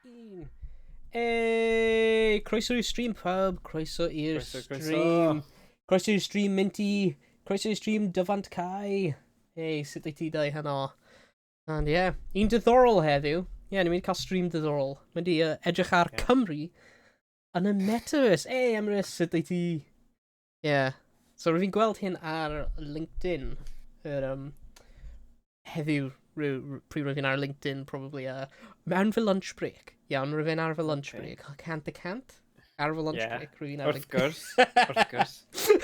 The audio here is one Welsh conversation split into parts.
1. Hey, croeso i'r stream pub, croeso i'r Croeso, croeso. stream. Croeso i'r stream Minty, croeso i'r stream Dyfant Kai. Hey, sut wyt ti dau heno? And yeah, un diddorol heddiw. Yeah, ni'n mynd i cael stream diddorol. Mynd i edrych ar Cymru yn y metaverse. Hey, Emrys, sut wyt ti? Yeah. So rwy'n fi'n gweld hyn ar LinkedIn. Heddiw, pryd rwy'n fi'n ar LinkedIn, probably. Mewn fy lunch break. Iawn, rwy'n fi'n ar fy lunch break. 100%. Ar fy lunch break, rwy'n fi'n ar Wrth LinkedIn. gwrs, wrth gwrs.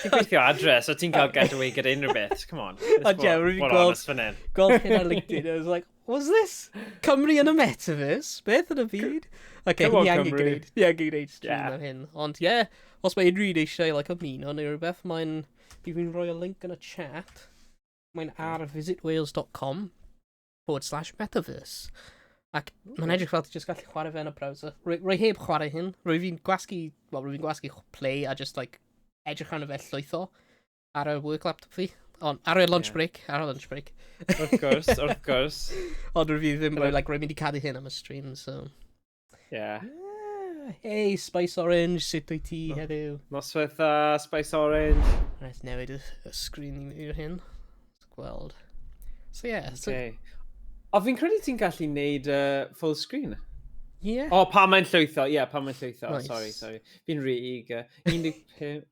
Ti'n gweithio adre, so ti'n cael get away gyda unrhyw beth. Come on. Let's Ond ie, rwy'n bod honest fan hyn. Gweld hyn ar LinkedIn, I was like, "What's this? Cymru yn y metaverse? Beth yn y byd?" Okay, Come on, ni angen Cymru. gwneud, ni angen gwneud stream ar hyn. Ond ie, yeah, os mae unrhyw un eisiau like, ymuno neu rhywbeth, mae'n... Bydd fi'n rhoi y link yn y chat. Mae'n ar visitwales.com/metaverse. Ac mae'n edrych fel ti jyst gallu chwarae fe yn y browser. Rwy heb chwarae hyn. Rwy fi'n gwasgu, well, rwy fi'n gwasgu play a just like edrych arno fe llwytho ar y work laptop fi. Ond ar y lunch break, ar y lunch break. Wrth gwrs, wrth gwrs. Ond rwy fi ddim, like, rwy'n mynd i cadw hyn am y stream, so. Yeah. Hey, Spice Orange, sut wyt ti heddiw? Noswaith dda, Spice Orange. Rhaid newid y sgrin i'r hyn. Gweld. So yeah, so, Okay. O, fi'n credu ti'n gallu neud full screen. Yeah. O, pan mae'n llwytho. Ie, yeah, pan mae'n llwytho. Nice. Sorry, sorry. Fi'n rhy eager. 15.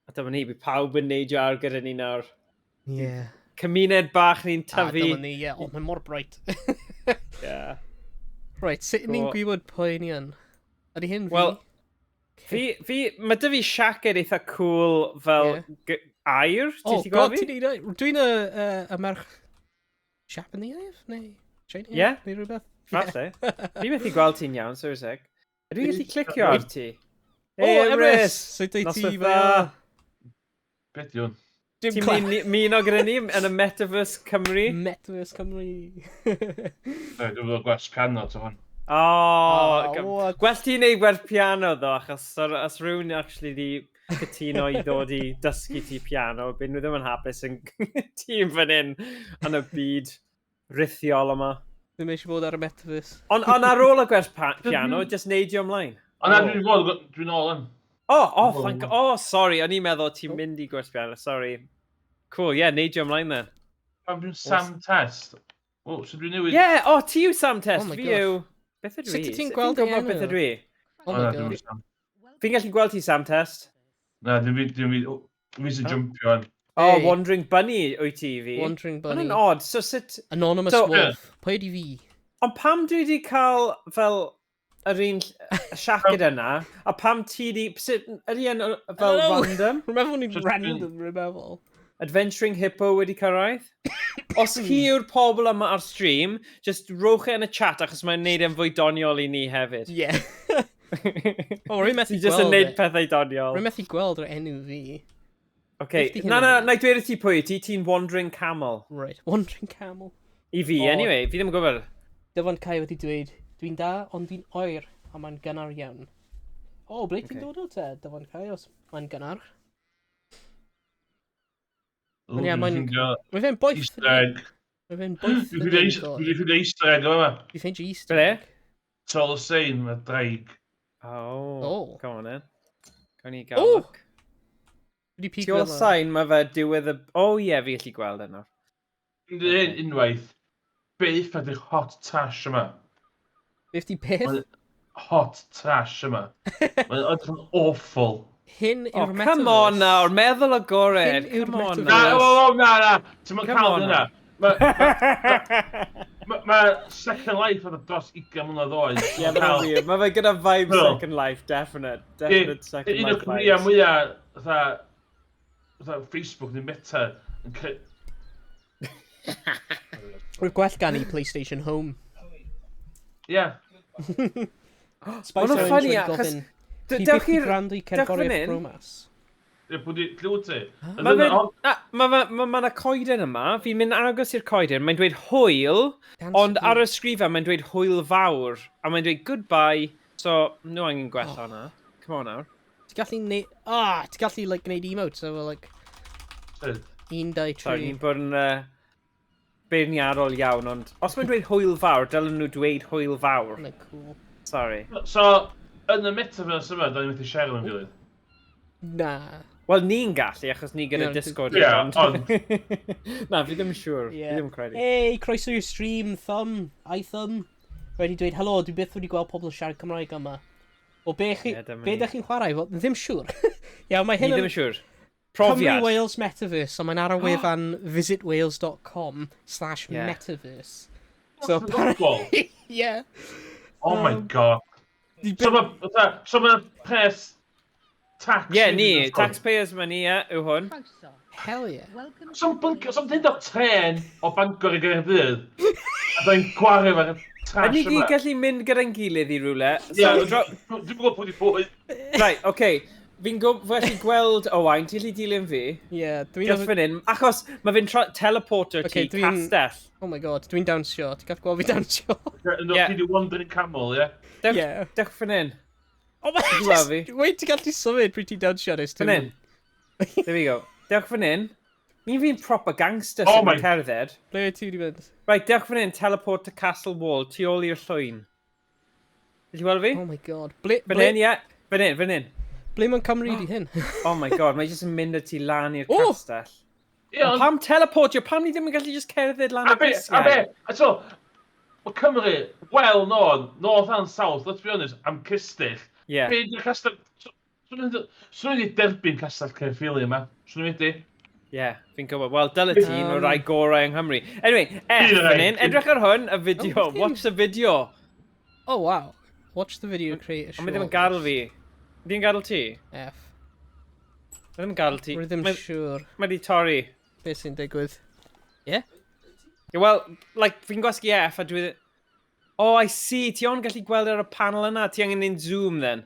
A dyma ni, bydd pawb yn neidio ar gyda ni nawr. Cymuned bach ni'n Ah, tyfu. dyma ni, yeah. Oh, mae'n mor bright. Right, sut ni'n gwybod pwy ni yn? Ydy hyn fi? Wel, fi, mae dy fi siaced eitha cool fel aur. Ti'n Oh, gallu gweld God, fi? ti'n neud... Dwi'n y merch Japanese, neu Chinese, neu rhywbeth? Falle. Fi methu gweld ti'n iawn, sorry sec. Ydw i'n gallu clicio ar ti? Oh, Hey, Emrys! Sut wyt ti? Noswaith dda. Beth yw hwn? Dim Ti'n mynd i ymuno gyda ni yn y Metaverse Cymru? Metaverse Cymru. Na, dwi'n fod gwers piano to hwn. Oh, Oh, what? Gwell ti'n neud gwerth piano ddo, achos os rhywun actually di cytuno i ddod i dysgu ti piano, byd nhw ddim yn hapus yn tîm fan hyn yn y byd rithiol yma. Ddim eisiau bod ar y Metaverse. Ond ar ôl y gwers piano, just neidio ymlaen. O na, dwi'n fod, dwi'n ôl yn. Oh, thank. Oh, sorry, o'n i'n meddwl ti'n mynd i gwers piano, sorry. Cool, yeah, neidio ymlaen then. Pam dwi'n Sam Test? O, so dwi'n newid? Yeah, oh, ti yw Sam Test, Oh my fi gosh. yw. Beth ydw i? Sut wyt ti'n Sut gweld fi'n ei gwybod enw? beth ydw i? Oh O, my na, God. dwi'n Sam. Fi'n gallu gweld ti, Sam Test. Na, dwi'n fi, dwi'n fi, fi sy'n Oh. jumpio yn. Oh, Hey. Wandering Bunny wyt ti i fi. Wandering Bunny. Mae'n odd, so sut. Anonymous So Wolf. Pwy ydi fi? Ond pam dwi wedi cael fel yr un siaced yna, a pam ti di? Sut, ydy e'n fel I don't know. random? Rwy'n meddwl ni'n So random, rwy'n meddwl. Adventuring Hippo wedi cyrraedd? Os chi yw'r pobl yma ar stream, just rowch e yn y chat achos mae'n neud e'n fwy doniol i ni hefyd. Yeah. O, rwy'n methu Ti just yn gweld neud e. pethau doniol. Rwy'n methu gweld yr enw fi. Okay. Beth 'di Na, hynna? na, na i dweud i ti pwy, ti'n Wandering Camel. Right, Wandering Camel. I fi, O. anyway, fi ddim yn gwybod. Dyfan Kai wedi dweud, "Dwi'n da, ond dwi'n oer, a mae'n gynnar iawn." O, ble ti'n dod o te, Dyfan Kai, os mae'n gynnar? O, Ie, dwi'n ffindio Mae fe'n boeth. Easter egg. Mae fe'n boeth. Dwi'n ffindio Easter egg yma. Dwi'n ffeindio Easter Ble? egg. Tol y sein, mae draig. Oh, Oh. come on then. Gawn ni gael Oh! look. Wedi Tu pigo ôl fel 'na. sain, mae fe diwedd y. Oh ie, fi gallu gweld e nawr. Dwi'n dweud hyn unwaith. Beth ydy'r hot trash yma? Beth di beth? Hot trash yma. Mae'n edrych yn awful. Hyn Oh, yw'r metaverse. come on nawr, meddwl agored. Hyn yw'r Come on metaverse. Na, nawr. o, o, na, na. Ti'n mynd Come cael on hynna. Mae Second Life oedd dros 20 mlynedd oed. Ie, mae'n wir. Mae fe gyda vibe Wel. Second Life, definite. Definite Second Un o'r Life cwmnïau vibes. mwyaf, fatha Facebook neu Meta, yn Rwy'n gwell gan i PlayStation Home. Ie. Spice Ma' hwnna'n Orange funny, wedi achos gofyn, "Chi dewch byth 'di gwrando i dewch fan cerddoriaeth hyn. Bromas?" Ie, pwy di, lle wyt ti? Mae fe... Na, mae ma 'na coeden yma, fi'n mynd agos i'r coeden, mae'n dweud hwyl, Dance ond ar Blue. y sgrifen mae'n dweud hwyl fawr, a mae'n dweud goodbye, so no angen gwella hwnna. Come on nawr. Ti'n gallu neud... Ah, ti'n gallu, like, gwneud emotes efo, like, Sut? 1, 2, Sorry, 3. ni'n bod yn. beirniadol iawn, ond os mae'n dweud hwyl fawr, dylen nhw dweud hwyl fawr. Hwnna'n cool. Sorry. So, yn y metaverse yma, da ni'n methu siarad yn gilydd. Na. Wel, ni'n gallu, achos ni gyda Ie, Discord. Ie, ond... Na, fi ddim yn siŵr. Ie. Fi ddim yn credu. Hey, croeso i'r stream, Thumb, I Thumb. Wedi dweud, helo, dwi byth wedi gweld pobl yn siarad Cymraeg yma. O be, chi, Ie, dyma be ni. da chi'n chwarae? Wel, ddim siŵr. Iawn, mae Ni hyn ddim yn yn siŵr. Cymru Profiad. Wales Metaverse, so mae'n ar y wefan visitwales.com/ Ie. metaverse. So, Football. yeah. Oh my God. Di So mae so ma pres tax... Ie, ni. Taxpayers money, ie, yw hwn. Croeso. Hell yeah. Welcome So'n bunker, so'n dweud o tren o Bangor i Gaerdydd. A dwi'n gwario fe'r trash A ni gyd yma. gallu mynd gyda'n gilydd i rywle. Ie, So, dwi'n gwybod pwy di pwy. Right, oce. Okay. Fi'n felly gweld Owain, ti'n gallu dilyn fi? Yeah, dwi'n... Just fan hyn, achos mae fe'n teleporter Ocê, ti castell. Oh my God, dwi'n dawnsio. Ti'n gallu gweld fi dawnsio? Ynddo, Ie. ti di Wandering Camel, ie? Dewch, Yeah. dewch fan hyn. Oh my Ti'n gweld fi? Wait, ti'n gallu symud pryd ti'n dawnsio nes Fan hyn. There we go. Dewch fan hyn. Mi'n fi'n proper gangster Oh sy'n my- cerdded. Ble wyt ti wedi mynd? Right, dewch fan hyn, teleport to Castle Wall, tu ôl i'r llwyn. Did you weld fi? Oh my God. Ble, Fan ble, hyn, ie. Fan hyn, fan hyn. ble mae'n Cymru di hyn? Oh my God, mae jyst yn mynd â ti lan i'r Oh! castell. Ie, ond... Pam teleportio? Pam ni ddim yn gallu just cerdded lan A y be, a be, grisiau? a so, mae Cymru, well known, north and south, let's be honest, am cestyll. Ie. Be di'r castell... Swn i'n derbyn castell Caerffili yma. Swn i'n wedi. Ie, fi'n gwybod. Wel, dyle ti, un o'r rai gorau yng Nghymru. Anyway, F Un o'r fan rai. hyn, edrych ar hwn, y fideo. Oh, Watch the video. Oh wow. Watch the video, create a short. Ond mae ddim yn gadael fi. Ddim yn gadael ti? F. Mae ddim yn gadael ti. Rwy ddim Mae siŵr mae di torri. beth sy'n digwydd. Ie, wel, like, fi'n gwasgu F a dwi... Oh, I see. Ti ond gallu gweld ar y panel yna. Ti angen neud zoom then.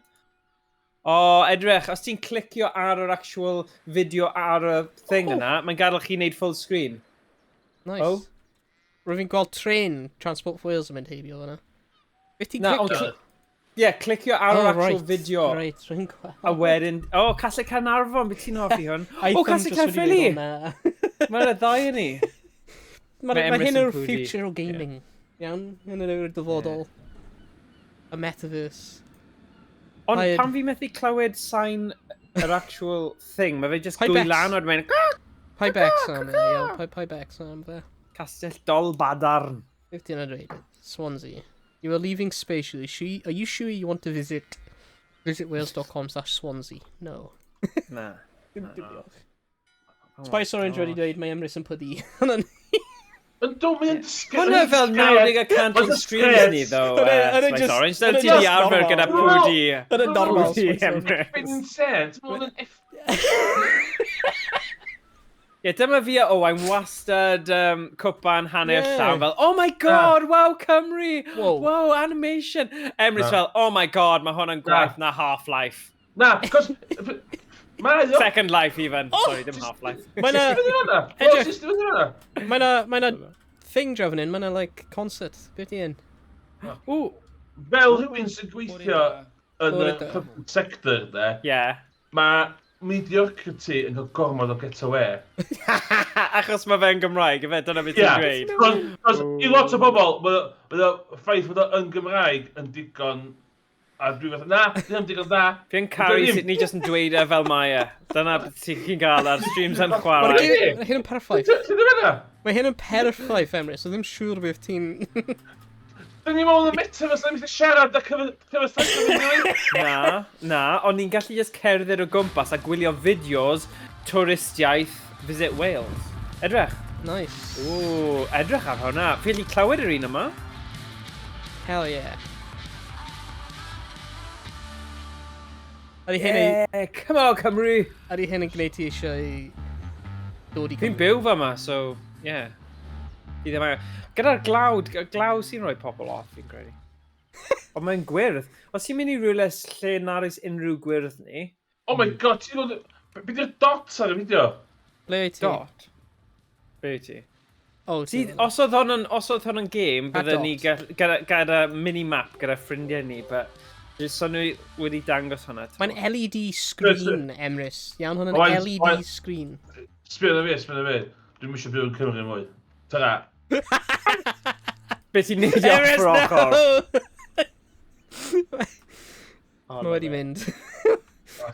Oh, edrych. Os ti'n clicio ar yr actual video ar y thing Oh. yna, mae'n gadael chi wneud full screen. Nice. Oh. Rwy fi'n gweld train Transport for Wales yn mynd heibio fyna. Beth ti'n Na, ond clicio? Ie, yeah, clicio ar yr Oh, actual right. video. Right, rwy'n gweld. A wedyn... Oh, Castell Caernarfon, beth ti'n hoffi hwn? I O, Thumb Castell jyst wedi Caerffili! dweud hwnna. Mae'r ddau yn ni. Mae Mae ma Emrys hyn yn yw'r pwdi. future o gaming. Iawn? Hyn yw'r dyfodol. Y metaverse. Ond Mae- pan fi methu clywed sain yr actual thing, mae fe just Pai gwy Bex. lan o'r mynd, Pai Bex am e, iawn. Pai Bex am fe. Castell Dolbadarn. 1508, Swansea. You are leaving spatially. Are you sure you want to visit visitwales.com/Swansea? No. Na. Dim diolch. Oh my Spice Orange wedi God. dweud mae Emrys yn pwdi. Hwnna'n Yn dod, mae'n... Hwnna fel 90% o'n streams ni, ddo. Hwnna- hwnna Spice just- Orange. Dyna hwnna ti di just arfer gyda normal. pwdi. Hwnna'n normal, Pwdi Spice Orange. Emrys. Mae'n insane. Ti'n meddwl yn F... Ie, dyma fi a Owain wastad cwpan hanner Ie. llawn fel, oh my God, wow, Cymru, Wow. wow, animation. Emrys Na. fel, oh my God, mae hwn yn gwaith na Half-Life. Na, cos... Mae o... Second Life even. Oh! Sorry, dim Half-Life. Mae 'na Fyny fan'na. Edrych. Wel, jyst fyny fan'na. mae 'na thing draw fan hyn, mae 'na like concert. Beth di hyn? Ooh, Fel rhywun sy'n gweithio yn y Bore da. public sector, de, yeah. mae mediocrity yn cael gormod o get away. Achos mae fe'n Gymraeg, ife? Dyna beth ti'n dweud. Cos i lot o bobl, mae o ffaith fod o yn Gymraeg yn digon, a dwi fatha, na, ddim digon da. Fi'n caru Ddim. sut ni jyst yn dweud e fel mae e. Dyna beth ti'n gael ar streams yn Mae'r chwarae. Ie. Mae hyn yn perffaith. Ti ddim yna? Mae hyn yn perffaith, Emrys. So ddim siŵr beth ti'n... Dyn ni mewn y metaverse, ddim eisiau siarad a cyfathrebu yn gilydd. Na, na, ond ni'n gallu just cerdded o gwmpas a gwylio fideos twristiaeth Visit Wales. Edrych. Nice. Ooh, edrych ar hwnna. Fi allu clywed yr un yma. Hell yeah. Ydy hyn, yeah. Yeah, come on, Cymru. Ydy hyn yn gwneud ti eisiau dod i Fi'n Cymru? byw fa yma, so, yeah. Fi ddim angen. Gyda'r glawd, glaw sy'n rhoi pobl off, fi'n credu. Ond mae'n gwyrdd. Os ti'n mynd i rhywle lle nad oes unrhyw gwyrdd ni, Oh my God, ti'n gwybod... Be di'r dot ar y fideo? Ble wyt ti? dot. Be wyt ti? Oh, See, ti. os oedd hwn yn, os oedd hwn yn game, Pa bydden ni dot? gyda, gyda mini-map gyda ffrindiau ni, but just so nhw wedi dangos hwnna. to. Mae'n LED screen, Emrys. Iawn, hwn yn Oes, LED oes. screen. Sbio na fi, sbio na fi. Dwi'm eisiau byw yn Cymru mwy. Tara. Be ti'n neud off Emrys, yr ochr? no! Oh, Mae wedi mynd.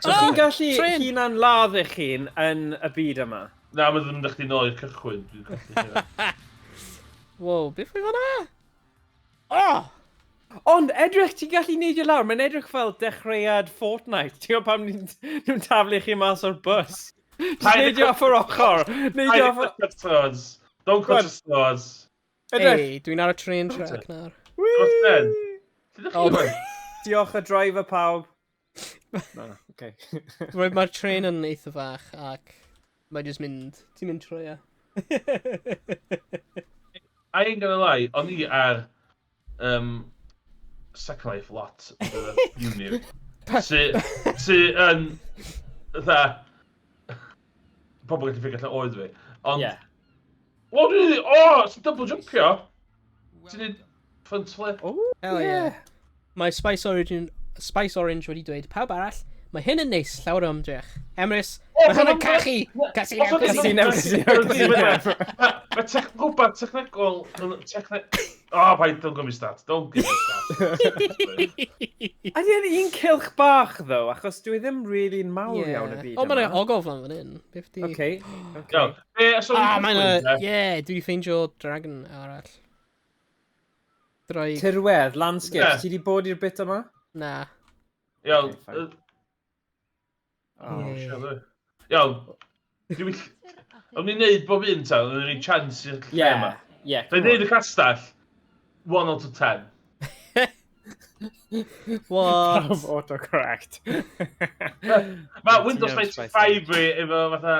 So chi'n gallu Trên! hunan ladd eich hun yn y byd yma? Na, mae ddim yn chdi nôl i'r cychwyn. Dwi'n colli hynna. Wow, beth oedd hwnna? Oh! Ond edrych, ti'n gallu neidio lawr. Mae'n edrych fel dechreuad Fortnite. Ti'n gwybod pam nhw'n taflu chi mas o'r bus? Just Paid neidio off yr ochr. Neidio Paid off â yr clutch straws. Don't clutch the straws. Edrych. Hey, dwi'n ar y train track nawr. What's then? Lle dych Oh, chi rwan? Diolch y driver pawb. Na, okay. Mae'r train yn eitha fach ac mae jyst mynd, ti'n mynd trwy e. I ain't gonna lie, o'n i ar Second Life lot yn y uni. Sy, sy yn, fatha, pobl gallu figure allan oed fi. Ond, o, dwi'n, o, sy'n double jumpio. Ti'n neud front flip. Oh, Hell yeah. Mae Spice Orange wedi dweud, pawb arall, mae hyn yn neis, llawer o ymdrech. Emrys, O, mae hyn yn ma'n- cachu! Os o'n- Casino, Casino, casino, casino. Mae rhywbeth technegol Oh, paid, don't get me start. Don't get me start. Ydy e'n un cylch bach, ddo, achos dwi ddim really'n mawr iawn y byd O, mae'n yma. ogof lan fan hyn. Beth di Okay, okay. Iawn. Be, os o'n Ah, i'n mae'n cychwyn, y te? Yeah, dwi wedi ffeindio dragon arall. Draig. Tirwedd, landscapes, Ie. ti wedi bod i'r bit yma? Na. Iawn. Okay, fine. Oh. Ie. Siarad. Iawn. O'n i'n neud bob un ta, o'n i'n rhoi chance i'r lle yma. Yeah, Dwi'n come neud on. y castell, 1 out of 10. What? Pawb autocorrect. Mae Windows Ti'n iawn, Spice. 95 fi efo fatha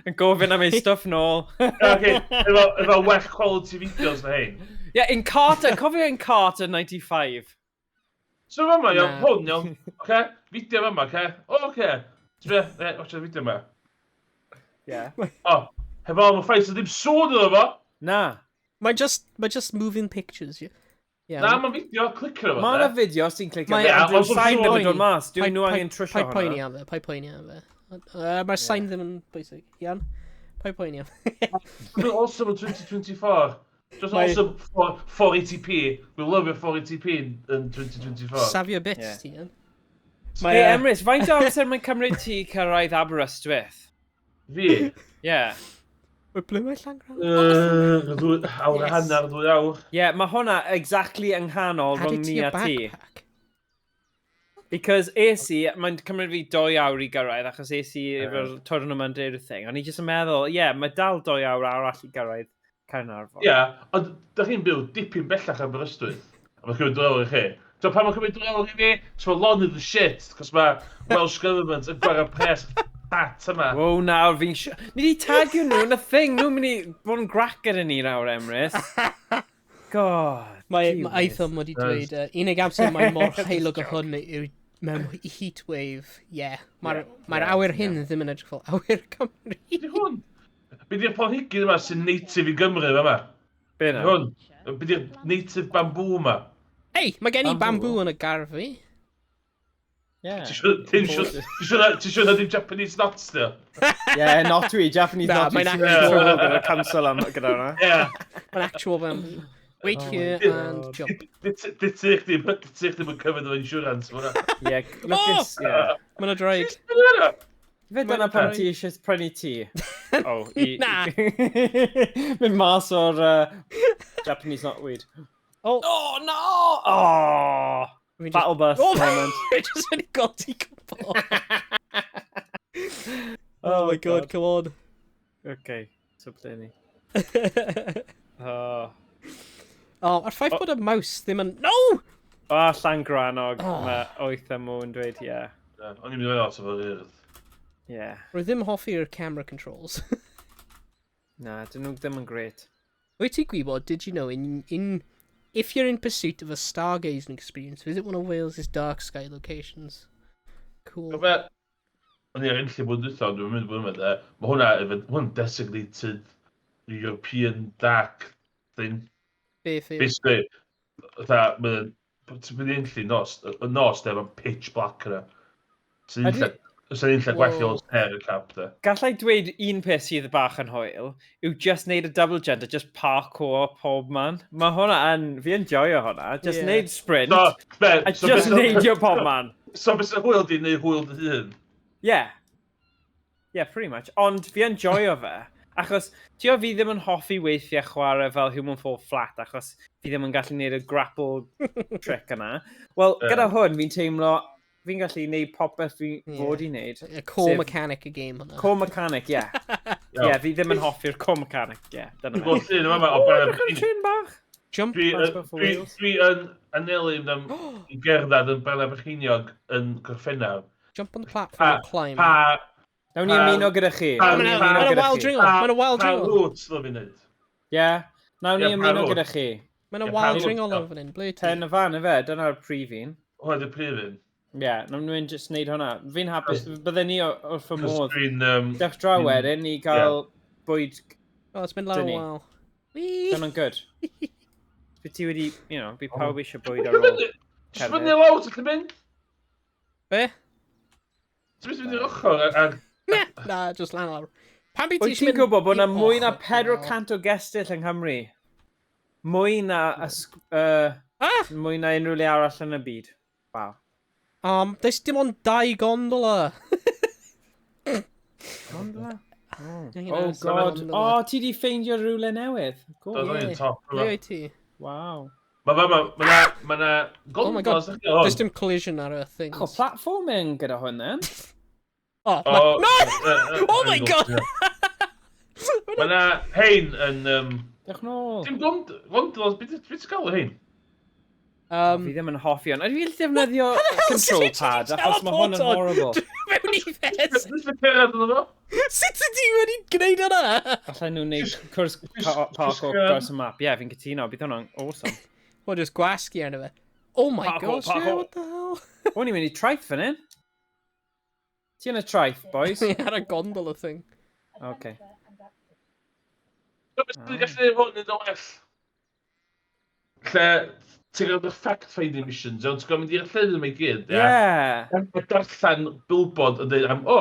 Yn gofyn am ei stuff nôl. Okay, efo well quality videos na hein. Yeah, Encarta, cofio Encarta 95. So fama, iawn, Na. hwn, iawn, oce? Fideo fama, oce? O, oce. Ti'n be, watch y fideo yma. Yeah. O, hefo am y ffaith sydd ddim sŵn iddo fo. Na. Mae just moving pictures. Yeah. Yeah, Na, mae'n fideo, clicio fo. Mae yna fideo sy'n clicio. Mae- Ie, Ie, ond dyw'r ond sain ddim yn poeni. dod mas. Dwi'n nhw angen trwsio Paid poeni hwnna. am fe, paid poeni am fe. Mae'r sain ddim yn bwysig. Iawn? Paid poeni am fe. Awesome in 2024. Just awesome for 480p. We love your 480p in 2024. Safio bits ti, iawn? Hey, Emrys, faint o amser mae'n cymryd ti cyrraedd Aberystwyth? Fi? Yeah. Wait, ble mae Llangrannog? Awr a Yes. hanner, 2 awr. Yeah, mae hwnna exactly yng nghanol Added rhwng to ni your a ti. backpack. Because es i, mae'n cymryd fi 2 awr i gyrraedd, achos es i efo'r tournament everything. O'n i jyst yn meddwl, ie, yeah, mae dal 2 awr arall i gyrraedd Caernarfon. Ie, yeah, ond da chi'n byw dipyn bellach Aberystwyth. A mae'n cymryd 2 awr i chi. So pan mae'n cymryd 2 awr i fi, so mae lonydd y shit, cos mae Welsh Government yn gwario pres fat yma. Wow, nawr fi'n Ni di tagio nhw yn y thing, nhw'n mynd i bod yn grac gyda ni nawr, Emrys. God. Mae gee mae whiz. Aethom wedi Nice. dweud, unig amser mae mor heulog o hwn yw mewn heat wave. Yeah. Mae'r mae awyr hyn ddim yn edrych fel awyr Cymru. Be di hwn? Be di'r planhigyn yma sy'n native i Gymru yma? Be Be na? hwn? Be di'r native bamboo yma? Ei, mae gen i Bamboo. bamboo yn y gardd fi. Yeah. Ti siwr na dim Japanese knots di o? Yeah, knotweed, Japanese Na, knotweed. mae'n Ti'n actual trouble gyda'r council am gyda hwnna. Ie. Mae'n actual bamboo. Wait Oh my here God. and jump. Di ti chdi ddim yn covered efo insurance. Ma' hwnna. Yeah, lwcus, yeah. Mae'n y draig. Fe dyna pam ti eisiau prynu tŷ? Oh, i Na. Mynd mas o'r Japanese knotweed. Oh, Oh, no! Oh! fi'n just Battle bus Oh, moment. Fi just wedi goldi cwbl. Oh my God, come on. Okay, so ble ni? Oh, Oh, a'r ffaith bod y mouse ddim yn. No! Oh, Llangrannog. Oh. Mae oeth a mwyn dweud, yeah. Ie, o'n i'n mynd i lot o'r urdd. Yeah. Rwy ddim hoffi'r camera controls. Na, dyn nhw ddim yn great. Wyt ti'n gwybod, did you know, if you're in pursuit of a stargazing experience, visit one of Wales' dark sky locations. Cool. Be, o'n i ar enlli bod dwytha, ond dwi'n mynd bod yma, de. Mae hwnna, efo, hwn designated European dark thing. Beth yw? Basically, fatha, mae'n, ti'n mynd i enlli nos, y nos, de, mae'n pitch black yna. Ti'n Ydy- unlle, Os yna unlle gwell i Wow. ôl ser y cap, de. Gallai dweud un peth sydd bach yn hwyl yw just neud y double jump a just parkour pob man. Mae hwnna yn... Fi yn joio hwnna. Just neud sprint So, be, a so just beth- neidio pob man. So beth sy'n hwyl di neu hwyl dy hun? Yeah. Yeah, pretty much. Ond fi yn joio fe. Achos, ti o fi ddim yn hoffi weithiau chwarae fel Human Fall Flat, achos fi ddim yn gallu neud y grapple trick yna. Wel, gyda hwn, fi'n teimlo, fi'n gallu neud popeth fi fod i neud. Y core Sef- mechanic y game hwnna. Core mechanic, ie. Yeah. Iawn. Yeah, fi ddim yn hoffi'r core mechanic, ie. Yeah, dyna Dwi'n fe. gweld llun yma o O, Brennan edrych ar y Bechiniog. trên bach. Jump. Dwi Transport for Wales. dwi yn anelu am i gerdded yn Brennan Bechiniog yn Gorffennaf. Jump on the platform and climb. Pa, Nawn ni ymuno gyda chi. Pa- Nawn ni Mae'n ymuno a gyda wild chi. dringo. Mae'n a wild pa dringo. route ddod fi'n neud? Ie. Nawn ni Ie, pa ymuno route? gyda chi. Mae'n a Ie, pa wild route? dringo lawr fan hyn. Ble ti? Pen y fan, efe? Dyna'r prif un. Hwna di'r prif un. Ie, yeah, nawn ni'n just neud hwnna. Fi'n hapus, bydden ni wrth fy Cos modd. dwi'n... Dewch draw wedyn i gael bwyd, Oh, it's been lawr a Dyn ni. while. Whee! dyna'n good. Bydd ti wedi, you know, bydd pawb eisiau bwyd ar Dwi'n ôl. mynd- Jyst fyny lawr, ti'n gallu mynd? Be? Ti'n mynd i'r ochr a Na, just lan lawr. Pam byd ti Wyt eisiau ti'n mynd gwybod bod yna i mwy na ochr? 400 o gestyll yng Nghymru? Mwy na, Ah! mwy na unrhyw le arall yn y byd. Wow. There's dim ond dau gondola. Gondola? Yeah, Oh it's a god. gondola. Oh, ti di ffeindio rhywle newydd. Cool. Doedd o'n top. Ble wyt ti? Wow. Mae fa, mae na, mae na Oh my God. gondolas ych chi hwn. There's dim collision ar y things. Oh, platforming gyda hwn then. Oh, O, no! Oh my God! Mae na hein yn... Dewch nôl. Dim gondolas, beth ti'n gael o hein? Fi ddim yn hoffi hwn. Ydw i'n defnyddio control sut ti pad achos mae hwn yn teleport horrible. Mewn i fes! Beth ti'n cyrraedd yno fo? Sut ydi wedi gwneud hwnna? Allan nhw'n neud cwrs parkour dros y map. Ie, yeah, fi'n cytuno. Bydd hwnna'n awesome. Wel, just gwasgu arno fe. Oh my Parkour, gosh, yeah, parkour. what the hell? O'n i'n mynd i traeth fan hyn. Ti yn y traeth, boys? Ar y gondola thing. Okay. Beth ti'n gallu gwneud hwn yn well? Lle ti'n gael dy fact-finding missions, iawn, ti'n gael mynd i'r llefydd yma i gyd, ia? Yeah. A darllen billboard yn dweud am, o,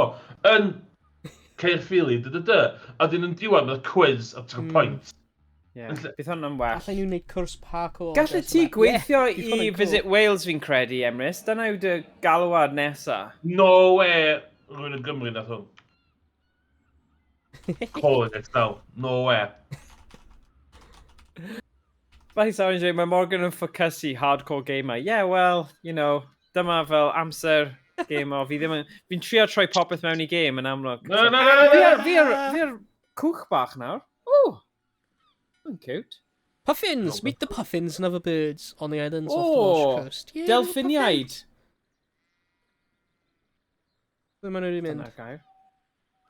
yn Caerffili, dy dy dy, a dyn yn diwedd mae'r quiz a ti'n gael point. Yeah. Bydd hwnna'n well. Allan nhw wneud cwrs parkour. Gallet dros ti y map. gweithio Yeah, bydd i hwnna'n cool. Visit Wales fi'n credu, Emrys. Dyna yw dy galwad nesa. No way rhywun yn Gymru nath hwn. Calling it now. No way. Fel Saron dweud, mae Morgan yn ffocysu hardcore gamer. Yeah, well, you know, dyma fel amser gamer. Fi ddim yn... Fi'n trio troi popeth mewn i game yn amlwg. No, no, no, no, Fi no. ar, fi ar cwch bach nawr. Oh, yn cute. Puffins! Meet the puffins and other birds on the islands off the Oh, Welsh coast. Yeah, little puffin. Delffiniaid. Ble maen nhw wedi mynd? Dyna'r gair.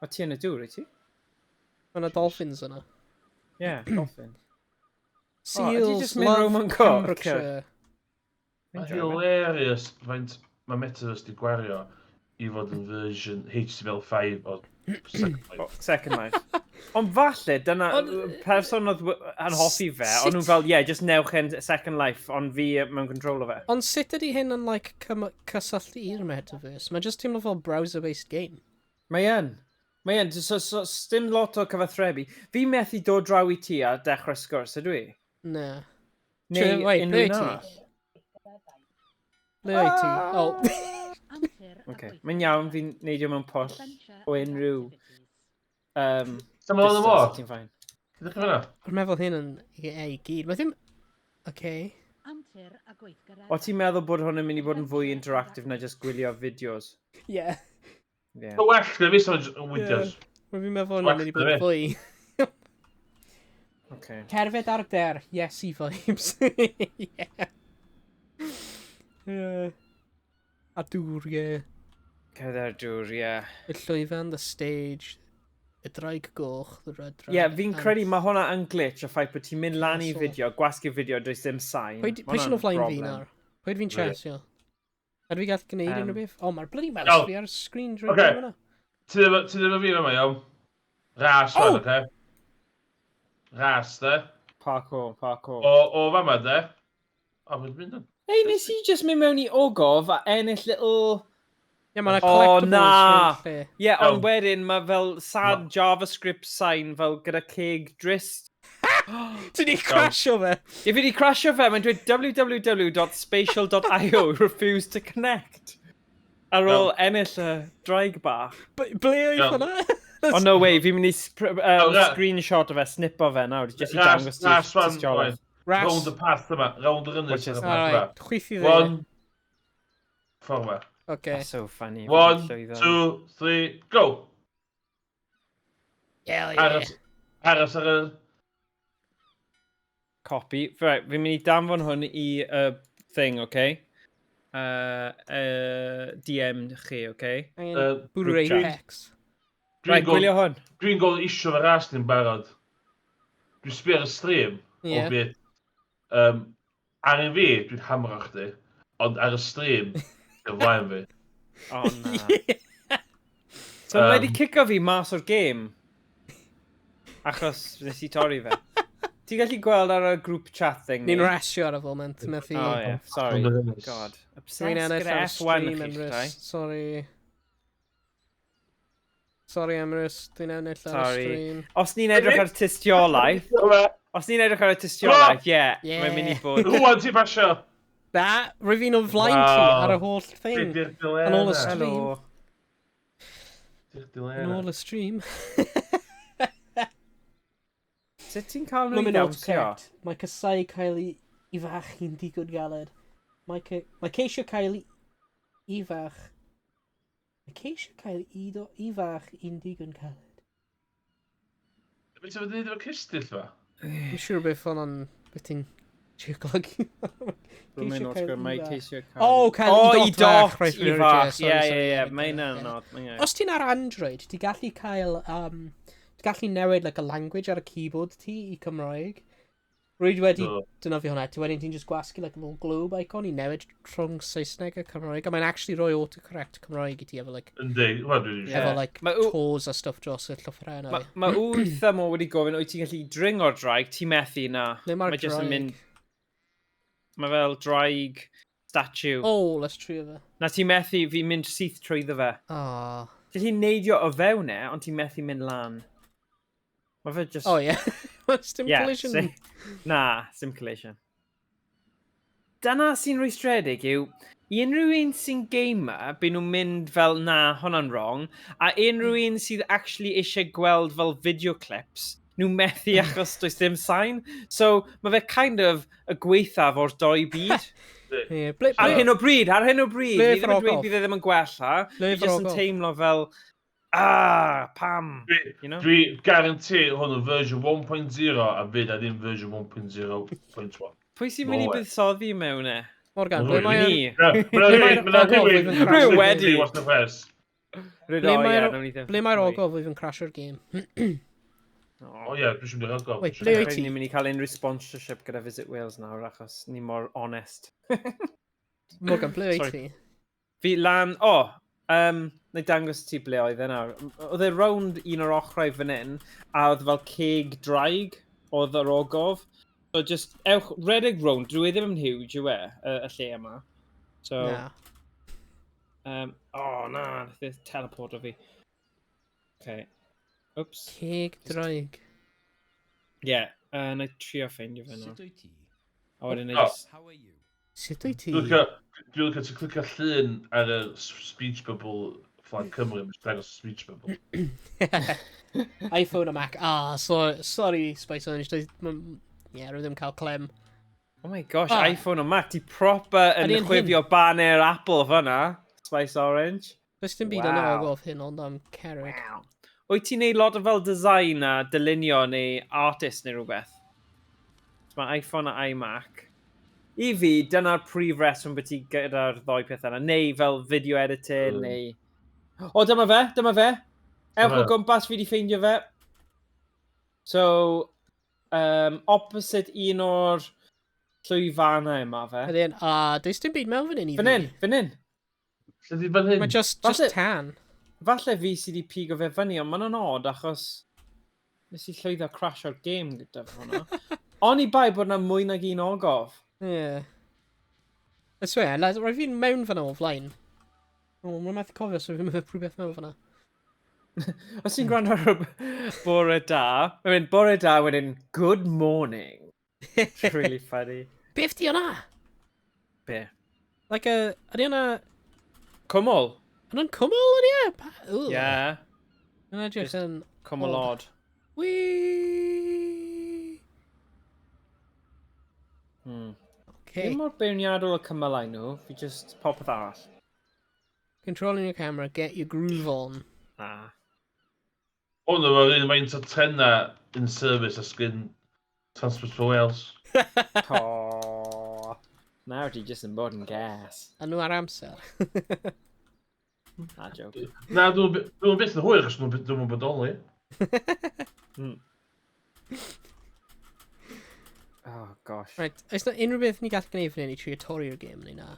O, ti yn y dŵr, wyt ti? Mae yna dolphins yna. Yeah, dolphin. Seals, Oh, ydi jyst mynd love Roman Cock? Pembrokeshire. Mae'n hilarious faint mae Metaverse di gwario i fod yn version HTML5 o Second Life. Oh, Second Life. Ond falle, dyna Ond- person oedd yn hoffi fe, ond nhw'n fel, yeah, just newch yn Second Life, ond fi mewn control o fe. Ond sut ydy hyn yn like, cysylltu i'r metaverse? Mae just teimlo fel browser-based game. Mae yn. Mae yn. So, dim lot o cyfathrebu. Fi methu dod draw i ti a dechrau sgwrs, ydw i? Na. Neu Sure, wait, unrhyw ble un wyt ti? arall. Ble wyt ti? Oh. Okay. Mae'n iawn, fi'n neidio mewn pwll o unrhyw Sa'm yn y distance, môr? ti'n fine. Ydych chi fyna? Dwi'n meddwl hyn yn i gyd. Mae ddim... Okay. O ti'n meddwl bod hwn yn mynd i bod yn fwy interactive na just gwylio fideos? Yeah. Yeah. Mae'n well na fi so'n wideos. Mae fi'n meddwl hwn yn mynd i bod Well, fwy. Okay. Cerdded ar der, Yesi vibes. Yeah. A dŵr, yeah. Cerdded ar dŵr, ie. Y llwyfan, the stage, y draig goch, the red dragon. Ie, yeah, fi'n credu mae hwnna yn glitch, y ffaith bod ti'n mynd lan i Castle. fideo, gwasgu fideo, does dim sain. Pwy Ma' pwy sy'n o hwnna'n flaen fi broblem. nawr? Pwy fi'n chesio? Ydw fi gallu gwneud unrhyw beth? O, mae'r bloody mouse Iawn. fi ar y screen drwy Ocê. fyna. Ti ddim yn fi yma, iawn? Ras Oh! fan, oce? Ras, de. Parkour, parkour. O fama, de. O, mae'n mynd yn. Ei, nes i just mynd mewn i ogof a ennill little Ie, mae'n O, collectibles na! rhwng lle. Ie, yeah, ond Iawn. wedyn mae fel sad JavaScript sign fel gyda ceg drist. Ti di crasio fe? Ie, fi di crasio fe, mae'n dweud www.spatial.io refuse to connect. Ar ôl ennill y draig bach. Ble oedd Iawn. hwnna? Oh no way, fi'n mynd i Oh, na. screenshot o fe, snip o fe nawr, jyst i Ras, dangos ti ras, wan, tystiolaeth. Ras. Rownd y path yma, rownd yr ynys Which is- ar y path yma. Alright, chwith i dde. One, ffordd yma. Okay. That's so funny. fi 'di One, llwyddo. two, three, go! Hell yeah. Aros, aros ar y. Copy. Right, fi'n mynd i danfon hwn i thing, okay? DM chi, okay? Angen bwrw group chat. Apex. Dwi'n Right, gwylio hwn. Dwi'n gweld isio fy ras ni'n barod. Dwi'n sbio ar y stream, Ie. o bit. Ar un fi, dwi'n hamro chdi, ond ar y stream, dwi'n flaen fi. Oh, na. So, mae wedi cico fi mas o'r game. Achos nes i torri fe. Ti'n gallu gweld ar y group chat thing Ni'n ni? rasio ar y foment, methu. Oh, yeah, sorry. Rownd yr ynys. God. Dwi'n Obsessed ennill gyda ar y F1 stream, chi, Emrys. llai. Sorry. Sorry, Emrys. Dwi'n ennill ar y Sorry. stream. Os ni'n edrych ar tystiolaeth, os ni'n edrych ar y tystiolaeth, ie, yeah, Yeah. mae'n mynd i bod. Rwan ti'n pasio! Na, rwy fi'n o flaen ti Wow. ar y holl thing. Be di'r delay Yn ôl y yna? stream. Helo. Di'r delay Yn yna? ôl y stream. Sut ti'n cael nhw Mae'n i mynd dawnsio? autocorrect. Mae casau cael ei i fach i'n digon galed. Mae ceisio cael i fach. Mae ceisio cael i, do, i fach i'n digon caled. Be ti'n mynd i wneud efo cestyll fa? Dwi'n siŵr beth hwnna'n. Beth ti'n trio golygu. Rwy'n Ceisio mynd cael o'r mae i fach. ceisio cael. Oh, cael Oh, i i dot fach, dot, right, i right, fach. yeah, sorry, Ie, sorry, ie, ie. yeah, Mae hynna'n yeah. odd. Mae hynna'n- Os ti'n ar Android, ti'n gallu cael. Ti'n gallu newid like, a language ar y keyboard ti i Cymraeg. Rwy wedi Do. defnyddio hwnna, ti wedyn ti'n just gwasgu like, a little globe icon i newid rhwng Saesneg a Cymraeg, a mae'n actually rhoi autocorrect Cymraeg i ti efo, like, Yndi, wel dwi'n Ie. efo like, Ma' pause a stuff dros y llythrennau. Mae ma wyth am o wedi gofyn, wyt ti'n gallu dringo'r draig? Ti'n methu na. Le mae'r Mae jyst yn draig? mynd. Mae fel draig statue. Oh, let's trio fe. Na ti'n methu, fi'n mynd syth trwyddo fe. Oh, Ti'n gallu neidio o fewn e, ond ti'n methu mynd lan. Mae fe just. Oh yeah. It's dim Yeah, collision. Na, sim collision. Dyna sy'n rwystredig yw, i unrhyw un sy'n gamer, byd nhw'n mynd fel, na, hwnna'n wrong, a unrhyw un sydd actually eisiau gweld fel video clips, nhw methu achos does dim sain. So, mae fe kind of y gweithaf o'r doi byd. Yeah, ble, Ar ble, hyn o bryd, ar hyn o bryd. Ble Fi ddim yn dweud Frogoff? bydd e ddim yn gwella. Ble Fi jyst yn Frogoff? teimlo fel, ah, pam. You know? Dwi guarantee hwn yn version 1.0 a fydd a ddim version 1.0.1. Pwy sy'n mynd i No way. buddsoddi mewn e? Morgan, ble Rwy. mae... Ni. Mae'n rhywun, mae'n Ogof rhywun, yn crash. Rhyw wedi. What's the press? Rydw, Ble o, ie, mae'r- nawn ni ddim. Ble mae'r ogof oedd yn crashio'r game? O ie, dwi'n siŵr ogof. Wait, ble wyt ti? Ni'n mynd i cael unrhyw sponsorship gyda Visit Wales nawr achos ni mor honest. Morgan, ble wyt Sorry. ti? Fi lan, o, na i dangos ti ble oedd e nawr. Oedd e rownd un o'r ochrau fan hyn, a oedd fel ceg draig oedd yr ogof. So just, ewch, redeg rownd, dwi e ddim yn huge yw e, y lle yma. So, Na. Oh, na, nath e teleporto fi. Okay. Oops. Ceg draig. Yeah, na i trio ffeindio fe nawr. Sut wyt ti? A wedyn na i Oh. just. How are you? Sut wyt ti? Dwi'n licio ti'n clicio llun ar y speech bubble flag Cymru, mae'n dangos speech bubble. iPhone a Mac. Ah, so, sorry, Spice Orange. Yeah, rwy ddim cael clem. Oh my gosh, Ah. iPhone o Mac, ti proper yn Ydy yn chwifio banner Apple fyna. Spice Orange. Does dim byd yn Wow. ogof hyn ond am cerrig. Wow. Wyt ti'n neud lot o fel design a dylunio neu artist neu rhywbeth? So mae iPhone a iMac. I fi, dyna'r prif reswm bod ti gyda'r ddoi peth yna. Neu fel video editing, neu. O, dyma fe, dyma fe. Ewch o Dyma. gwmpas, fi di ffeindio fe. So, opposite un o'r llwyfannau yma fe. Ydyn, a does dim byd mewn fan hyn i Fan hyn, fan hyn. Lle di fan hyn? Mae just tan. Falle fi sydd wedi pigo fe fyny, ond mae'n odd achos nes i llwyddo crash o'r game gyda fo hwnna. Oni bai bod na mwy nag un ogof. Yeah. I swear, like, rwy fi'n mewn fan o flaen. O, mae'n methu cofio, so fi'n meddwl rhywbeth mewn fyna. Os ti'n gwrando ar bore da, mae'n mynd bore da, wedyn good morning. It's really funny. Beth di hwnna? Be? Like a... Ydy hwnna... Cwmwl. Yna'n cwmwl ydy e? Yeah. Yna'n edrych yn... Cwmwlod. Wee! Okay. Ddim mor beirniadol o cymylau nhw, fi just popeth arall. Controlling your camera, get your groove on. Ah. Hwn efo'r un faint o trenna in service as gyn Transport for Wales. Oh. Nawr ti just yn bod yn gas. A nhw ar amser. Na, joke. Na, dwi'n byth yn hwyr, achos dwi'n bodoli. Oh, gosh. Right, oes na unrhyw beth ni gallu gwneud fan hyn i trio torri'r gêm neu na?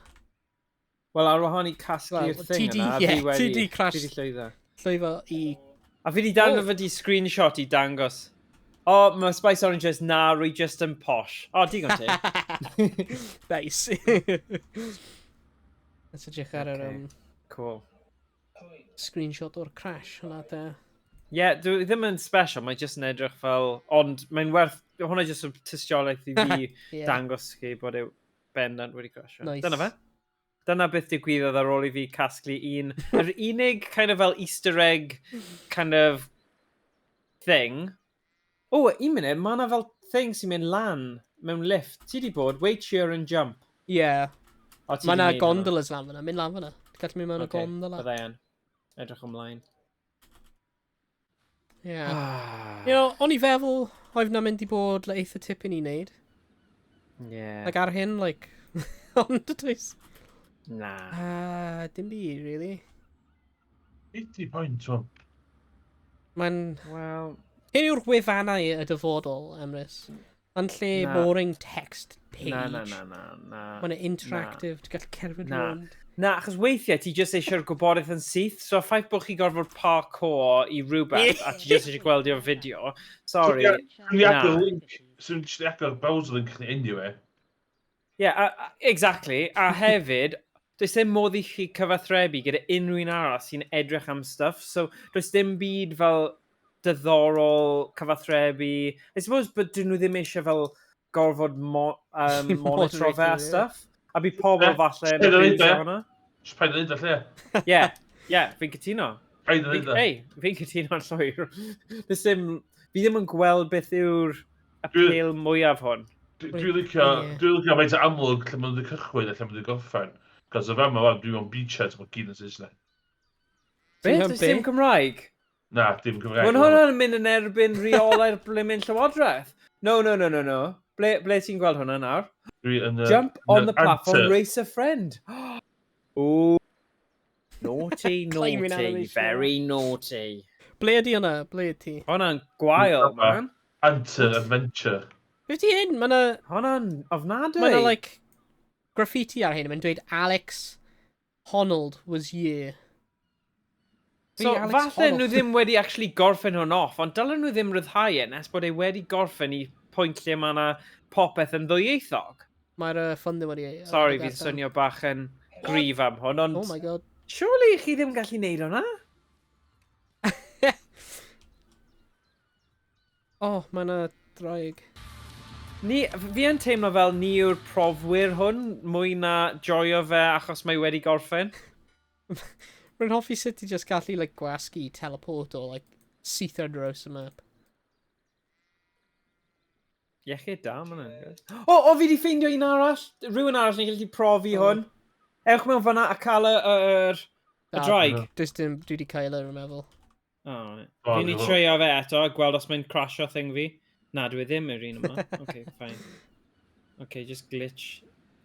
Wel, ar wahân i casglu'r Wel, thing ti di- yna, ie, fi wedi... ti di crash- Fi di llwyddo. Llwyddo i... A fi di dango fy di screenshot i dangos. O, oh, mae Spice Oranges na, rwy just yn posh. O, oh, digon ti. Nice. Let's edrych ar yr Okay. Cool. screenshot o'r crash hwnna de. Ie, yeah, dwi ddim yn special, mae just yn edrych fel... Ond mae'n werth... Hwnna just yn tystiolaeth i fi Yeah. dangos chi bod e bendant wedi crasio. Nice. Dyna fe. Dyna beth digwyddodd ar ôl i fi casglu un... Yr unig kind of fel Easter egg kind of thing. O, oh, un munud, mae yna fel thing sy'n mynd lan mewn lift. Ti di bod, wait here and jump. Yeah. O, ti Mae di yna neud hwnna. gondolas lan fyna, mynd lan fyna. Ti'n gallu mynd mewn y Ocê, gondola. Bydda i yn. Edrych ymlaen. Yeah. Ah. You know, o'n i feddwl oedd na mynd i bod like, eitha tipyn i wneud. Yeah. Like ar hyn, like... Ond does. Na. Dim byd, really. 80 point, hwn. Mae'n... Wel, Hyn yw'r wefannau y dyfodol, Emrys. Yn lle Na. boring text page. na, na, na, na, na. Mae'n interactive, ti'n gallu cerdded Na. rownd. Na, achos weithiau ti jyst eisiau'r gwybodaeth yn syth, so y ffaith bod chi gorfod parkour i rhywbeth a ti jyst eisiau gweld i'r fideo, sorry. Ie. Dwi'n Na. agor link, sy'n just agor browser link chdi anyway. Yeah, exactly. A hefyd, does dim modd i chi cyfathrebu gyda unrhyw un arall sy'n edrych am stuff, so does dim byd fel diddorol cyfathrebu. I suppose bod dyn nhw ddim eisiau fel gorfod monitro fe a Moderate, ie. stuff. A bydd pobl Ie, falle yn paid â neud abusio e. hwnna. Just paid â neud o lle. Ie, ie, fi'n cytuno. Paid â neud o. Ei, fi'n cytuno'n llwyr. Does dim, fi ddim yn gweld beth yw'r apêl mwyaf hwn. Dwi'n licio, Ie. dwi'n licio faint o amlwg lle maen nhw wedi cychwyn a lle maen nhw wedi gorffen. Cos o fama wan, dwi'n mewn beachhead, mae gyd yn Saesneg. Ti'n Beth? mewn Does dim be? Cymraeg? Na, dim Cymraeg. Mae'n hwnna'n mynd yn erbyn rheolau'r blimyn llywodraeth. No, no, no, no, no. Ble ti'n gweld hwnna nawr? Dwi yn y... Jump on yn the yr platform, Anter. race a friend. Ooh. Naughty, Climbing naughty. animation. Very naughty. Ble ydi hwnna? Ble ydi ti? Hwnna'n gwael, man. Anter Adventure. Beth ti hyn? Mae 'na... Hwnna'n ofnadwy. Mae 'na, like, graffiti ar hyn. Mae'n dweud Alex Honnold was here. Fi So, Alex falle nhw Honnold. ddim wedi actually gorffen hwn off, ond dylen nhw ddim ryddhau e nes bod e wedi gorffen i pwynt lle mae yna popeth yn ddwyieithog. Mae'r funding wedi... Sorry, fi'n swnio bach yn gryf am hwn, ond Oh my god. surely chi ddim gallu neud hwnna? Oh, mae 'na draig. Ni, fi yn teimlo fel ni yw'r profwyr hwn, mwy na joio fe achos mae wedi gorffen. Rwy'n hoffi sut ti just gallu, like, gwasgu teleport o, like, syth ar draws y map. Iechyd da, ma' hwnna'n good. O, fi di ffeindio un arall. Rhywun arall ni'n gallu profi O. hwn. Ewch mewn fan'na a cael y Na, draig. Does dim, dwi wedi cael e, rwy'n meddwl. O, right. O, Fi'n i dwi'n trio fe eto a gweld os mae'n crasho thing fi. Na, dwi ddim yr un yma. OK, fine. OK, just glitch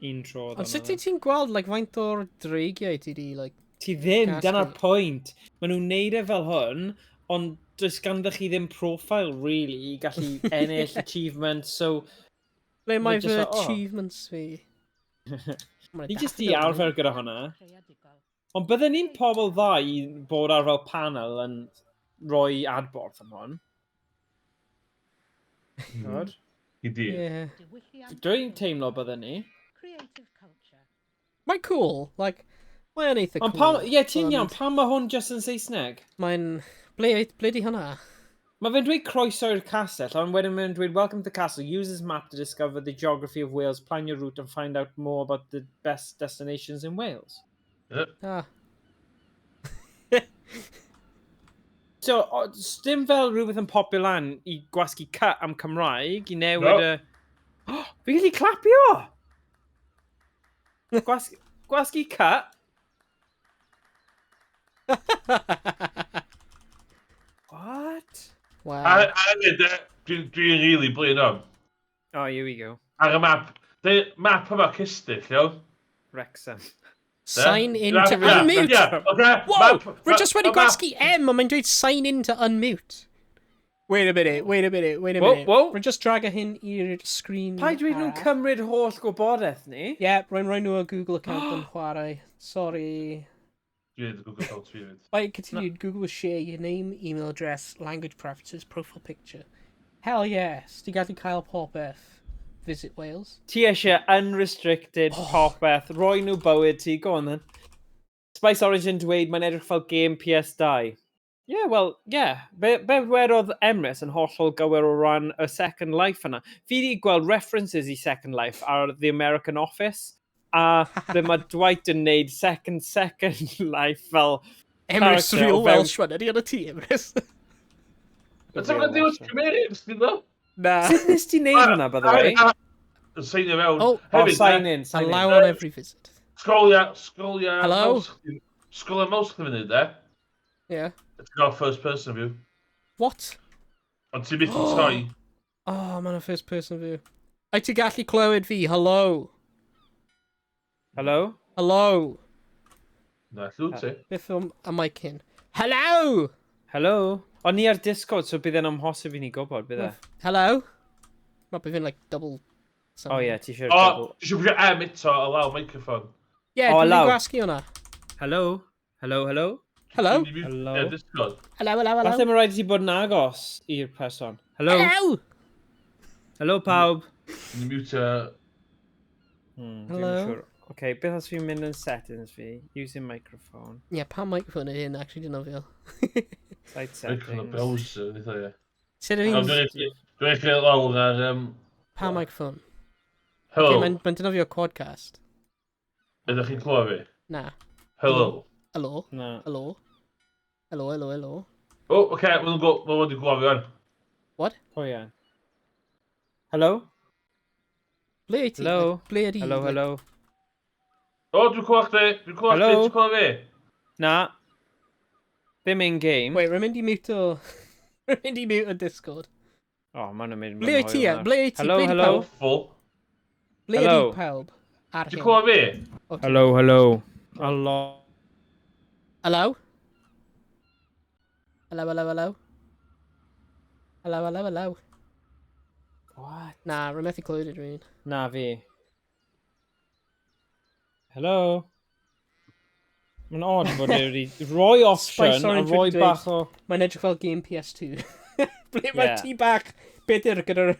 un tro. Ond sut ti'n gweld, like, faint o'r dreigiau ti di, like... Ti ddim, Casglu. dyna'r pwynt. Maen nhw'n neud e fel hwn, ond does ganddo chi ddim profile, really, i gallu ennill achievement, so Ble Mae mae jyst fy fel, "O." achievements fi? Ni jyst di arfer gyda hwnna. Ond bydden ni'n pobl dda i bod ar fel panel yn rhoi adborth am hwn. T'mod? I di. Yeah. Dwi'n teimlo bydden ni. Creative culture. Mae'n cool, like... Mae'n eitha Ond cool. pam, ie, ti'n iawn, ond pam mae hwn just yn Saesneg? Mae'n... Ble di hwnna? Mae fe'n dweud croeso i'r castell, ond wedyn mae'n dweud "Welcome to the castle, use this map to discover the geography of Wales, plan your route and find out more about the best destinations in Wales." Ah. So, dim fel rhywbeth yn popio lan i gwasgu cut am Cymraeg, i newid No. y... Oh, fi'n gallu clapio! Gwasgu cut. What? Wow. A hefyd, dwi'n really blin on. Oh, here we go. Ar y map, dy map yma cestyll, iawn? Wrexham. Sign in to unmute! Ie, oce. Whoa! Rwy just wedi map- gwasgu M a mae'n dweud "sign in to unmute". Wait a minute, wait a minute, wait a Whoa, minute. Whoa. Rwy'n just drag hyn i'r screen. Pa dweud nhw'n cymryd holl gwybodaeth ni? Ie, yeah, rwy'n rhoi nhw o Google account yn chwarae. Sorry. Dwi'n Google account fi hefyd. By continued, Google will share your name, email address, language preferences, profile picture. Hell yes, ti'n gallu cael popeth. Visit Wales. Ti eisiau unrestricted Oh. popeth, roi nhw bywyd ti, go on then. Spice Origin dweud mae'n edrych fel game PS2. Yeah, well, yeah. Be wedodd Emrys yn hollol gywir o ran y Second Life yna. Fi wedi gweld references i Second Life ar The American Office, a ble mae Dwight yn neud Second Life fel Emrys, character real o fewn- Welsh one. Ydy yn y tŷ, Emrys? Ti'n gwybod dewis cymeriad, ysdi ddo? Na. Sut nes ti neud hwnna, by the way? Yn seinio fewn. Oh. Oh, Hefyd, sign in, sign in. Allow on every visit. Sgrolia Hello? Sgrolia mouse chdi fyny, de? Yeah. Ti'n gael first person view. What? Ond ti'n byth yn troi. Oh, mae'n a first person view. Ai ti gallu clywed fi? Hello? Hello? Hello? Na, llw ti. Beth am y mic hyn? Hello? Hello? O'n ni ar Discord, so bydd e'n amhosib i ni gwybod, bydd e? Hello? Mae bydd fi'n like double sound. Oh ie, ti eisiau'r O, double. ti eisiau pwysio M eto, allow microphone. Yeah, Oh, dwi'n allow. gwasgu hwnna. Hello? Hello, hello? Hello? Ti'n mute- Hello? Ie, Discord. Hello, hello, hello. Falle mae rhaid i ti bod yn agos i'r person. Hello? Hello? Hello, pawb. Ti'n mute. Dwi'm Hello? yn siŵr. Okay, beth os fi'n mynd yn settings fi? Using microphone. Yeah, pa microphone ydy hyn, actually, dyna fi. Site Microphone o settings. browser, eitha, ie. Sut O, ydyn Dwi'n eich lawr ar Pa microphone? Hello. Okay, mae'n defnyddio Quadcast. Ydych chi'n clywed fi? Na. Hello. Hello? Na. Hello? Hello, hello, hello. O, oce, maen nhw'n wedi glywed fi wan. What? O ie. Hello? Ble wyt ti? Hello? Like, ble ydi? Hello, like- hello. O, dwi'n clywed chdi. Dwi'n clywed chdi, Hello? ti'n clywed fi? Na. Ddim in game. Wait, rwy'n mynd i mute o... Rwy'n mynd i mute o Discord. Oh, ma'n mynd. Ble wyt ti? E? Ble wyt ti? Hello, Ble ydi hello. pawb? Awful. Ble ydi Hello. pawb? Ar Ti'n hyn. clywed fi? O, Hello, hello. Hello. Hello? Hello, hello, hello. Hello, hello, hello. What? Na, rwy'n methu clywed rhywun. Na fi. Hello? Mae'n odd fod e wedi rhoi option Spice a Orange rhoi wedi dweud- bach o. Mae'n edrych fel game PS2. Ble mae Ie. tŷ bach bedyr gyda'r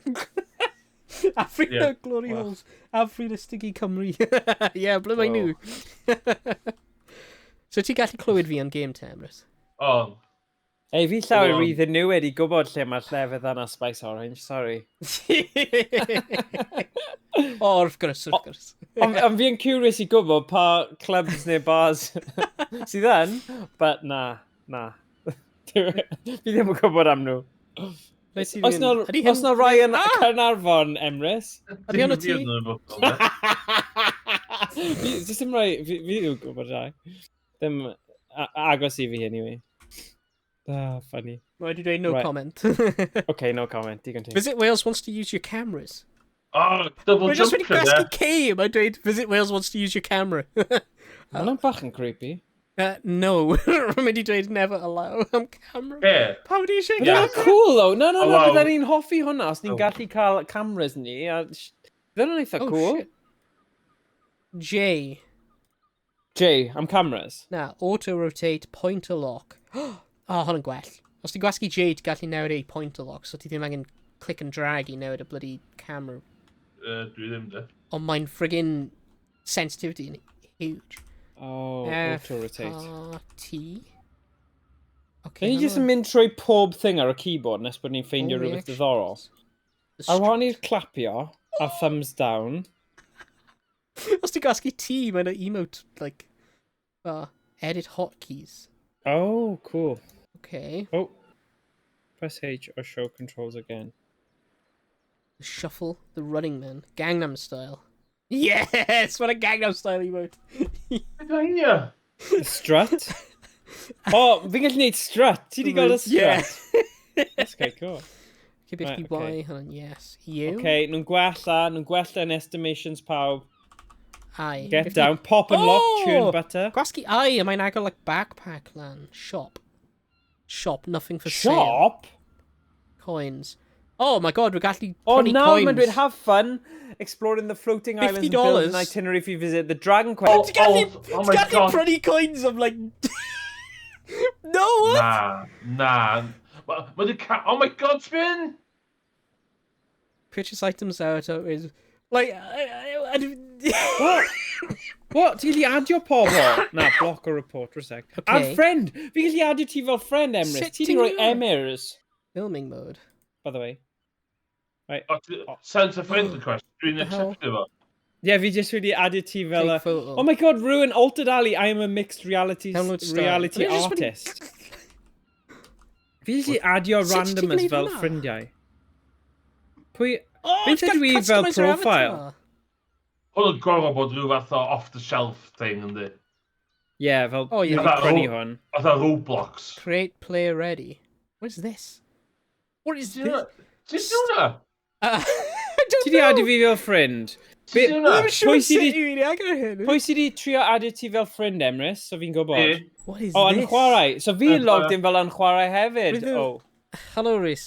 Africa Ie. Glory Wow. Holes. Africa Sticky Cymru. Ie, yeah, ble mae Wow. nhw? So ti'n gallu clywed fi yn game te, Emrys? O, Ei, fi llawer Go on. rhy ddiniwed i gwybod lle mae'r llefydd yna, Spice Orange, sorry. O, wrth gwrs, wrth gwrs. Ond fi yn curious i gwybod pa clubs neu bars sydd yn, but na. Fi ddim yn gwybod am nhw. Ble ti Oes na, fynd? Ydi hyn- oes na rai yn Ah! Caernarfon, Emrys? Ydi hwn o ti? Fi, does dim rai, fi ddim yn gwybod rai. Ddim agos i fi anyway. Ah, funny. Mae wedi dweud no Right. comment. Okay, no comment, digon teg. Visit Wales wants to use your cameras. O, double Mae just wedi jumpio, gwasgu de. K, mae'n dweud "Visit Wales wants to use your camera". Mae hwnna'n bach yn creepy. No, rwy'n mynd i dweud never allow am camera. Be? Pam di eisiau But Yeah. hwnna'n cool though. No, Allow. bydden ni'n hoffi hwnna os ni'n Oh. gallu cael cameras ni. Bydden nhw'n eitha Oh, cool. shit. J. J, am cameras. Na, auto-rotate, pointer lock. Oh, hwn yn gwell. Os ti'n gwasgu J, ti'n gallu newid ei pointer lock, so ti ddim angen click and drag i newid y bloody camera. Dwi ddim, de. Ond mae'n friggin' sensitivity yn huge. Oh, F, auto-rotate. R, T. Okay, Ni jyst yn mynd trwy pob thing ar y keyboard nes bod ni'n ffeindio Oh, rhywbeth reactions. diddorol. The Ar wahân i'r clapio a thumbs down. Os ti'n gwasgu T, mae'n emote, like, edit hotkeys. Oh, cool. Okay. Oh. Press H or show controls again. The shuffle, the running man, Gangnam Style. Yes! What a Gangnam Style emote. Beth yw hynny? The strut. Oh, fi'n gallu gwneud strut. Ti di gael y strut? Yeah. That's quite cool. Okay, beth Right, i Y, okay. hang on, yes. U, Okay, nhw'n gwella yn estimations pawb. I. Get Beth down, pop and lock, churn Oh! butter. Gwasgu I, a mae'n agor, like, backpack lan. Shop. Shop, nothing for sale. Shop? Coins. Oh my God, we're gallu Oh, prynu now coins. mae'n dweud have fun exploring the floating islands and build an $50. itinerary if you visit the Dragon Quest. Oh, Ti'n gallu, oh my ti'n gallu God. prynu coins am, like... No, what? Na, na. Ma di ca... Oh my God, spin! Purchase items out is... Like, I What? What? Ti'n gallu adio pobl? Na, block or report, for a sec. Okay. Add friend! Fi'n gallu adio ti fel friend, Emrys. Sut Ti di ti'n rhoi gwneud? Emyrs, Filming mode. by the way. Oh, send a friend request. Dwi'n The hell? acceptio fo. Ie, yeah, fi just wedi adio ti fel Take a... photo. Oh my God, rhywun Altered Ali, I am a mixed reality, Download style. reality O'n i jyst wedi- artist. Fi gallu adio Sut ti'n randomers gwneud fel hwnna? ffrindiau. Pwy... Oh, Beth ti'n ydw i gallu fel customise your profile? avatar. Hwn yn gorfod bod rhyw fath o off-the-shelf thing, yndi? Ie, yeah, fel... Oh, ie. Fi Fatha prynu hwn. Fatha Roblox. Create player ready. What is this? What is this? Sut ti'n hwnna? I don't Ti di know. adio fi fel ffrind? Sut ti'n hwnna? Ddim yn siŵr Pwy sy sut 'di- i fi agor hyn. Pwy sy di trio adio ti fel ffrind, Emrys? So fi'n gwybod. Fi. What is O, this? yn chwarae. So fi'n Yn logged chwarae. in fel yn chwarae hefyd. Rydw- Oh. Hello, Rhys.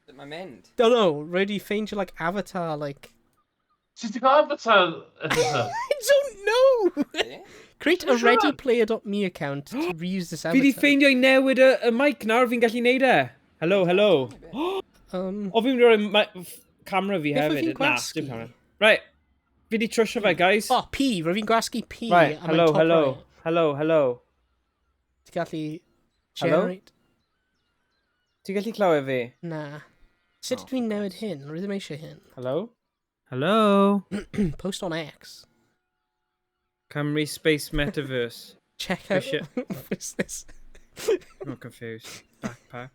Sut mae'n mynd? Don't know. Ready ffeindio like avatar like. Sut ti'n cael avatar editor? I don't know. Be? Create a Dwi'n siŵr. readyplayer.me account to reuse this avatar. Fi di ffeindio i newid y mic nawr, fi'n gallu neud e. Hello, hello. O, fi'n mynd i roi camera fi Beth oedd hefyd. fi'n Na, gwasgu? dim camera. Right. Fi di trwsio fe, guys. Oh, P. Rwy'n fi'n gwasgu P. Right, a mae'n hello, top hello. right. Hello, hello. Ti'n gallu Hello? generate... Ti'n gallu clywed fi? Na. Sut Oh, ydw i'n newid hyn? Rwy ddim eisiau hyn. Hello? Hello? Post on X. Cymru Space Metaverse. Check out... Eisiau- What's this? I'm confused. Backpack.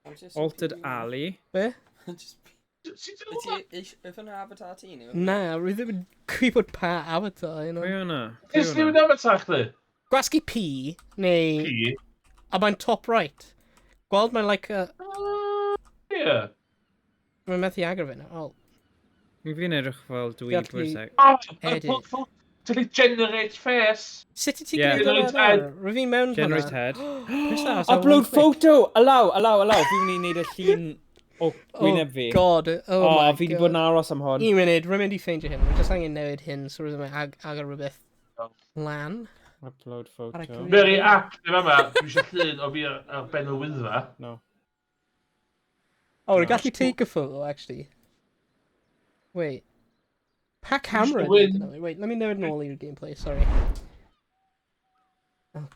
I'm just Altered Ali. Be? Just... Sut ti'n hwnna? Ydy eich hwnna avatar ti neu? Na, rwy ddim yn gwybod pa avatar, you know. Pwy hwnna? Pwy Sut ti'n hwnna? avatar chdi? Gwasgu P, neu... P? A mae'n top right. Gweld mae'n like a... Ie. Mae'n methu agor fe nawr. Oh, Fi'n edrych fel dwi Gallu- for a sec. Oh, Edit. Ti'n gallu generate face. Sut wyt ti'n Yeah. gwneud hwnna Generate head. nawr? Rwy fi'n mewn hwnna. Generate head. Press that, so Upload one click. photo! Allow, allow, allow. Fi'n mynd i wneud y llun o gwyneb fi. Oh god, oh, Oh, my fi wedi god. bod yn aros am hwn. Un munud, rwy'n mynd i ffeindio hyn. Rwy'n just angen newid hyn, so rwy'n agor rhywbeth Oh. lan. Upload Ar y photo. cyfrif. Very app, ddim yma. Dwi eisiau llun o fi ar ben y Wyddfa. No. Oh, rwy'n No. gallu take a photo, actually. Wait. Pa camera? win. dwi Wait, let me newid nôl i'r gameplay, sorry. Oh,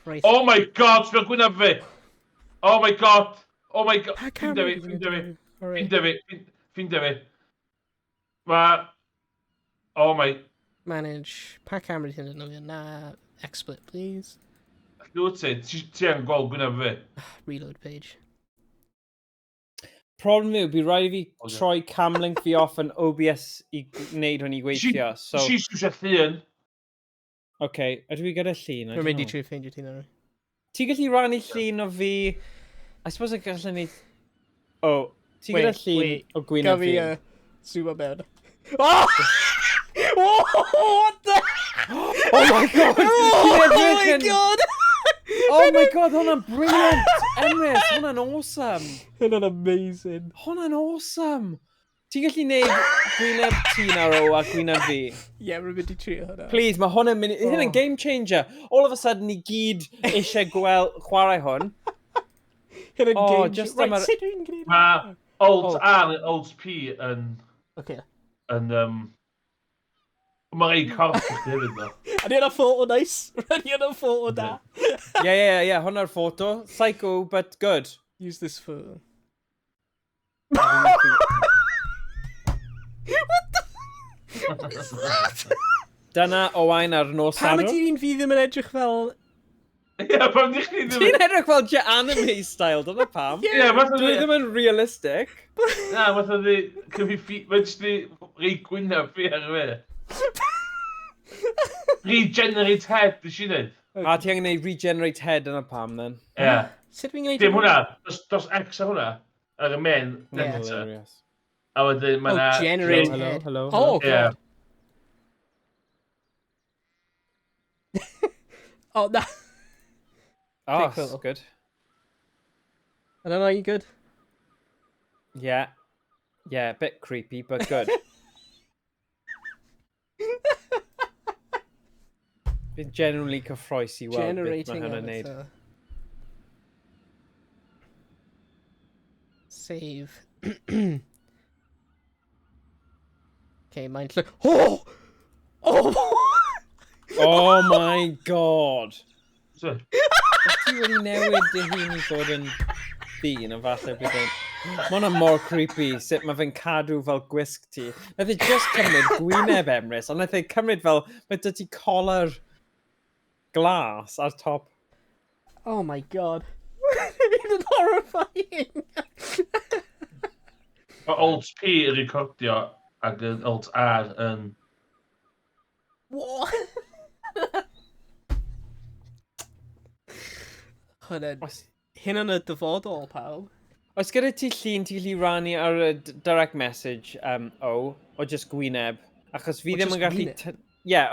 Christ. Oh my God, sbio gwyneb fi! Oh my God! Oh my God! Pa Ffindio camera fi, dwi'n mynd ffindio fi, Alright. ffindio fi, ffindio fi. Ma... Oh my... Manage. Pa camera dwi'n defnyddio? Na, XSplit, please. Lle ti? Ti angen gweld gwyneb fi. Reload page. Problem yw, bydd rhaid i fi Ocê. troi camlink fi off yn OBS i gwneud hwn i gweithio. So, Ti eisiau llun. okay, ydw i gyda llun? I Rwy'n don't mynd i know. trio ffeindio ti nawr. Ti'n gallu rannu llun o fi... I suppose y gallen ni... Oh, ti gyda Wait, llun wait. o gwyneb Gaf fi fi? zoom up mewn. Oh! Whoa, what the? Oh my God! Oh, Ti'n my edrych yn- God! Oh my God, hwnna'n brilliant! Emrys, hwnna'n awesome! Hynna'n amazing. Hwnna'n awesome! Ti'n gallu neud gwyneb ti nawr o a gwyneb fi? Yeah, rwy'n mynd i trio hwnna. Please, mae hwnna'n mynd... Hynna'n Oh. game changer. All of a sudden, ni gyd eisiau gweld chwarae hwn. Hynna'n Oh, game just Right, am yr- sut dwi'n gwneud Mae hwnna? Alt Alt. A neu Alt P yn... Okay. yn... Mae rei corff i chdi hefyd, ddo. Ydy hwnna photo nice? Ydy hwnna photo da? Ie, hwnna'r ffoto. Psycho, but good. Use this photo. What the... What is that? Dyna Owain ar nos Pam Sadwrn. ydy un fi ddim yn edrych fel... Ie, pam di chdi ddim... Ti'n edrych fel je anime style, dyna pam. Ie, fatha Dwi ddim yn realistic. Na, fatha di... Cyfi ffi... Mae'n jyst di rei gwynaf fi ar y fe. Regenerate head, nes i wneud. A ti angen gwneud regenerate head yna pam, then. Ie. Sut fi'n gwneud Dim hwnna. Dos X ar hwnna. Ar y main Ie. editor. Hilarious. A wedyn mae Oh, na... generate Hello, head. hello, Oh, Ie. God. Oh, na. Oh, Okay, cool. good. I don't know, you good? Yeah. Yeah, a bit creepy, but good. Fi'n genuinely cyffroes i weld beth mae Generating hwnna'n neud. avatar. Save. Okay, mae'n lle... Oh! Oh! Oh my God! So, Os ti wedi newid dy hun i fod yn ddyn, a falle bydd yn... Mae hwnna mor creepy, sut mae fe'n cadw fel gwisg ti. Nath e just cymryd gwyneb Emrys, ond nath e cymryd fel... Mae dy ti collar glas ar top. Oh my God. It's horrifying. Mae Alt P yn recordio ac yn Alt R yn... What? Hwnna... Oes, Hyn yn y dyfodol, pawb. oes gyda ti llun ti'n gallu rannu ar y direct message o just gwyneb? Achos fi O, ddim jyst yn gallu... gwyneb? Ie, o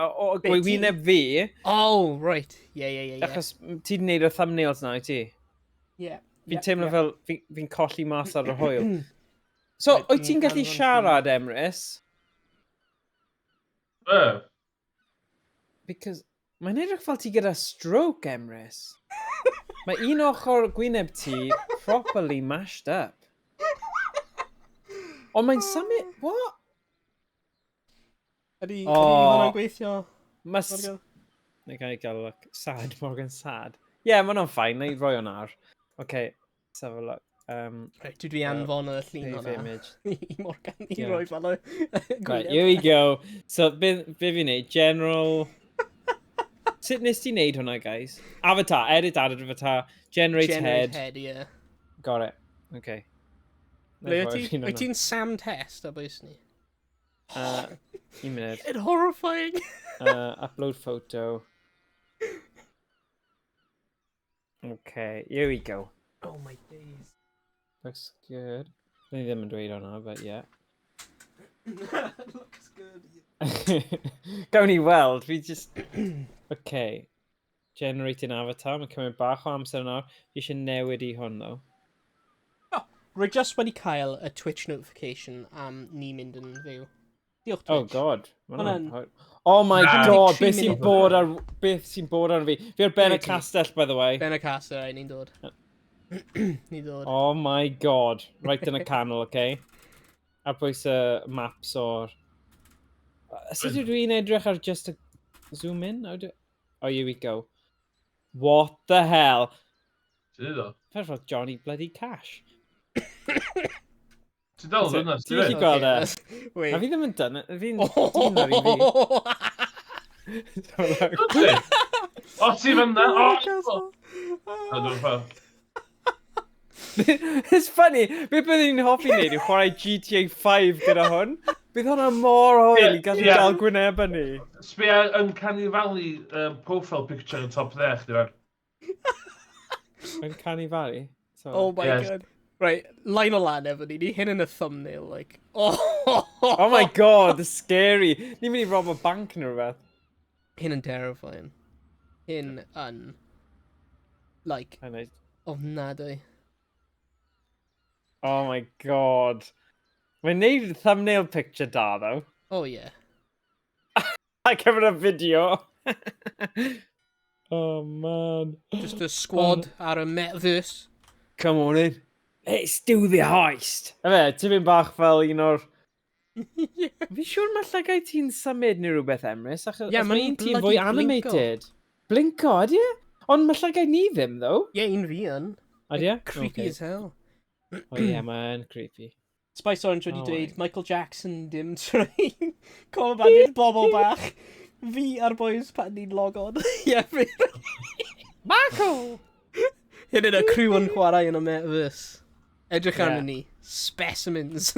Be, ti- gwyneb fi, Oh, right. Yeah. achos ti 'di wneud y thumbnails na, wyt ti? Yeah. Fi'n teimlo fel fi'n colli mas ar y hwyl. So, Right, wyt ti'n ni'n gallu anfon llun. siarad, Emrys? E. Because mae'n edrych fel ti gyda stroke, Emrys. Mae un ochr gwyneb ti properly mashed up. Ond mae'n symud... What? Ydy Oh. hwnna'n gweithio? Mae... Morgan? Na gael gael look. Sad, Morgan, sad. Ie, yeah, mae hwnna'n fine. Na i roi hwnna ar. Okay, let's have a look. Right, dwi 'di anfon y llun Save hwnna image. i Morgan i Yeah. roi fel y Right, here we go. So, be fi'n neud? General... Sut nes ti neud hwnna, guys? Avatar, edit avatar, generate, Generate head. head, yeah. Got it. Okay. Ble wyt ti? Wyt ti'n Sam Test a bwys ni? Un munud. It's horrifying. Upload photo. Okay, here we go. Oh my days. Looks good. Ni ddim yn dweud hwnna, but yeah. Looks good. Gawn ni weld, fi just... Okay. Generating avatar, mae'n cymryd bach o amser nawr. Fi eisiau newid i hwn, though. Rwy just wedi cael y Twitch notification am ni mynd yn fyw. Diolch Twitch. Oh god. Ma' hwnna'n- Hwnna'n- Oh my Na. God, 13 beth sy'n munud. bod ar... Beth sy'n bod ar fi? Fi ar ben y Be ti? castell, by the way. Ben y castell, ai, ni'n dod. Ni'n dod. Oh my God. Right yn y canol, okay? Ar bwys y maps o'r... Sut ydw i'n edrych ar just a... Zoom in? How do... Oh, here we go. What the hell? Ti'n dweud o? Fe fel Johnny Bloody Cash. Ti'n dal That's it. hwnna, Ti'n gallu ti'n gweld e? Wait. A fi ddim yn dyn, fi'n dyn ar i fi. O, ti fyna? O! O, dwi'n ffordd. It's funny, beth byddwn ni'n hoffi wneud yw chwarae GTA 5 gyda hwn. Bydd hwnna mor hwyl i gallu Ie. gael gwynebau ni. Sbia ar Uncanny Valley profile picture yn top there, chdi fan. Uncanny Valley? So, Oh my Yes. God. Right, line o lan efo ni. Ni hyn yn y thumbnail, like. Oh, Oh my God, the scary. Ni'n mynd i rob a bank neu rhywbeth. Hyn yn terrifying. Hyn yn... Like, I know. ofnadwy. Oh my God. Mae'n neud thumbnail picture da, though. Oh yeah. I covered a video. Oh man. Just a squad ar y metaverse. Come on in. Let's do the heist. Efe, tipyn bach fel un o'r Fi'n siŵr mae llygau ti'n symud neu rhywbeth, Emrys, achos Ie, yeah, ma'n mae un ti'n bloody fwy blinko. animated. Blinko, ydy e? Ond mae llygau ni ddim, though. Ie, un fi yn. Ydy e? Creepy as hell. O ie, mae'n creepy. Spice Orange wedi Oh, dweud, right. Michael Jackson dim train. Call about bobl bach. Fi a'r boys pan ni'n log on. Ie, fi. Michael! Hyn yn y crew yn chwarae yn y metaverse. Edrych Ie. arno ni. Specimens.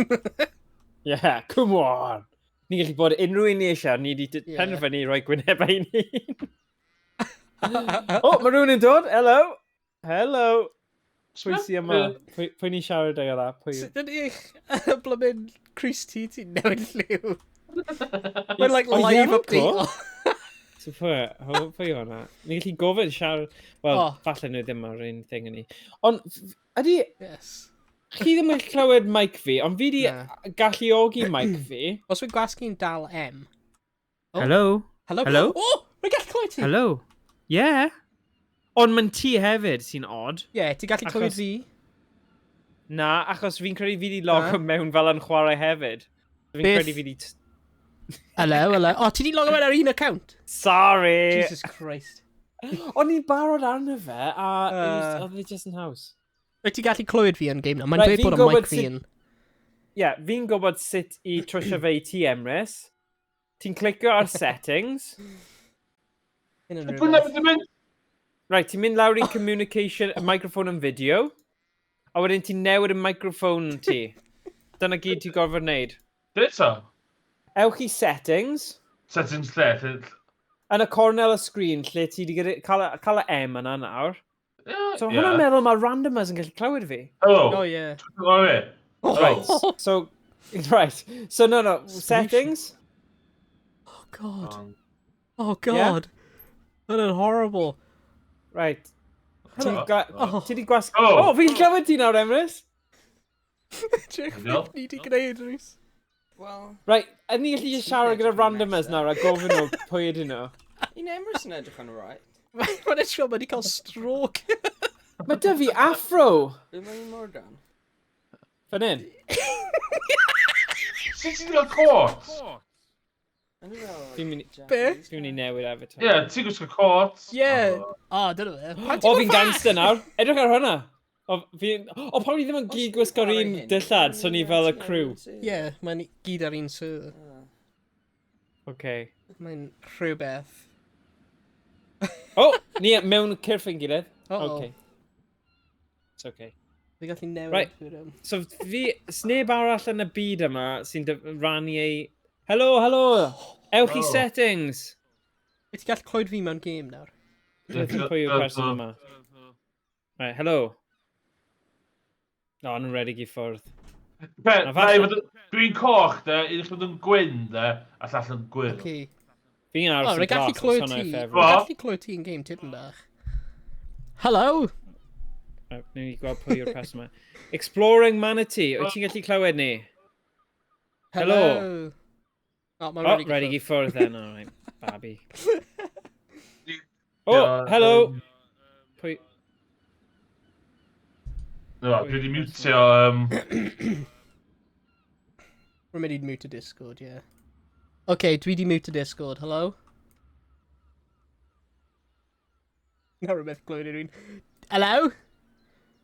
Yeah, come on! Ni'n gallu bod unrhyw un ni eisiau, ni wedi Ie. penderfynu rhoi gwynebau i ni. O, mae rhywun yn dod! Hello! Hello! Pwy sy yma? Pwy ni'n siarad ag yna? Pwy? Sut ydy eich blymyn Chris T ti'n newid lliw? Mae'n like O, ie, live ma'n update. cool. So pwy, pwy yw hwnna? Ni'n gallu gofyn siarad... Wel, Oh. falle nhw ddim ar un thing yn ni. Ond, ydy, Yes. chi ddim yn clywed mic fi, ond fi di Na. galluogi mic fi. Os wy'n gwasgu'n dal M. Oh. Hello? Hello? Hello? Oh, rwy'n gallu clywed ti. Hello? Yeah. Ond mae'n ti hefyd sy'n odd. Ie, yeah, ti'n gallu clywed Achos- fi? Na, achos fi'n credu fi di log Na. mewn fel yn chwarae hefyd. Fi'n Beth? credu fi di... Hello, hello. O, ti di log mewn ar un account? Sorry! Jesus Christ. O'n i'n barod arno fe, a oedd e just yn haws. Wyt ti'n gallu clywed fi yn game na? Mae'n Right, dweud fi'n bod y mic gwybod fi sut- yn. Ie, yeah, fi'n gwybod sut i trwsio fe i ti, Emrys. Ti'n clicio ar settings. Hyn yn Pwy na rhywbeth. mynd i mynd? Right, ti'n mynd lawr i communication, microphone and video. A wedyn ti'n newid y microphone ti. Dyna gyd ti'n gorfod wneud. Dweud so? Ewch i settings. Settings lle? Yn y cornel y sgrin lle ti wedi cael y M yna nawr. Ie. So hwnna'n meddwl mae randomers yn gallu clywed fi. Hello. Oh, yeah. O, fe. Right, so... Right, so no, no, settings. Oh, God. Oh, God. That is horrible. Right. Ti Oh. Oh. di gwas... Oh. Oh, fi'n clywed ti nawr, Emrys. Edrych Hello. beth ni di gwneud, Rhys. Wel, Right, yn ni gallu just siarad gyda randomers nawr a gofyn nhw pwy ydyn nhw. un Emrys yn edrych yn alright. Mae'n edrych fel mae wedi cael stroke. Mae dy fi afro! Be mae'n Morgan? Fan hyn. Sut ti'n cael cot? Yn fel... Fi'n mynd Be? Fi'n mynd i newid avatar. Ie, ti'n gwisgo cot. Ie. O, dyna fe. Pan ti O, mor fi'n fach? gangster nawr. Edrych ar hwnna. O, fi'n... O, pam ni ddim yn gyd gwisgo'r un dillad, so ni fel y crew. Ie, mae'n gyd ar un server. Okay. Mae'n rhywbeth. O, ni mewn cyrff ein gilydd. Uh-oh. Okay. It's okay. Fi gallu newid. Right. Right. So fi, sneb arall yn y byd yma sy'n rannu ei... Helo, helo! Ewch i Hello. settings! Wyt ti'n gallu clywed fi mewn game nawr? Dwi'n pwy yw'r person yma. Right, hello. O, nhw'n redig i ffwrdd. Pe, Na, falle- Dwi'n coch, de, un chi fod yn gwyn, de, a llall yn gwyrdd. Okay. Fi'n O, aros rwy'n yn gallu glas, os clywed hwnna ti. yw Rwy'n ffefryn. Bo? gallu clywed ti yn game tipyn bach. Hello! Right, Newn ni gweld pwy yw'r person yma. Exploring Manatee. Wyt ti'n gallu clywed ni? Hello. O, mae'n O, redig i redig i ffwrdd. ffwrdd then, alright. Babi. O, hello! Pwy... No, dwi wedi mutio, Rwy'n mynd i mute y Discord, ie. Yeah. Okay, dwi di mute y Discord, hello? Na rhywbeth glywed unrhyw un. Hello?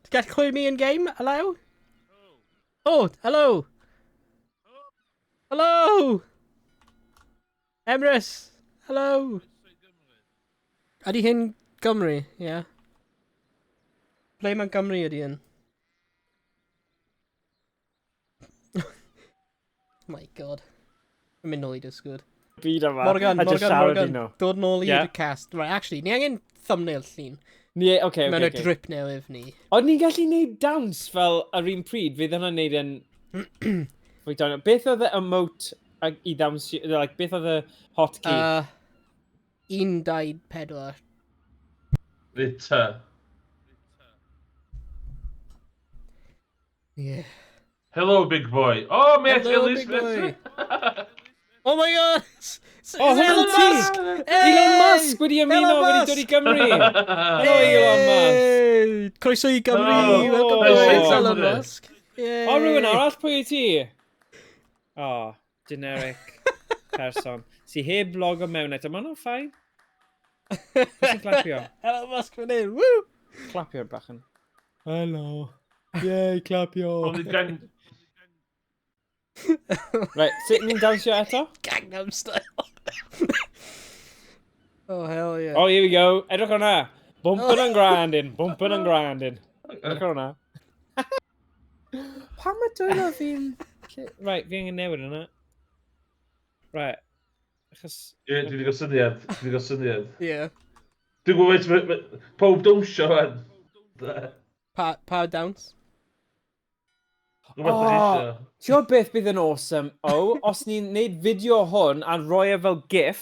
Ti'n gallu clywed me in game? Hello? Oh, hello! Hello! Emrys! Hello! Ydy hyn Gymru, ie? Yeah. Ble mae Gymru ydy hyn? My god. Yn mynd nôl i Discord. Byd yma. Morgan, a just Morgan, siarad i Morgan. nhw. Dod nôl i'r Yeah. cast. Right, actually, ni angen thumbnail llun. Ni, oce, Mewn oce, y oce. drip newydd ni. Ond ni'n gallu neud dawns fel ar un pryd, fydd hwnna'n neud yn... Fwy doniol. Beth oedd y emote i ddawns... Like, beth oedd y hotkey? 1, 2, 4. Rita. Yeah. Hello, big boy. Oh, mate, Hello, Ellis, big boy. mate. Oh my god! Is Oh, it Elon hwnna'n ti! Musk! Elon Musk wedi ymuno, Elon wedi Musk! dod i Gymru! Hello, Elon Musk! Hey! Croeso i Gymru! Hello. Welcome Nice to shit, Elon Cymru. Musk! Yay. O, rhywun arall, pwy wyt ti? O, Generic person. Si heb logo mewn eto, mae hwnna'n fine. Pwy sy'n clapio? Elon Musk fan hyn, woo! Clapio'r bachan. Hello. Yay, clapio. Ond gang... Right, sut ni'n dawnsio eto? Gangnam Style. Oh, hell yeah. Oh, here we go. Edrych hwnna. Bumping and grinding, bumping and grinding. Edrych hwnna. Pam mae dwylo fi'n... Right, fi angen newid hwnna. Right. Achos... Ie, dwi wedi cael syniad. Dwi wedi cael syniad. Yeah. Dwi'n gwybod beth... Pob dawnsio fan. Pa dawns? Rhywbeth oh, eisiau. Ti'n gwybod beth bydd yn awesome, o? Os ni'n neud fideo hwn a roi e fel gif,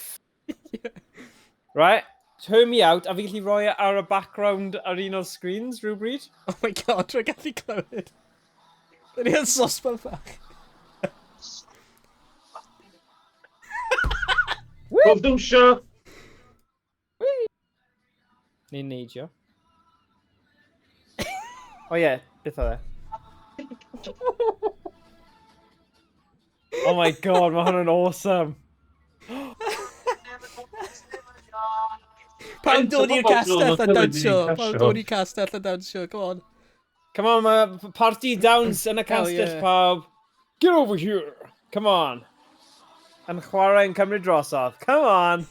right? Turn me out, a fi gallu roi e ar y background ar un o'r screens rhywbryd. Oh my God, rwy'n gallu clywed. Dyn ni yn sosban fach. Pob dawnsio! Ni'n neidio. O ie, beth oedd e? Oh my God, mae hwn yn awesome. Pam dod i'r castell a dawnsio? Pam dod i'r i'r castell a dawnsio? Come on. Come on, mae party dawns yn y castell, yeah. Pawb. Get over here. Come on. Yn chwarae yn cymryd drosodd. Come on.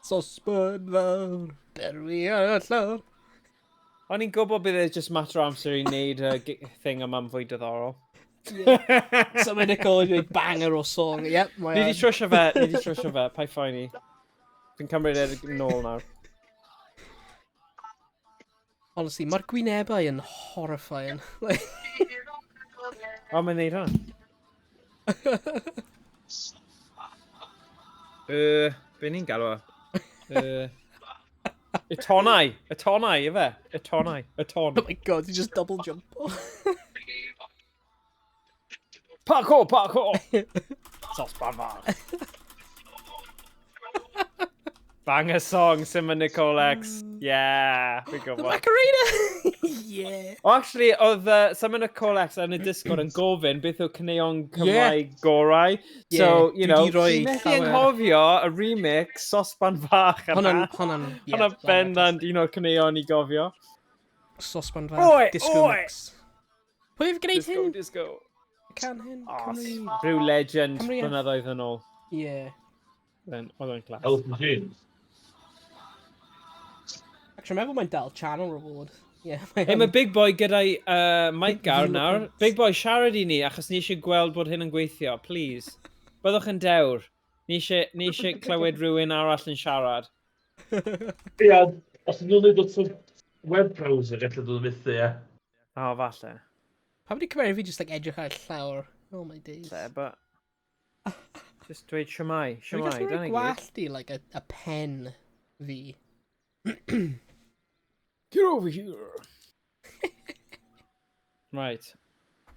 Sosban fawr, berwi ar y llawr. O'n i'n gwybod bydd e just matter o amser i wneud y thing yma'n fwy diddorol. Yeah. So mae Nicole yn dweud banger o song. Yep, mae Ni di trwsio fe, ni di trwsio fe, paid phoeni. Fi'n cymryd e nôl nawr. Honestly, mae'r gwynebau yn horrifying. O, mae'n neud hwnna. Be ni'n galw o? Y tonau, y tonau, ife? Y tonau, y ton. Oh my God, you just double jump. Parkour, parkour! Sosban fach. Banger song, Simon Nicole X. Yeah, fi'n The gwybod. Macarena! Yeah. O, actually, oedd Simon Nicole X yn y Discord yn gofyn beth yw caneuon Cymraeg gorau. So, Yeah, you dwi know, 'di rhoi ti'n methu llawer. anghofio y remix Sosban Fach yna. Honna'n, yeah. Hwnna'n bendant un o'r caneuon i gofio. Sosban Oi, fach, disco oi! mix. Pwy yw gwneud Disco, hyn? disco. Can hyn? Oh, Cymru. rhyw legend Cymru F. blynyddoedd yn ôl. Yeah. Then, oedd o'n class. Health Machines. Actually, meddwl mae'n dal channel reward. Yeah, mae Hei, mae Big Boy gyda'i mic ar Feel the nawr. pulse. Big Boy, siarad i ni, achos ni eisiau gweld bod hyn yn gweithio, please. Byddwch yn dewr. Ni eisiau clywed rhywun arall yn siarad. Ia, os ydyn nhw'n neud o web browser, gallu dod yn methu, ie. O, falle. Pam wedi cymeru fi just like edrych ar y llawr? Oh my days. Falle, but... Just dweud siamai, Dwi'n siamai, gallu rhoi dyna i gyd. gwallt i, like, a pen fi. Get over here! Right.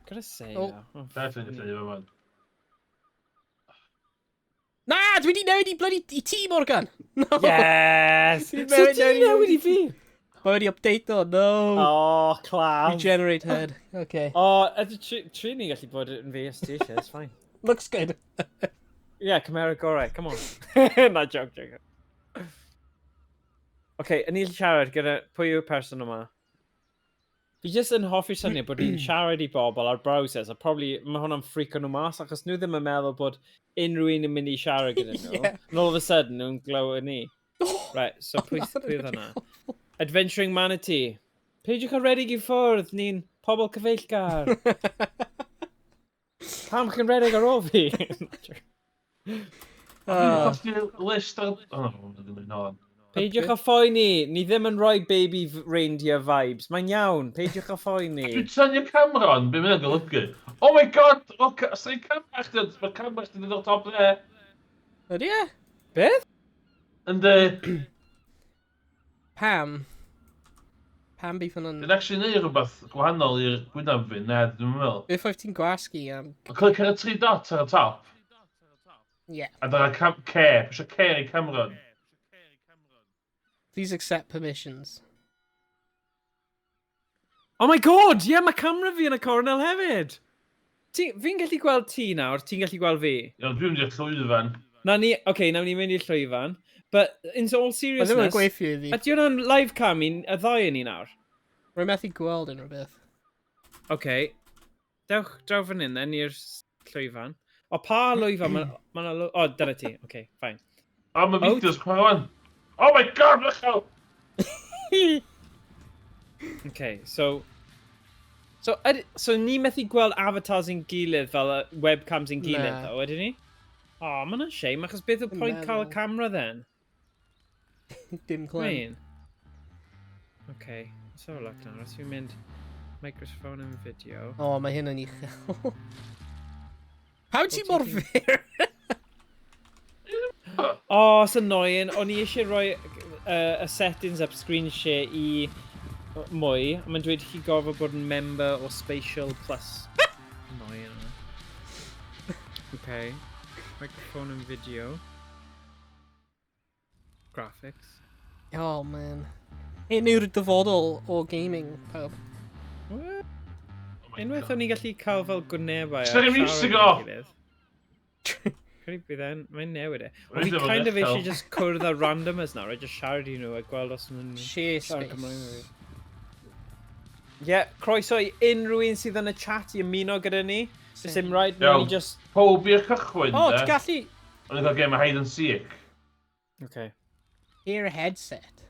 Gotta say, Oh. now. Oh, Definitely gallu neud man. Na, dwi wedi newid i bloody i ti, Morgan! No! Yes! Dwi 'di So newid- ti 'di newid i fi? Mae wedi update o, no! Oh, class. Regenerate head. Okay. O, ydy tri ni'n gallu bod yn fi os ti eisiau, it's fine. Looks good. Yeah, cymera gorau, come on. Na, joke, joke. OK, yn ni'n siarad gyda pwy yw'r person yma? Fi jyst yn hoffi'r syniad bod ni'n siarad i bobl ar browsers, a probably mae hwnna'n freako nhw mas, achos nhw ddim yn meddwl bod unrhyw un yn mynd i siarad gyda nhw. Yeah. And all of a sudden, nhw'n glywed ni. Right, so pwy oedd hwnna? Adventuring Manatee. Peidiwch â redeg i ffwrdd, ni'n pobl cyfeillgar. Pam chi'n redeg ar ôl fi? Os ti'n list ar... O, no, dwi'n mynd nôl. Peidiwch â phoeni, ni ddim yn rhoi baby reindeer vibes. Mae'n iawn, peidiwch â phoeni. Dwi'n tynnu camera on, be mae'n golygu? Oh my God! Oh, sa'n camera chdi, mae camera chdi yn dod o'r top there. Ydy e? Beth? Yndi. Pam? Pam bydd hwnna'n... Dwi'n actually neud rhywbeth gwahanol i'r gwynaf fi, na, dwi'n meddwl. Beth oedd ti'n gwasgu am... Ond clic ar y tri dot ar y top. Yeah. A dyna cam care, pwysio care i Cameron. Please accept permissions. Oh my God, ie, yeah, mae camera fi yn y cornel hefyd. Fi'n gallu gweld ti nawr, ti'n gallu gweld fi. Iawn, dwi'n mynd i'r llwyfan. Na ni, oce, okay, nawn ni mynd i'r llwyfan. But in all Mae ddim yn seriousness, gweithio i fi. ydy hwnna'n live cam i'n y ddau yn ni nawr? Rwy'n methu gweld unrhyw beth. Oce. Okay. Dewch draw fan hyn then i'r llwyfan. O, pa lwyfan? Mae ma 'na o, dyna ti. Oce, okay, fine. O, mae fideos chwarae wan. Oh my God, Michael! Okay, so... So, so ni methu gweld avatars yn gilydd fel y webcams yn gilydd, Na. ddo, ydyn ni? O, oh, ma' hwnna'n shame, achos beth yw'r pwynt cael y camera then? Dim clem. Mean? Okay, let's have a look now. Os fi'n mynd microphone and video. O, mae hyn yn uchel. Pam ti mor fyr? Oh, it's annoying. O'n i eisiau rhoi y settings up screen share i mwy, a mae'n dweud chi gorfod bod yn member o Spatial Plus. Annoying hwnna. Okay. Microphone and video. Graphics. Oh, man. Hyn yw'r dyfodol o gaming, pawb. What? Oh my Unwaith God. o'n i'n gallu cael fel gwynebau a Turn your siarad music gyda'n off! gilydd. Credu bydd e'n, mae'n newid e. Ond Rwy'n fi ddim yn kind of uchel. eisiau just cwrdd â randomers nawr, a just siarad i nhw a gweld os nhw'n Share siarad Cymraeg space. efo fi. Ie, croeso i unrhyw un sydd yn y chat i ymuno gyda ni. Does dim rhaid, Iawn. ni just. Pob i'r cychwyn, O, de. ti'n gallu. O'n i'n cael game o hide and seek. Okay. Hear a headset.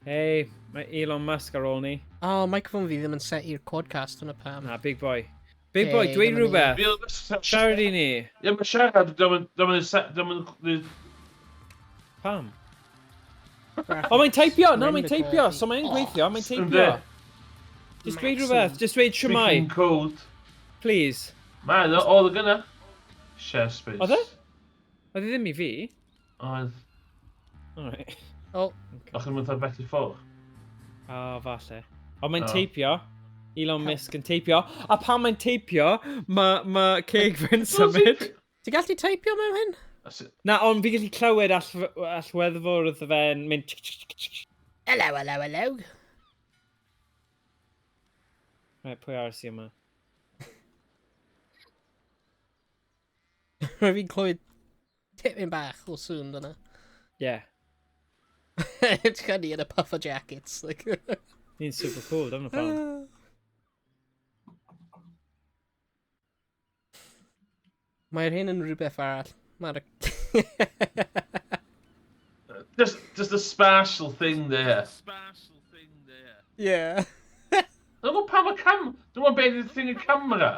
Hey, mae Elon Musk ar ôl ni. O, oh, microphone fi ddim yn set i'r podcast yna pam. Na, big boy. Big boy, Hey, dweud dyma ni. rhywbeth. Siarad i ni. Ie, mae siarad, dwi'n Pam? O, mae'n teipio! Na, mae'n Render teipio! quality. So mae'n gweithio, mae'n teipio. Yndi. Just dweud Maximum. rhywbeth, just dweud siwmai, Speaking code. please. Mae, oedd o gynna. Share space. Oedd e? Oedd e ddim i fi. Oedd. Alright. O, O'ch chi'n mynd ar bell i ffwrdd. O, falle. O, mae'n O. teipio. Elon Musk yn teipio. A pan mae'n teipio, mae ma ceg fe'n symud. ti'n gallu teipio mewn hyn? Na, ond fi gallu clywed allweddfwrdd fe'n mynd tsk, tsk, tsk, tsk. Hello, hello, hello. Right, pwy arall sy'n yma? Rwy'n fi'n clywed tipyn bach o sŵn dyna. Yeah. It's funny in a puffer jackets. Like. Ni'n super cool, dyna pam. Mae'r hyn yn rhywbeth arall. Mae'r. Just a spatial thing there. Yeah. Dwi'n gwybod pam y cam. Dwi'n gwybod beth yw'r thing y camera.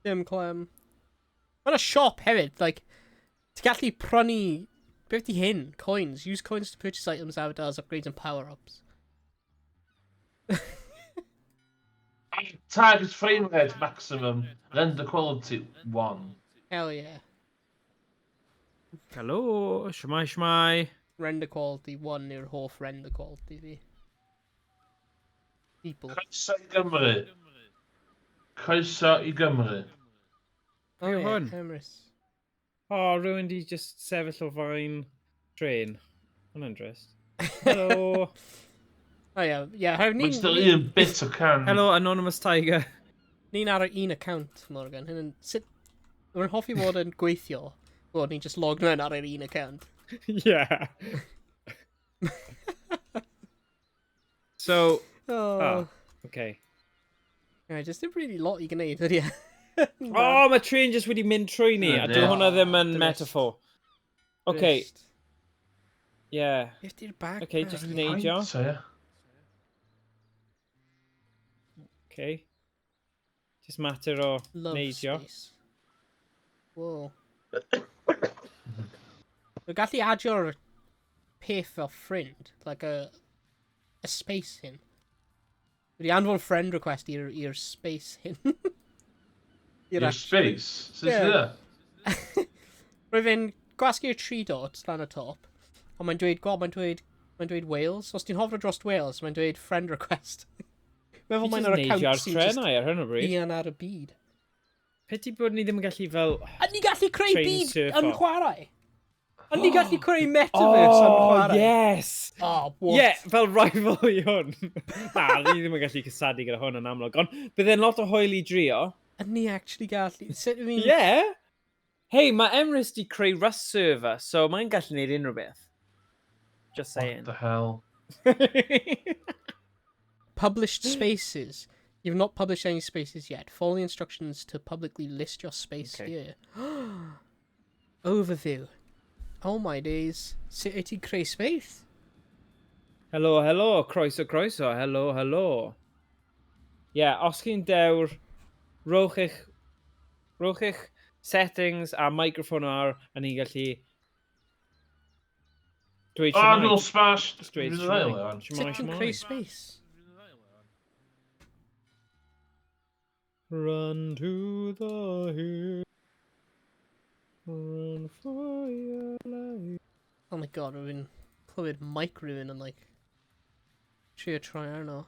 Dim clem. Mae'n a siop hefyd, like, ti'n gallu prynu. Beth di hyn? Coins. Use coins to purchase items, avatars, upgrades and power-ups. Target frame rate maximum. Render quality 1. Hell yeah. Helo, siwmai, siwmai. Render quality 1 yw'r hoff render quality fi. People. Croeso i Gymru. Croeso i Gymru. Oh, yeah, hwn? Emrys. O, oh, rhywun di just sefyll o flaen trên. Hwnna'n drist. Helo. Oh yeah, yeah. Ni'n Mae'n still un bit o can. Helo, Anonymous Tiger. Ni'n ar yr un account, Morgan. Hyn yn. Sut. Rwy'n hoffi bod yn gweithio. Bod ni'n just log mewn ar yr un account. Yeah. So, Oh. Ah. Okay. Right, just dim really lot i gwneud, ydy e? Oh, mae train just wedi mynd trwy ni, a Yndi. dyw hwnna ddim yn Drist. metaphor. Okay, Drist. yeah. Beth di'r bag? Okay, just neidio. So, ie. Okay. Just matter o Love neidio. space. Whoa. Dwi'n gallu adio'r peth fel friend, like a space hyn. Wedi anfon friend request i'r space hyn. I'r Your space. Sut Ie. yeah. Rwy'n fe'n gwasgu'r tri dots lan y top, ond mae'n dweud, gweld, mae'n dweud Wales. Os ti'n hofro dros Wales, mae'n dweud friend request. Meddwl Fi mae'n just yr neidio account ar sy'n just trenau ar hyn o bryd. un ar y byd. Pity bod ni ddim yn gallu fel. A ni gallu creu Train byd surfer. yn chwarae. A ni gallu creu metaverse yn Oh, chwarae. yes! Oh, what? Ie, yeah, fel rival i hwn. Na, ni ddim yn gallu cysadu gyda hwn yn amlwg, ond bydd lot o hwyl i drio. A ni actually gallu... Sut I mean... Ie. Yeah. Hei, mae Emrys di creu Rust server, so mae'n gallu gwneud unrhyw beth. Just saying. What the hell? Published spaces. You've not published any spaces yet. Follow the instructions to publicly list your space Okay. here. Overview. Oh my days. Sut wyt ti'n creu space? Helo, helo, croeso, croeso, helo, helo. Ie, yeah, os chi'n dewr, rowch eich settings a microphone ar, a ni'n gallu dweud Oh, shwmae. no, smash! Just dweud Dwi'n shwmae. ail, Iwan. Sut Shwmae, ti'n creu shwmae. space? Run to the hill. Run for your life. Oh my god, rwy'n clywed mic rhywun yn like... Trio troi arno.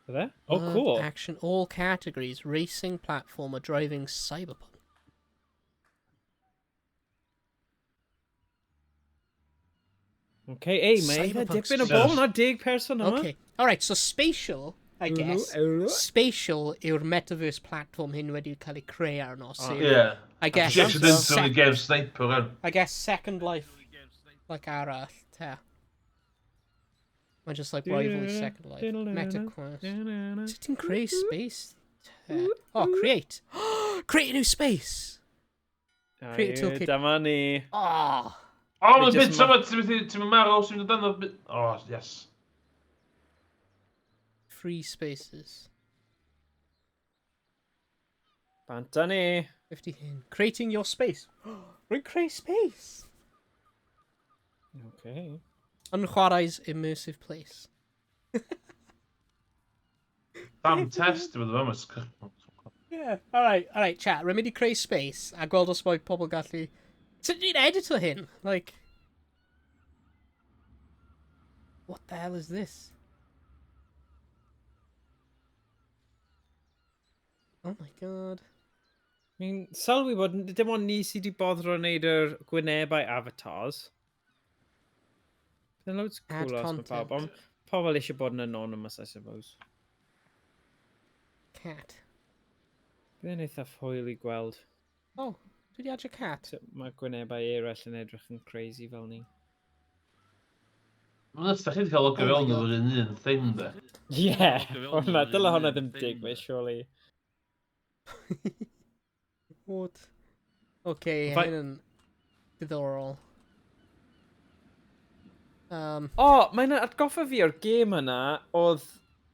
There? Oh, Love, cool. Action, all categories. Racing, platformer, driving, cyberpunk. Okay, ei, mae eitha Cyberpunk dipyn o Space. bobl na 10 person yma. Okay. Alright, so spatial, I guess. Spatial yw'r metaverse platform hyn wedi cael ei creu arno. Sef, Ie. I guess, Ti accidentally game sniper yn. I guess Second Life, like arall, te. Mae'n just like rival i Second Life. MetaQuest. Sut ti'n creu space? Te? Oh, create. create a new space! Create a toolkit. Dyma ni. Oh! O, mae'n Fi bit jyst yma, ti'n mynd marw, ti'n mynd dan o... Oh, yes. Free spaces. Bant ni. 50 hyn. Creating your space. Rwy'n creu space! Okay. Yn chwarae's immersive place. Damn test, ti'n mynd yma. Yeah. Alright, alright, chat. Rwy'n mynd i creu space a gweld os mae pobl gallu... Sut dwi'n edito hyn? Like... What the hell is this? Oh my god. Mi'n sylwi bod dim ond ni sydd wedi boddro wneud yr gwynebau avatars. Bydd yn loads Add cool os mae pawb, content. ond pobl eisiau bod yn anonymous, I suppose. Cat. Bydd yn eitha hwyl i gweld Oh, dwi wedi adio cat. sut mae gwynebau eraill yn edrych yn crazy fel ni. Mae'n nuts, da chi wedi cael logio Oh my fewn God. efo'r un thing, de. Ie, yeah, hwnna, dyle hwnna ddim digwydd, surely. What? Okay, hyn yn diddorol. O, oh, mae'n atgoffa fi o'r gêm yna, oedd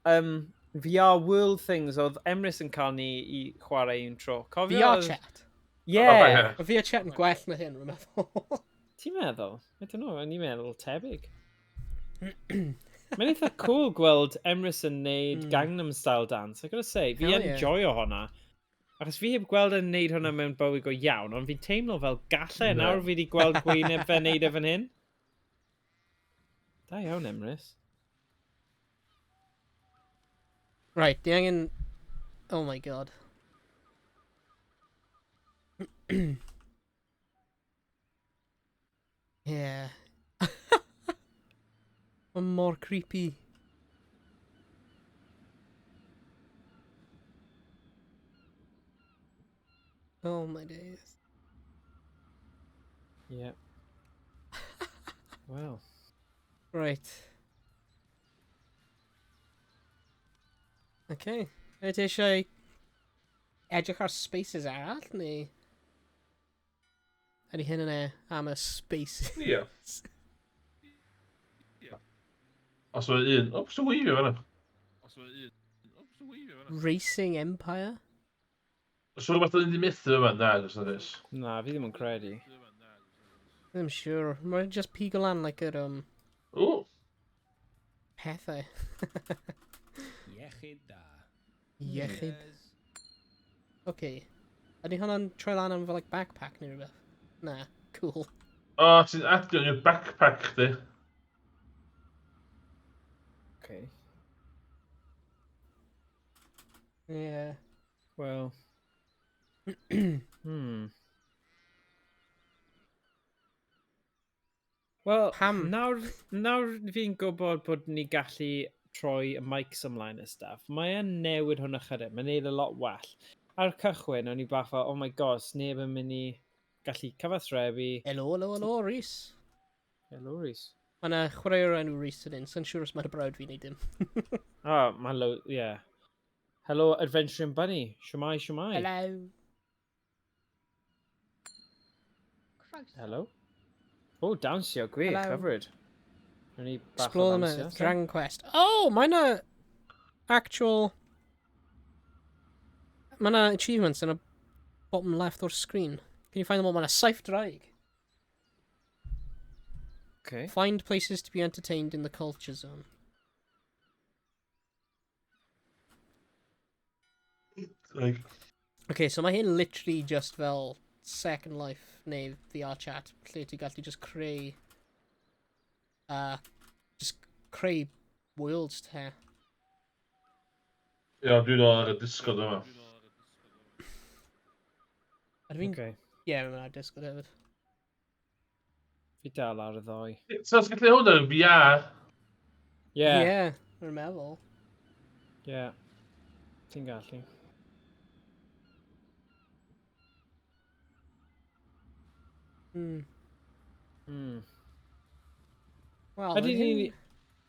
VR World Things, oedd Emrys yn cael ni i chwarae un tro. Cofio? VR chat. Ie. Oh, Mae VR chat yn gwell na hyn, rwy'n meddwl. Ti'n meddwl? I don't know, o'n i'n meddwl tebyg. Mae'n eitha cool gweld Emrys yn neud Gangnam Style dance. I gotta say, fi Hell yn yeah. joio hwnna. Achos fi heb gweld yn neud hwnna mewn bywyd go iawn, ond fi'n teimlo fel gallai Na. nawr fi wedi gweld gwyneb fe neud e fan hyn. Da iawn, Emrys. Right, di angen... Oh my god. Yeah. Mae'n mor creepy. Oh my days. Yeah. Well. Right. Okay. Ydy eisiau edrych ar spaces arall, neu... Ydy hyn yn e am y spaces? Ie. Os mae un... O, sy'n weifio fan'na? Racing Empire? Os rhywbeth o'n i methu yma, na, os na this. Na, fi ddim yn credu. Ddim siŵr. Mae'n just pigo lan like yr O, pethau. Iechyd da. Iechyd. Okay. Ydy hwnna'n troi lan am fel like backpack neu rhywbeth? Na. Cool. o, ti'n adio new backpack chdi. Okay. Yeah. Well. Wel, Pam? Nawr fi'n gwybod bod ni gallu troi y mics ymlaen a stuff, mae e'n newid hwn ychydig, mae'n neud e lot well. Ar y cychwyn, o'n i bach fel, oh my god, sneb yn mynd i gallu cyfathrebu. Helo, helo, helo, Rhys. Hello, Rhys. Mae yna chwaraewr enw Rhys yn un, sy'n siŵr os mae'r brawd fi neu dim. Oh, mae lo, yeah. Hello, Adventuring Bunny. Shwmae, shwmae. Hello. Hello. Oh, dawnsio, gwych, Hello. hyfryd. Rwy'n ni bach o Explore the ddawnsio, map. so. Dragon Quest. Oh, mae yna actual... Mae yna achievements yn y bottom left o'r screen. Can you find them all? Mae yna saith draig. Okay. Find places to be entertained in the culture zone. Like, Okay, so mae hyn literally just fel Second Life neu VR chat, lle ti'n gallu just creu... Just creu worlds te. Ia, dwi'n ôl ar y Discord yma. A dwi'n... Okay. Ie, yeah, mae'n ar Discord hefyd. Fi dal ar y ddoi. So, os gallu hwnna yn VR, Yeah. Yeah, rwy'n meddwl. Yeah. Ti'n gallu. Wel, Ydy mae ni... hyn-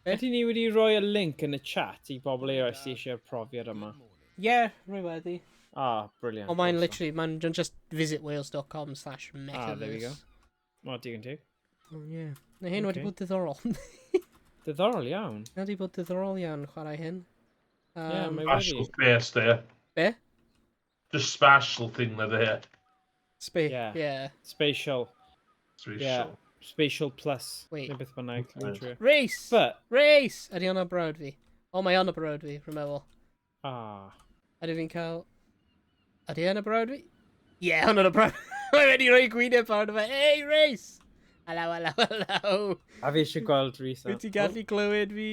Be? Ydy ni wedi rhoi y link yn y chat i bobl eraill sydd eisiau'r profiad yma? Ie, yeah, rwy wedi. Ah, brilliant. Ond mae'n awesome. literally, mae'n just visitwales.com/metaverse. Ah, there we go. O, digon teg. Oh, yeah. Mae hyn wedi Okay. bod diddorol. Diddorol iawn. Wedi bod diddorol iawn chwarae hyn. Ie, mae spatial wedi. space, de. Be? Just spatial thing na, de. Yeah. Yeah. Spatial. Spatial. Yeah. Spatial plus. Wait. Neu beth bynnag. Dwi'n trio. Race! But, Race! Ydy hwnna brawd fi? O, mae hwnna brawd fi, rwy'n meddwl. ah. Ydy fi'n cael... Ydy hwnna brawd fi? Ie, yeah, hwnna'n brawd. Mae wedi rhoi gwyneb arno fe. Hey, Race! Hello, hello, hello! A fi eisiau gweld Rhys. Wyt ti'n gallu glywed fi?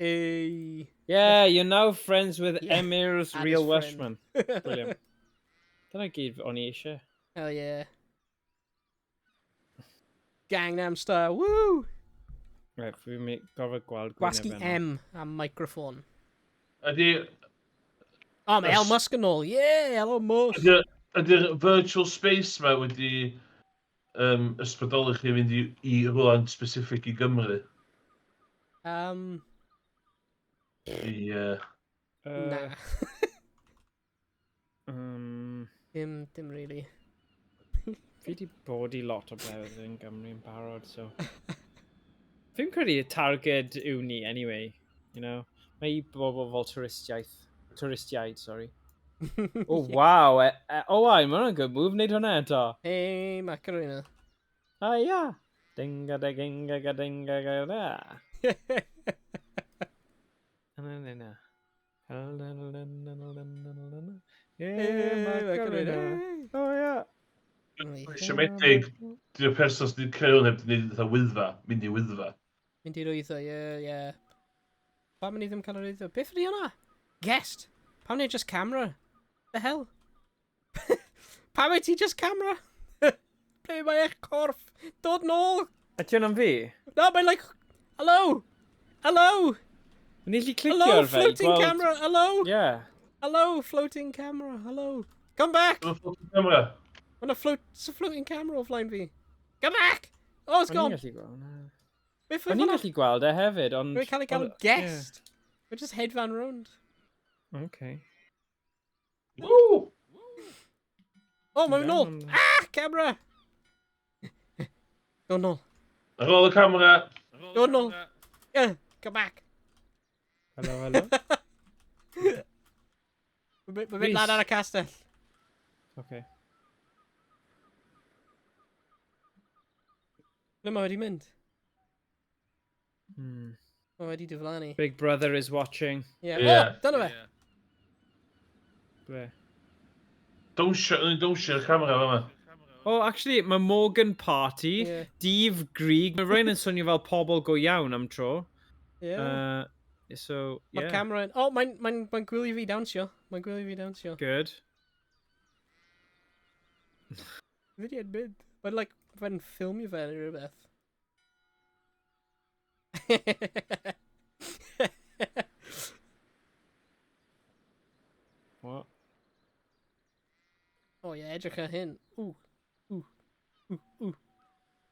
Hey. Yeah, you're now friends with Yeah, Emir's and real his friend. Welshman. Brilliant. Dyna gyd o'n i eisiau. Hell yeah. Gangnam Style, woo! Right, fi'n mynd gorfod gweld Gwasgu gwyneb yna. M am microphone. Ydy, Oh, mae Elon Musk yn ôl. Yeah, Elon Musk. ydy'r virtual space ma wedi ysbrydoli chi fynd i rhywle specific i Gymru? I, Na. Dim really. Fi di bod i lot o blewedd yn Gymru yn barod, so... Fi'n credu y targed yw ni, anyway. You know? Mae i bobl fel twristiaeth. Twristiaid, sorry. Oh, wow. Oh, wow, mae hwnna'n good move. Wneud hwnna eto. Hey, Macarena. Ah, ia. Dinga da ginga ga dinga ga da. Na, na, na. Hey, Macarena. Oh, yeah. Siomedig, di'r person sydd wedi creu hwn heb wedi gwneud fatha wyddfa, mynd i wyddfa. Mynd i'r wytho, ie, ie. Pam ni ddim cael yr wytho? Beth ydi hwnna? Guest! Pam ni just camera? The hell? Pam wyt ti just camera? Ble mae eich corff? Dod nôl! A ti hwnna'n fi? No, mae'n like... Hello! Hello! O'n i allu clicio Hello, ar fe i floating gweld... camera! Hello! Yeah. Hello, floating camera! Hello! Come back! Dwi'n floating camera. Mae'n a float... It's a floating camera o flaen fi. Come back! Oh, it's O'n i'n gone! gallu gweld hwnna. Beth O'n oedd i'n hwnna? gallu gweld e hefyd, ond... Mae'n cael ei gael guest. Mae'n just hedfan round. Okay. Woo! Oh, mae'n nôl! Iawn. Ah, camera! Go nôl. Ar ôl y camera. Go nôl. Yeah, come back. Hello, hello. Mae'n mynd lan ar y castell. Okay. Ble mae wedi mynd? Mae wedi diflannu. Big Brother is watching. Yeah. Yeah. Oh, dyna fe. Ble? Dawnsio, o'n i'n dawnsio'r camera fama. Oh, actually, mae Morgan Party, Yeah. Dave Grieg, mae rhain yn swnio fel pobl go iawn am tro. Yeah. So, Mae'r yeah. camera yn... Oh, mae'n mae gwylio fi dawnsio. Mae'n gwylio fi dawnsio. Good. Fi di yn mynd. Mae'n like, fe'n ffilmio fe neu rhywbeth. What? O oh, ie, yeah, edrych ar hyn. Ww. Ww. Ww. Ww.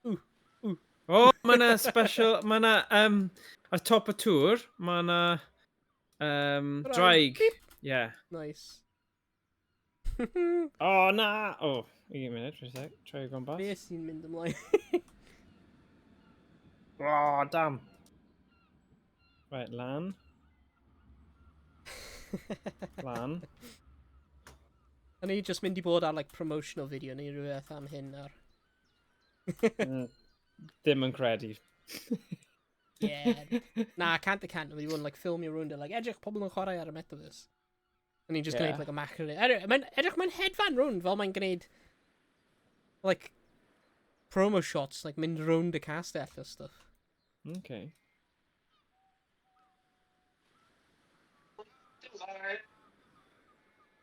Ww. Ww. O, oh, mae yna special, mae yna, ar top y tŵr, mae yna draig. Yeah. Nice. O, oh, na! O, oh, un munud, rwy'n sec, troi o gwmpas. Be sy'n mynd ymlaen? Oh, damn. Right, lan. Lan. A ni just mynd i bod ar like, promotional video neu rhywbeth am hyn ar. Ddim yn credu. Yeah. Na, 100%. Wedi bod yn like, ffilmio rownd e, like, edrych pobl yn chwarae ar y metaverse. A ni'n just gwneud like, a macro. Edrych, mae'n edrych mae'n hedfan rownd fel mae'n gwneud like promo shots, like mynd rownd y castell a stuff. Okay.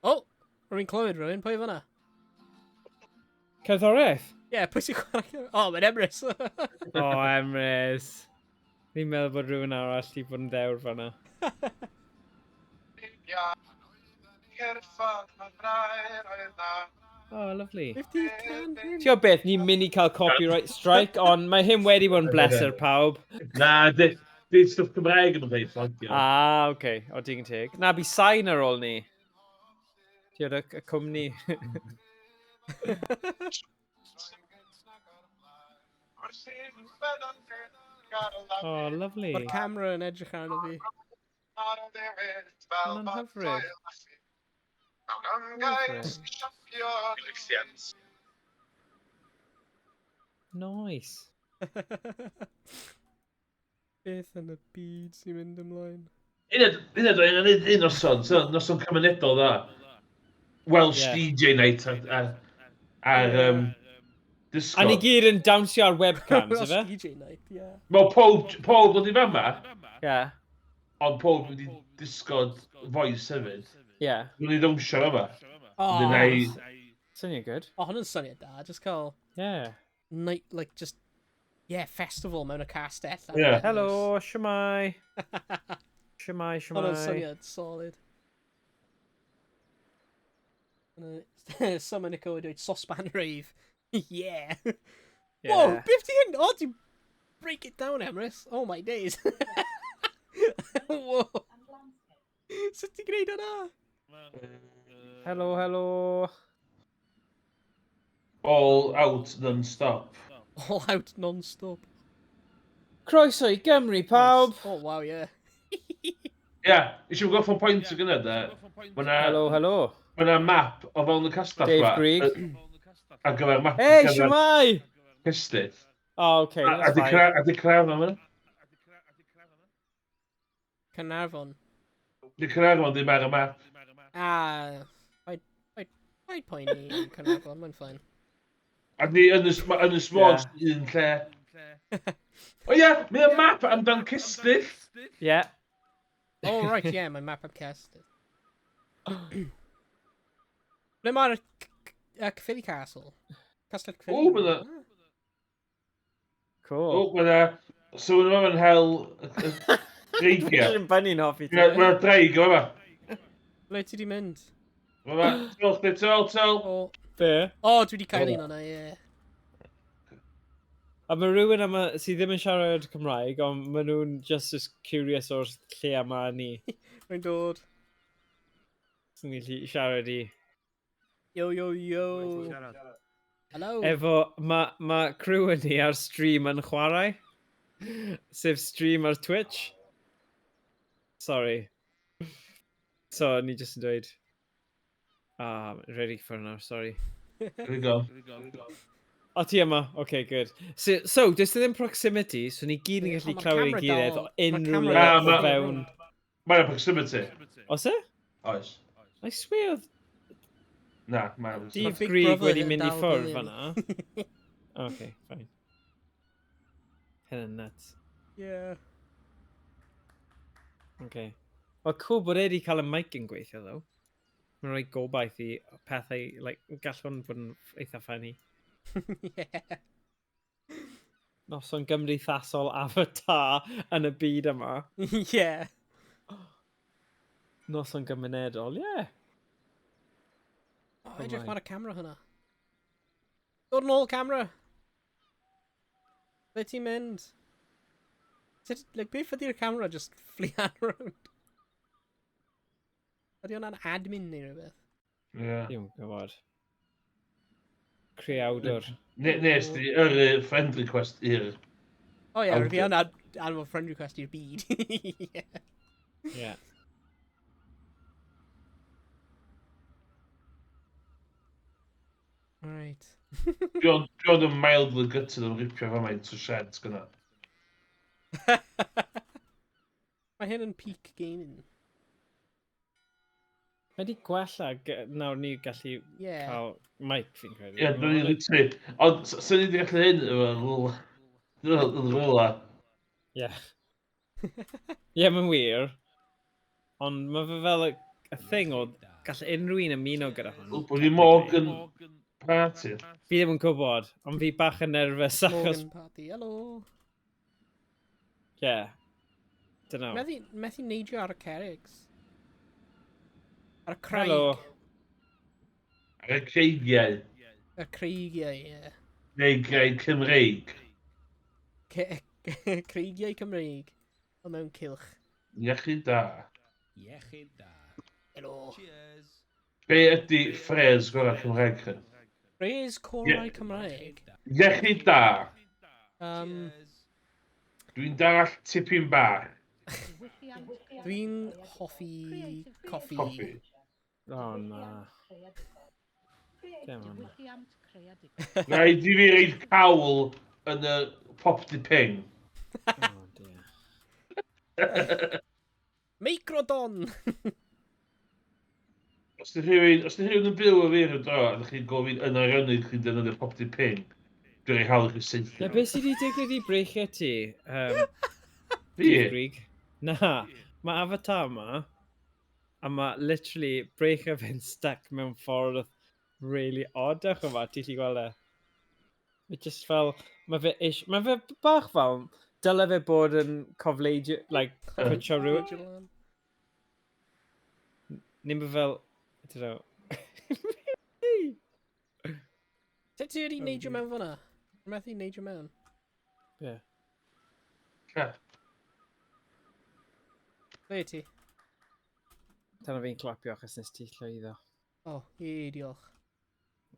Oh! Rwy'n clywed rhywun, pwy fyna? Cerddoriaeth? Ie, yeah, pwy sy'n chwarae? Oh, mae'n Emrys! O, oh, Emrys. Ni'n meddwl bod rhywun arall i bod yn ddewr fanna. Oh, lovely. Can Ti'n gwybod beth, ni'n mynd i cael copyright strike, ond mae hyn wedi bod yn bleser pawb. Na, di stwff Cymraeg yn rhaid fflagio. Ah, oce. Okay. O, digon teg. Na, bu sain ar ôl ni. Ti'n gwybod, y cwmni. Oh, lovely. Mae'r camera yn edrych arno fi. Mae'n hyfryd. Nice. Beth yn y byd sy'n mynd ymlaen? Un oed un noson, so, noson cymunedol dda. Welsh Yeah. DJ night ar disco. A ni gyd yn dawnsio ar webcams, Welsh ife? DJ night, yeah. Wel, pob dod i fama, Yeah. ond pob wedi disgod voice hefyd. Yeah. Dwi'n ei ddawnsio yma. Oh, Wedyn oh, Syniad good. hwnna'n syniad da. Just cael night, like, just, yeah, festival mewn y castell. Yeah. Helo, shwmae. Shwmae, Hwnna'n shwmae. syniad solid. Summer Nico yn dweud saucepan rave. Yeah. Whoa, beth ti hyn? Oh, ti break it down, Emrys. Oh my days. Whoa. Sut ti'n gwneud hwnna? Helo, helo. All out non-stop. All out non-stop. Croeso i Gymru, pawb. Oh, wow, yeah. Ie, eisiau gorffen pwynt y gyda, de. Mae 'na Helo, helo. ma' 'na map o fewn y castell Dave ma, Greig. Ar gyfer map Hey, ar gyfer shwmae! cestyll. Oh, okay, A that's di fine. A di Caernarfon yna? Caernarfon. Di Caernarfon ddim ar y map. Ah, paid poeni am Caernarfon, mae'n fine. A ni Ynys, ma' Ynys Môn un lle. O ie, mae y map amdan cestyll. Yeah. Oh, right, yeah, mae'n map am cestyll. Ble mae'r Caerphilly Castle? Castell Caerphilly? O, ma' 'na- Cool. O, mae 'na. So mae'n yma'n hel dreigiau. Dwi'n bunny'n hoffi ti. Mae 'na draig yma. Ble ti di mynd? Mae 'ma. Tol, chdi, tol, tol. O, Be? oh, dwi di cael un o'na, ie. A mae rhywun yma sydd ddim yn siarad Cymraeg, ond maen nhw'n just as curious o'r lle yma ni. Rwy'n dod. Sy'n ni'n gallu siarad i. Yo, yo, yo. Hello. Efo, mae ma crew yn ni ar stream yn chwarae. Sef stream ar Twitch. Sorry. So, ni jyst yn dweud. Ah, ready for now, sorry. Here we go. O, ti yma? Okay, good. So does ddim proximity, so ni gyd yn Ie, gallu ond ma'r clywed ei camera gilydd dal- o ma'r unrhyw camera le dal o Ma- fewn. Mae 'na proximity. Oes e? Oes. I swear oedd Na, mae. Steve Big Greig Brother wedi yn mynd i dal ffwrdd dilyn. fan'na. Okay, fine. Hyn yn nuts. Yeah. Okay. Wel, cool bod e wedi cael y mic yn gweithio, though. Mae'n rhoi gobaith i pethau, like, gall hwn fod yn eitha funny. Yeah. Noson gymdeithasol Avatar yn y byd yma. Yeah. Noson gymunedol, ie. Yeah. Oh, edrych ar y camera hwnna. Dod yn ôl, camera! Ble ti'n mynd? Sut, like, beth ydy'r camera just flean around? Ydy hwnna'n admin neu rhywbeth? Ie. Yeah. Ddim yn gwybod. Creawdwr. Ne, nes di yrru friend request i'r... O ie, fi yn anfon friend request i'r byd. Ie. Yeah. Right. Dwi ond yn mildly gutted am ripio fo mae'n to shreds gyna. Mae hyn yn peak gaming. Mae di gwella nawr ni gallu yeah. cael mic fi'n credu. Ie, yeah, dwi'n ni'n literally... Ond sy'n ni wedi gallu hyn efo rwla. Yn rwla. Ie. Ie, mae'n wir. Ond mae fe fel y thing o gall unrhyw un ymuno gyda hwn. Bod fi Morgan Party. Fi ddim yn gwybod, ond fi bach yn nervous achos... Morgan Party, hello. Ie. Yeah. Dunno. Methu, methu neidio ar y cerrig. Ar y craig. Hello. Ar y creigiau. Y creigiau, ie. Yeah. Neu graig Cymreig. Creigiau Cymreig. O mewn cylch. Iechyd da. Iechyd da. Helo. Cheers. Be ydy ffres gorau Cymraeg chi? Ffres gorau Cymraeg? Iechyd da. Dwi'n dall tipyn bach. Dwi'n hoffi coffi. Coffi. O, na. Dim hwnna. Rhaid i fi reid cawl yn y pop di ping. Oh, dear. Microdon! Os di rhywun, os di rhywun yn byw o fi rhyw dro, a ydych chi'n gofyn yn eironig chi'n defnyddio pop di ping, dwi'n rhoi hawl i chi saethu. Na, beth sydd wedi digwydd i breichiau ti? Fi? Grug? Na, mae Avatar yma, a mae literally breichiau fe'n stuck mewn ffordd really odd. Dewch yma, ti'n gallu gweld e. Mae just fel, mae fe ish, mae fe bach fel, dyle fe bod yn cofleidio, like, pwtio rhywun. Ni'n bod fel, I don't know. Sut ti wedi neidio mewn fyna? Methu neidio mewn. Ie. Yeah. Ble ti? Dyna fi'n clapio achos nes ti llwyddo. O, oh, ie, diolch.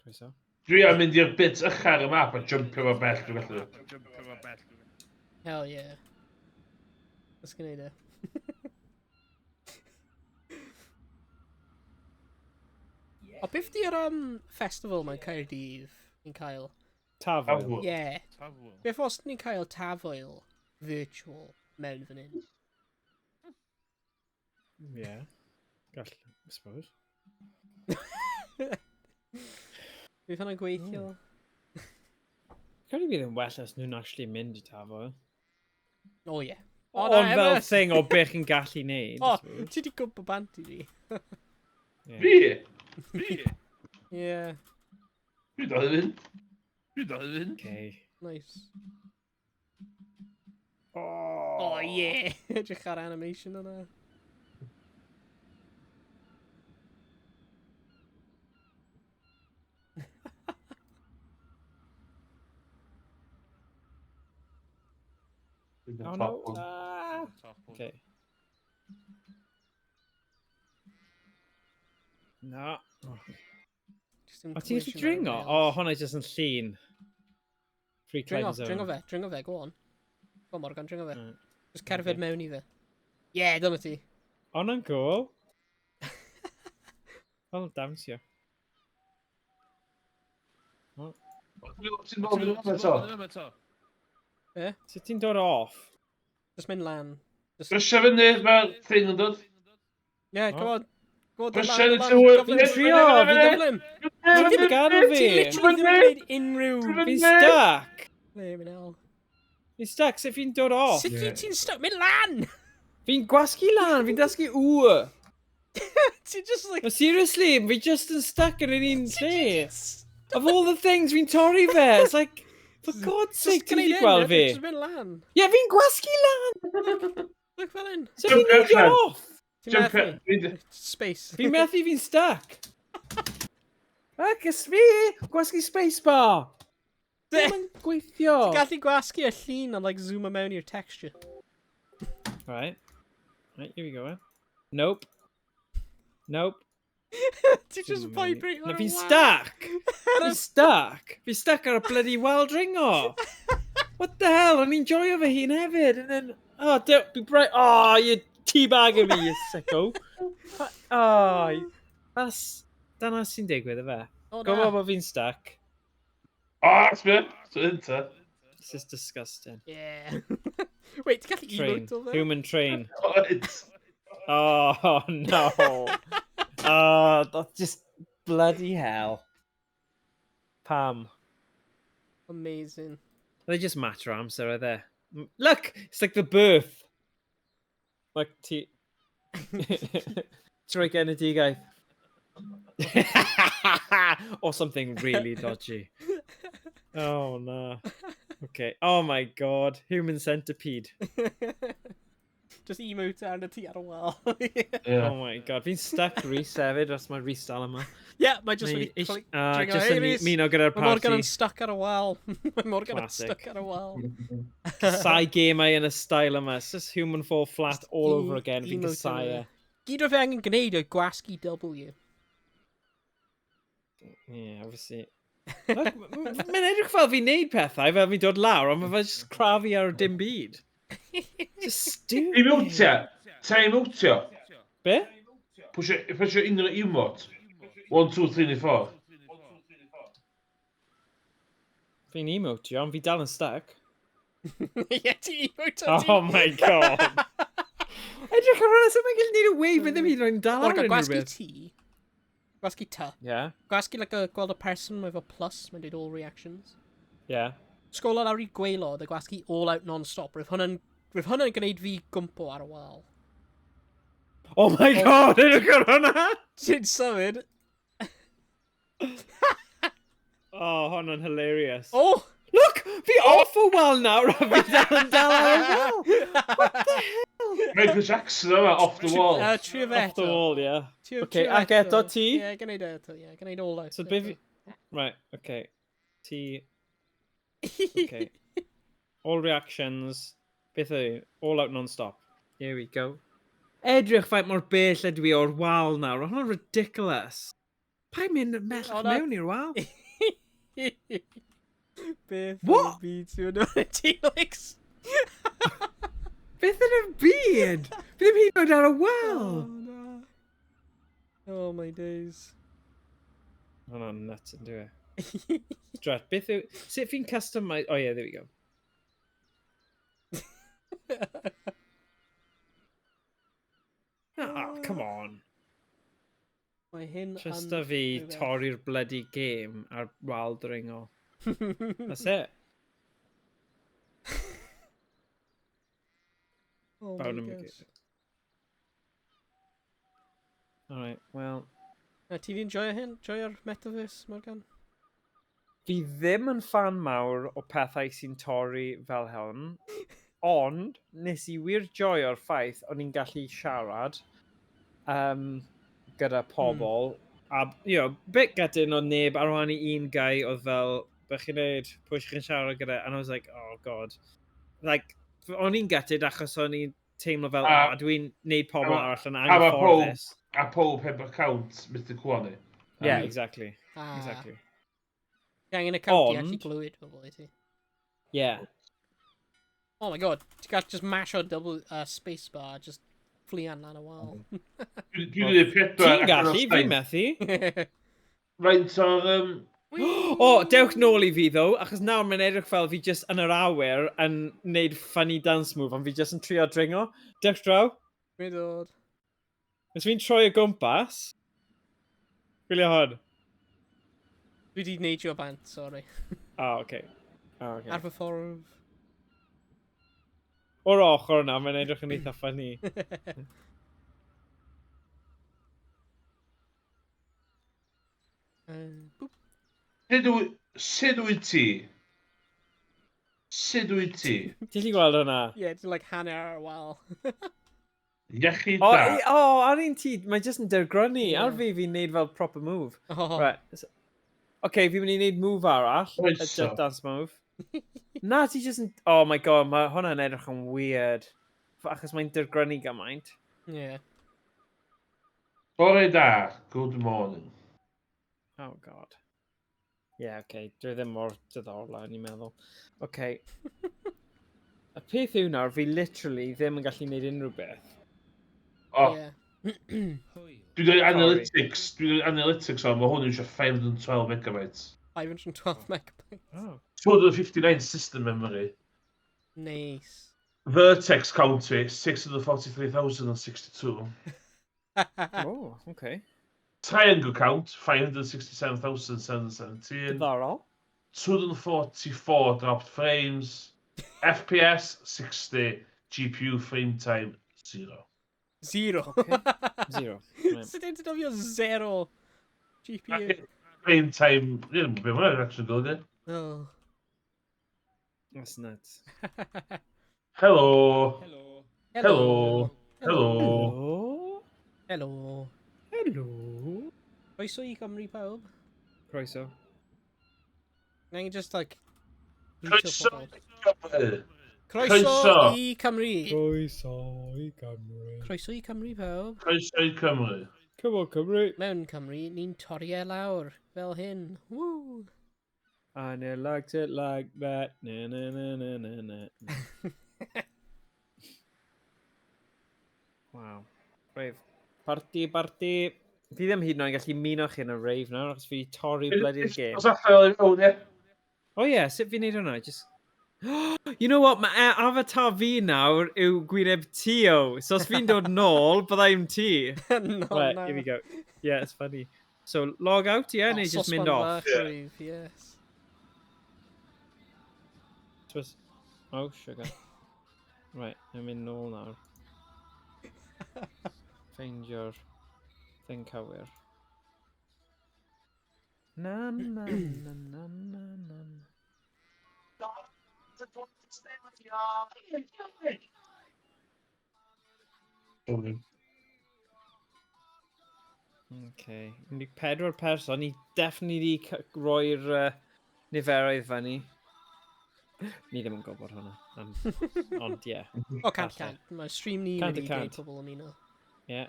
Croeso. Dwi am mynd i'r bit ucha'r y map a jumpio fo bell dwi'n gallu. Hell yeah. Let's gwneud e. O, beth di'r festival mae'n Caerdydd ni'n cael? Tafwyl. Ie. Yeah. Beth os ni'n cael tafwyl virtual mewn fan hyn? Ie. Yeah. Gall, I suppose. Bydd hwnna'n gweithio? Credu bydd yn well os nhw'n actually mynd i tafwyl. O, ie. O, Ond fel thing o beth chi'n gallu neud. O, ti di gwybod bant i fi. Fi? Fi? Ie. Dwi dal i fynd. Dwi dal i fynd. Okay. Nice. Oh, oh yeah! Edrych ar animation yna. Oh no. Okay. Na. O ti'n gallu dringo? O, hwnna jyst yn llun. Free climb zone. Dringo fe, dringo fe, go on. Go on, Morgan, dringo fe. Just cerdded mewn i fe. Yeah, dyna ti. Hwnna'n cool. Fel dawnsio. Ti'n dod eto? E? Sut ti'n dod off? Just mynd lan. Brysio fyny, mae'r thing yn dod. Yeah, come on. Go on, Brysio yn y tywyd. Fi'n trio, fi'n gyflym. Ti ddim gadw fi. Ti'n literally ddim yn gwneud unrhyw... Fi'n stuck. Le, mynd el. Fi'n stuck, sut fi'n dod off? Sut ti'n stuck? Mynd lan! Fi'n gwasgu lan, fi'n dasgu ww. Ti'n just like... No, seriously, fi just yn stuck yn yr un lle. Of all the things, fi'n torri fe. It's like, for God's sake, ti'n wedi gweld fi? Just mynd lan. Ie, fi'n gwasgu lan. Look fel un. So fi'n Jump neidio allan. off. Ti'n Jump methu? in. Space. Fi'n methu, fi'n stuck. Ac ys fi, gwasgu spacebar. Ddim yn gweithio. Ti'n gallu gwasgu y llun a like zoom mewn i'r texture. Right. Right, here we go. Eh? Nope. Nope. Ti'n just vibrate Na, ar y fi'n wal. stuck. Fi'n stuck. Fi'n stuck ar y bloody wal dringo. What the hell? O'n i'n joio fy hun hefyd. And then, oh, don't be bright. Oh, you're teabagging me, you sicko. Oh, that's, dyna sy'n digwydd, efe. O, na. Gwybod bod fi'n stuck. O, sbio. So hyn ta. This is disgusting. Yeah. Wait, ti'n gallu Train. emote o fe? Human train. Oed. Oh, no. Oh, that's just bloody hell. Pam. Amazing. They just matter amser, are they? Look! It's like the birth. Like, ti... Trwy genedigaeth. Or something really dodgy. Oh, no. Okay. Oh, my God. Human centipede. Just emote arno ti ar y wal. Yeah. Oh, my God. Fi'n stuck Rhys hefyd, os mae Rhys dal yma. Yeah, mae just Neu wedi ish- clic- Ah, dringo. just Hey, yn Rhys! ymuno gyda'r Mae Morgan party. yn stuck ar y wal. Mae Morgan yn Classic. stuck ar y wal. Casau gemau yn y style yma. It's just human fall flat all over again. Fi'n Emote casau yna. e. Gyd o fe angen gwneud yw gwasgu W. Yeah, obviously. Look, mae'n edrych fel fi'n neud pethau, fel fi'n dod lawr, ond mae fe just crafu ar dim byd. Just stupid. Emotio. Ta emotio. Be? Pwysio unrhyw emote. 1, 2, 3, neu 4. Fi'n emotio, ond fi dal yn stuck. Ie, ti emote o ti. Oh my God. Edrych ar hwnna, sut mae'n gallu neud y wave, mae ddim hyd yn oed yn dal ar Morgan, unrhyw gwasgu beth. T. Gwasgu T. Yeah, Gwasgu like a, gweld y person efo plus, mae'n dweud all reactions. yeah. Sgolo lawr i gwaelod a gwasgu all out non-stop. Roedd hwnna'n roedd hwnna'n gwneud fi gwmpo ar y wal. Oh my God, edrych ar hwnna! Ti'n symud? Oh, hwnna'n hilarious. Oh! Look! Fi off o wal nawr, a fi dal yn dal ar y wal! Michael Jackson yma, off the wall. Trio fe Off the eto. wall, yeah. Trio- Okay, trio ac eto ti? Ie, gwneud eto, ie. Gwneud all out. So be fi... Right, okay. T... Okay. All reactions. Beth yw? All out non-stop. Here we go. Edrych faint mor bell ydw i o'r wal nawr. Mae hwnna'n ridiculous. Pa'n mynd ymhellach O, na. mewn i'r wal? Beth What? yn y byd sy'n mynd ti like... Beth yn y byd? Fi ddim hyd yn oed ar y wal! Oh, no. Oh my days. Hwnna'n nuts yn dwi. Strat, beth yw... Sut fi'n customise... Oh yeah, there we go. Ah, come on. Mae hyn Just a fi rhywbeth. torri'r bloody game ar wal dringo. That's it. Oh my Bound and gosh. Alright, well... Na, ti di enjoyo hyn? Joio'r metaverse, Morgan? Fi ddim yn fan mawr o pethau sy'n torri fel hwn, ond nes i wir joio'r ffaith o'n i'n gallu siarad gyda pobl. A, bit gutted oedd neb ar wahân i un guy oedd fel, be chi'n neud, pwy chi'n siarad gyda? And I was like, oh God. Like, o'n i'n gutted achos o'n i'n teimlo fel, oh, dwi'n neud pobl arall yn a ma' pob- anghyfforddus. A pob heb account, Mr Cwani. Yeah, exactly. Ah. Exactly. Ti angen account i actually Ond- glywed pobl i ti. Yeah. Oh my God, ti'n gallu just mash o double space bar, just fflian lan y wal. Dwi wedi gwneud pedwar. Ti'n gallu, fi'n methu. Faint o'r... O, dewch nôl i fi ddo, achos nawr mae'n edrych fel fi just yn yr awyr yn neud funny dance move, ond fi just yn trio dringo. Dewch draw. Dwi'n dod. Os fi'n troi o gwmpas, gwylio hwn. Dwi wedi neidio bant, sorry. Ah, oce. Ah, oce. Ar fy ffordd. O'r ochr yna, mae'n edrych yn eitha funny. Boop. Sut wyt ti? Sut wyt ti? Ti'n gallu gweld hwnna? Yeah, it's like hanner ar y wal. Iechyd O, da. o, ar un ti, mae jyst yn dirgrynu. Ie. Ar fi, fi'n neud fel proper move. Oh. Right. Okay, fi'n mynd i neud move arall. A Croeso. just dance move. Na, ti jyst yn... Oh my God, mae hwnna'n edrych yn weird. Achos mae'n dirgrynu gymaint. Yeah. Bore da. Good morning. Oh God. Yeah, okay. Dwi ddim mor diddorol â ni'n meddwl. Okay. Y peth yw nawr, fi literally ddim yn gallu neud unrhyw beth. O, Yeah. Hwyl. dwi'n dweud analytics. Dwi'n dweud analytics o'n, mae hwn yn eisiau 512 megabytes. 512 megabytes. Oh. 259 system memory. Nice. Vertex county, 643,062. Oh, okay. Triangle count, 567,717. Diddorol. 244 dropped frames. FPS, 60. GPU frame time, 0. Zero. Okay. Zero. Right. Sut ydyn defnyddio zero GPU? Frame time, ie, be mae'n actually golygu. Oh. That's nuts. Hello. Helo. Hello. Hello. Hello. Hello. Hello. Croeso i Gymru pawb. Croeso. Na'n just like... greetio Croeso pobl. i Gymru. Croeso Croeso. i Cymru. Croeso i Gymru. Croeso i Cymru pawb. Croeso i Cymru. Come on, Cymru. Mewn Cymru, ni'n torri e lawr. Fel hyn. Woo! And it likes it like that. Na na na na na na. Wow. Rave. Party, party. Fi ddim hyd yn oed yn gallu muno chi yn y rave nawr, achos fi 'di torri bloody game. Os allan i fewn, ie. Oh yeah, sut fi'n neud hwnna? Just... You know what, mae avatar fi nawr yw gwyneb Tio. So os fi'n dod nôl, byddai'n ti. No, Right, na. here we go. Yeah, it's funny. So log out, yeah, Oh, neu just sosban mynd off. bach rwyf, yes. Twist. Oh, sugar. Right, I'm mynd nôl nawr. Find your thing cywir. Na, na, na, na, na, na. Okay. 14 person, ni definitely di roi'r niferoedd fyny. Ni ddim yn gwybod hwnna. Ond ie. O, cant Falle. cant. Mae stream ni 100 y wedi gwneud cant. pobl ymuno. Ie.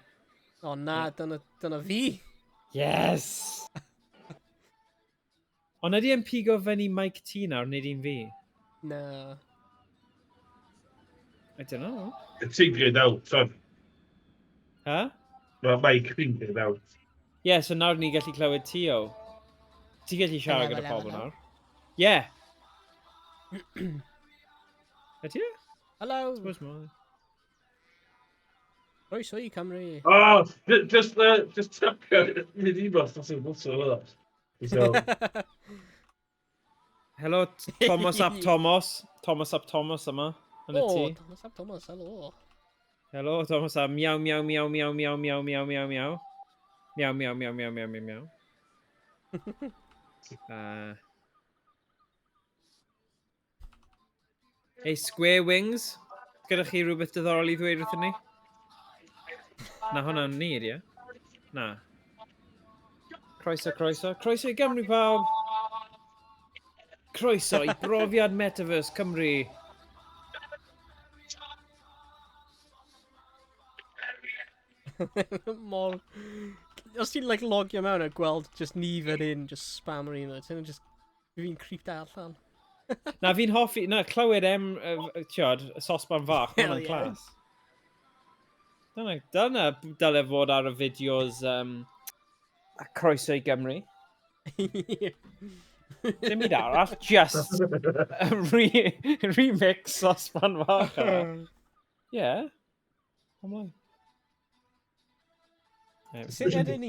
O na, dyna fi. Yes! Ond ydy e'n pigo fyny mic ti nawr, nid un fi? Na. I don't know. Ti'n gryd out, son. Huh? Mae mic fi'n gryd out. Ie, yeah, so nawr ni'n gallu clywed ti o. Ti'n gallu siarad Hello, gyda hello, pobl hello. nawr? Ie. Ydy e? Hello. Suppose more. Croeso i Cymru. Oh, just tapio mynd e-bost os yw'n bwtio fel So, Helo, Thomas ap Thomas. Thomas ap Thomas yma. Yn y O, tŷ. Thomas ap Thomas, hello. Helo, Thomas ap miaw, miaw, miaw, miaw, miaw, miaw, miaw, miaw, miaw. Miaw, miaw, miaw, miaw, miaw, miaw, miaw. Hey, Square Wings. Gyda chi rhywbeth diddorol i ddweud wrthyn ni? Na, hwnna'n ni, ydi e? Na. Croeso, croeso. Croeso i Gymru, pawb! Croeso i brofiad Metaverse Cymru. Mor... Os ti'n like, logio mewn a gweld just ni fan hyn, just spam yr email, ti'n just... Fi'n creeped allan. Na, fi'n hoffi... Na, clywed em... Tiod, y sosban fach, ma' Hell hwnna'n yeah. class. Dyna dyle fod ar y fideos a croeso i Gymru. Dim byd arall, just a remix sosban fach yna. Yeah. Ymlaen. Sut yn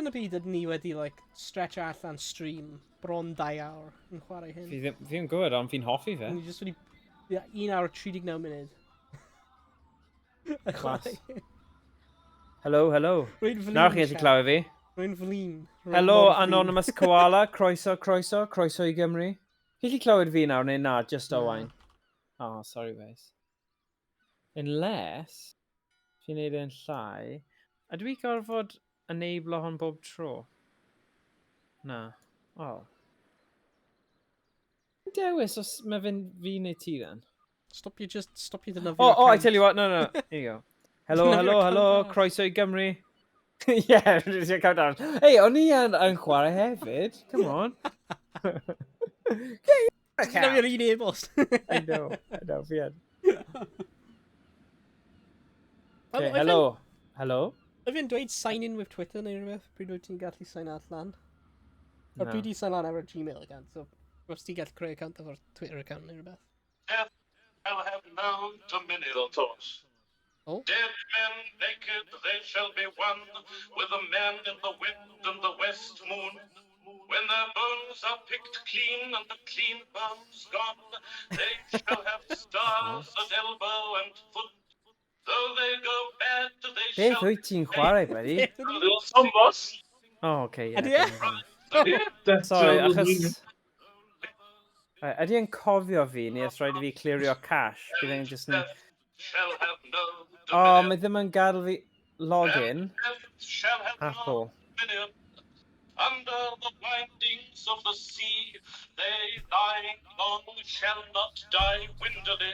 y byd ydyn ni wedi like, stretch allan stream bron 2 awr yn chwarae hyn? Fi ddim yn gwybod, ond fi'n hoffi fe. Ni just wedi... Yeah, 1 awr 39 munud. Yn Class. chwarae. Hello, hello. Rwy'n flin Nawr chi'n gallu siarad. clywed fi. Rwy'n flin. Rwy'n Hello, mor flin. Anonymous Koala. Croeso, croeso, croeso i Gymru. Chi gallu clywed fi nawr neu na, just Na. Owain? Oh, sorry, guys. Unless, fi'n neud e'n llai, ydw i gorfod enablo hon bob tro? Na. Oh. Dewis os mae fe'n fi neu ti then. Stop you just, stop you ddefnyddio Oh, oh, I account. tell you what, no, no, here you go. Hello, Defnyddio'r hello, hello, account arall. croeso i Gymru. Yeah, it's your countdown. Hey, o'n i yn chwarae hefyd. Come on. Defnyddio'r un e-bost. I know, fi yn. Wel, Okay, oedd hello. Hello. Oedd fi'n dweud sign in with Twitter neu rhywbeth, pryd wyt ti'n gallu sign allan? Or Na. dwi di sign lan efo'r Gmail account, so os ti'n gallu creu account efo'r Twitter account neu rhywbeth. Death shall have no dominion. Dylan Thomas. Oh. Dead men naked, they shall be one with the men in the wind and the west moon. When their bones are picked clean and the clean bones gone, they shall have stars at elbow and foot. Though they go bad, they Beth shall wyt ti'n chwarae, buddy? Dylan Thomas? Oh, okay, yeah. Ydy e? dim hwnna. Sorry, Dylan achos... Right, ydy e'n cofio fi, neu os rhaid i fi clirio cache? Bydd e'n just yn... shall have no Oh, dominion. mae ddim yn gadael fi login. Death shall have no Apple. dominion. Under the windings of the sea, they lying long shall not die windily.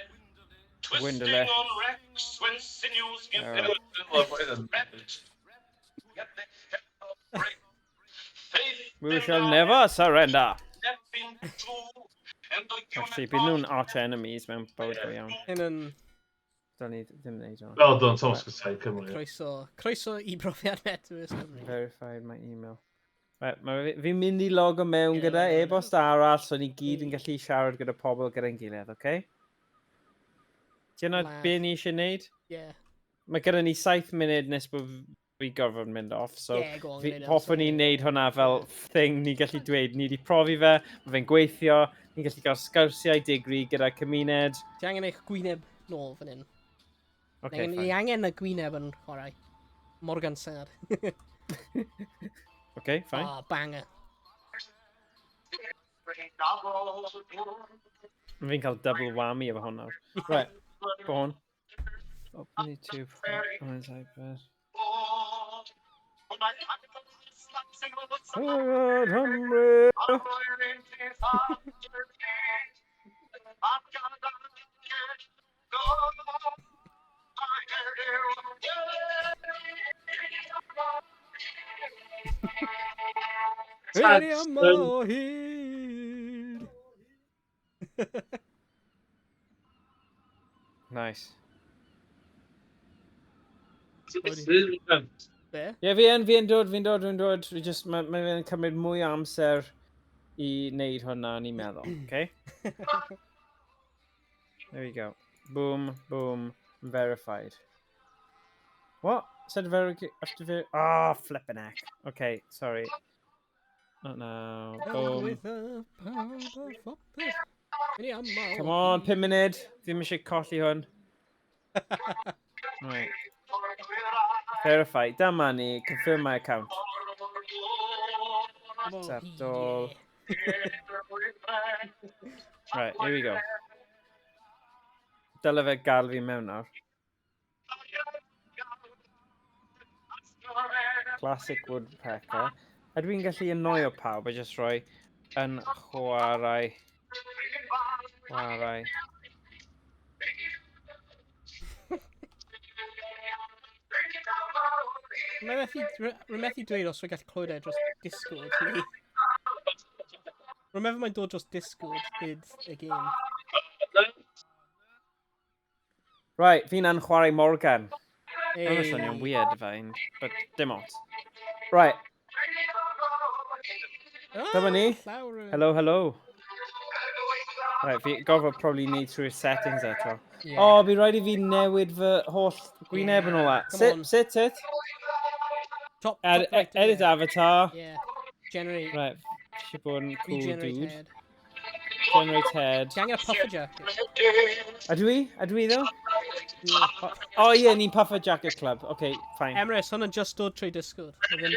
Twisting Windily. on racks when sinews give Alright. rent, yet they shall not break. Faith We in shall our never surrender. death in two, and the Actually, bydd nhw'n arch enemies mewn bywyd go iawn. Hyn yn Dylen ni ddim wneud hwnna. Fel Dylan Thomas gyda'i Cymru. croeso, croeso i brofiad Metaverse Cymru. Verified my email. Right, mae fi'n mynd i logo mewn Ie, gyda ie, ie. e-bost arall, so ni gyd yn gallu siarad gyda pobl gyda'n gilydd, oce? Okay? Dyna Laugh. be ni eisiau gwneud? Yeah. Mae gyda ni 7 munud nes bod fi gorfod mynd off, so Yeah, go on, fi, gwneud e, hoffwn ni so- wneud hwnna fel thing ni gallu dweud. Ni wedi profi fe, mae fe'n gweithio, ni'n gallu cael sgwrsiau digri gyda cymuned. Ti angen eich gwyneb nôl fan hyn. Okay, Ni fine. angen y gwyneb yn chwarae. Morgan Sad. Okay, fine. Ah, banger. Fi'n cael double whammy efo hwn nawr. Right, go on. Open YouTube on his iPad. Nghymru. Ydy am o hyd. Nice. Be? Ie, yeah, fi yn dod, fi'n dod, fi'n dod. Fi just, mae ma fe'n cymryd mwy o amser i wneud hwnna, ni'n meddwl. Okay? There we go. Boom, boom, verified. What? Said after Ah, oh, flippin' heck. Okay, sorry. Not now. Boom. With the power of Ydy am o Come on, 5 munud. Ddim eisiau colli hwn. Right. Verify. Dyma ni. Confirm my account. Am o Accept hyd, all. ie. Right, here we go. Dyle fe gael fi mewn nawr. Classic Woodpecker. Ydw i'n gallu annoio pawb a just rhoi yn chwarae. Chwarae. Rwy'n methu dweud os rwy'n gallu clywed e dros Discord neu... Rwy'n meddwl mae'n dod dros Discord, nid y game. Right, fi'n yn chwarae Morgan. Hey. Mae'n swnio'n weird fain, but dim ots. Right, dyma ni. Llawr. Hello, hello. Right, fi gorfod probably neud trwy'r settings eto. Yeah. O, oh, fi rhaid i fi newid fy holl gwyneb and all that. Come Sit, on. sit, sit. Top, Ed, top right, edit yeah. avatar. Yeah. Generate. Right, eisiau bod yn cool Regenerate dude. head. Generate head. Ti angen a puffer jacket. Ydw i? Ydw i ddo? O ie, ni'n Puffer Jacket Club. OK, fine. Emrys, hwnna'n just dod trwy Discord. Mae ddim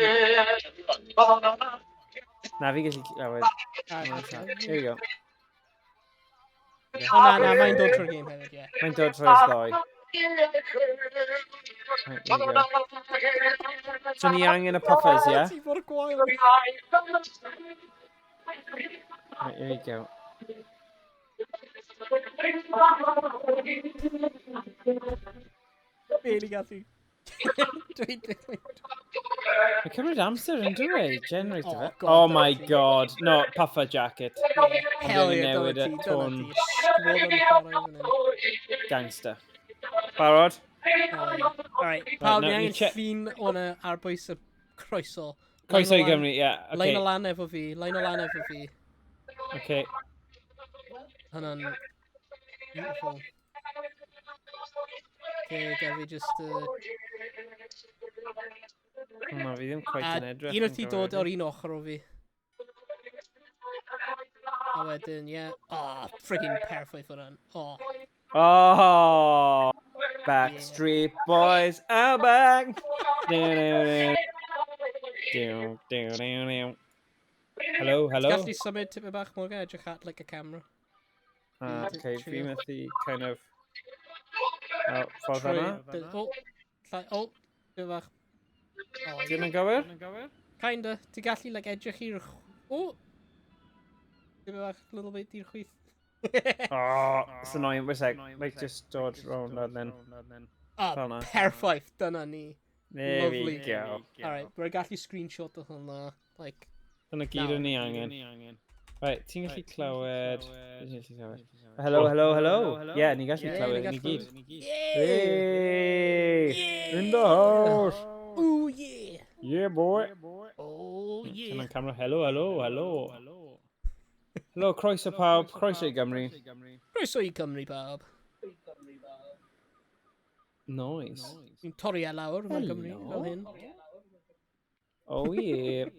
Na, fi gallu clywed. Ah, Here we go. O na, na, mae'n dod trwy'r game hefyd, ie. Mae'n dod trwy'r ddoi. Right, there we go. So ni angen y puffers, ie? Ti mor gwael. Right, here we go. Barely gallu. Dweud beth mae'n Mae'n cymryd amser yn dweud, generate Oh, fe. God, Oh dyna my ti. God. No, puffer jacket. Hell Ond yeah, dyna newid y ti, dyna tôn ti. Sgwad yn chwarae fan hyn. gangster. Barod? Alright, pawb, no, ni ni angen che- llun o'na ar bwys y croeso. Croeso i Line o lan- Gymru, ie. Line o Okay. lan efo fi, line o lan efo fi. Okay. Hwnna'n beautiful. Okay, gaf fi just... Na, fi ddim quite A yn edrych. un o yn ti gywir. dod o'r un ochr o fi. A wedyn, ie. Yeah. Oh, friggin' perffaith hwnna'n. Oh. Oh! Backstreet Boys are back! Do, do, do. Do, do, do, do. Hello, hello. Ti'n gallu symud tipyn bach mwy gan edrych at like a camera. Ah, okay, fi Trio. methu kind of... Oh, ffordd yna. O, llai, o, tipyn bach. Oh, Dim yn gywir? Kinda. Ti'n gallu like edrych i'r... O! Tipyn bach, little bit i'r chwith. Oh, it's annoying. Wait a sec. Like, just dod round and then... Ah, Fel 'na. perffaith, dyna ni. There we Lovely. go. Alright, we're gallu screenshot o hwnna. Like, Dyna gyd Nawr. o'n ni angen. Right, ti'n gallu clywed... Ti'n gallu clywed? Hello, hello, hello. Yeah, ni'n gallu Yeah, clywed ni'n ni gallu gyd. clywed. Yeah! Hey! In the house! Ooh, yeah! Yeah, boy! Oh, yeah! Turn on camera. Hello, hello, hello. Hello, croeso pawb. Croeso i Gymru. Croeso i Gymru, pawb. Nice. Ni'n torri e lawr mewn Gymru, Hello. fel hyn. Oh, yeah.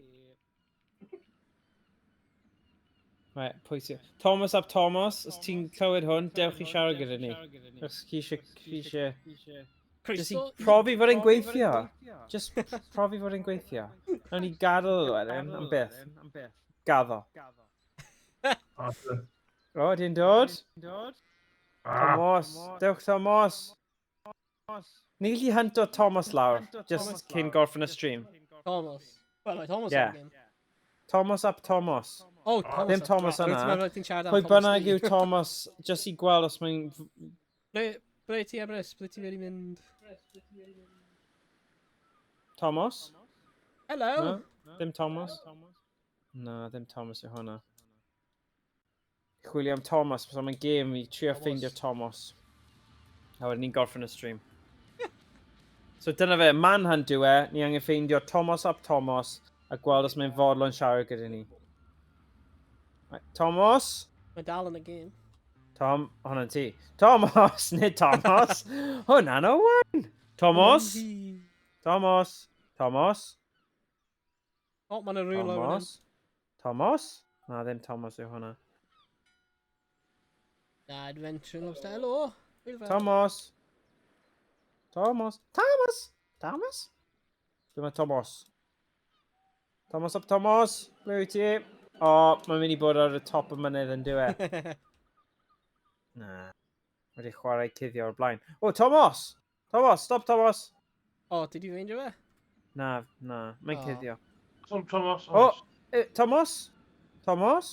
Right, pwy sy... Thomas ap Thomas, os ti'n clywed hwn, dewch i siarad gyda ni. Os chi eisiau... Chi eisiau... Just i Croeso profi fod e'n gweithio. Just profi fod e'n gweithio. Nawn ni gadael o wedyn, am byth. Gaddo. O, di'n dod? Thomas. Dewch Thomas. Ni gallu hunto Thomas lawr, just cyn gorffen y stream. Thomas. Well, like Thomas Yeah. yeah. Game. Thomas ap Thomas. Oh, Thomas. Ddim Thomas Rwyt yna. ti'n meddwl ti'n siarad am Pwy Thomas bynnag Lee. yw Thomas, just i gweld os mae'n... Ble ti, Emrys? Ble ti wedi mynd? Thomas? Hello! No? Ddim Thomas? Na, ddim Thomas yw hwnna. Chwilio am Thomas, so mae'n game i trio ffeindio Thomas. A wedyn ni'n gorffen y stream. So dyna fe, manhunt yw e, ni angen ffeindio Thomas ap Thomas a gweld os mae'n fodlon siarad gyda ni. Right, Thomas? Mae dal yn y game. Tom, hwnna'n ti. Thomas, nid Thomas. Hwnna'n Owen. Thomas? Thomas? Thomas? O, mae'n y rhywun lawr fan hyn. Thomas? Thomas? Na, ddim Thomas yw hwnna. Na, Adventure Lobster. Hello! Hwyl fawr. Thomas! Thomas! Thomas! Thomas? Dyma Thomas. Thomas ap Thomas! Ble wyt ti? O, mae'n mynd i bod ar y top y mynydd yn dyw e. Na. Wedi chwarae cuddio o'r blaen. O, Thomas! Thomas, stop Thomas! O, ti di ffeindio fe? Na, na, mae'n O. cuddio. Thomas. O, Thomas? Thomas?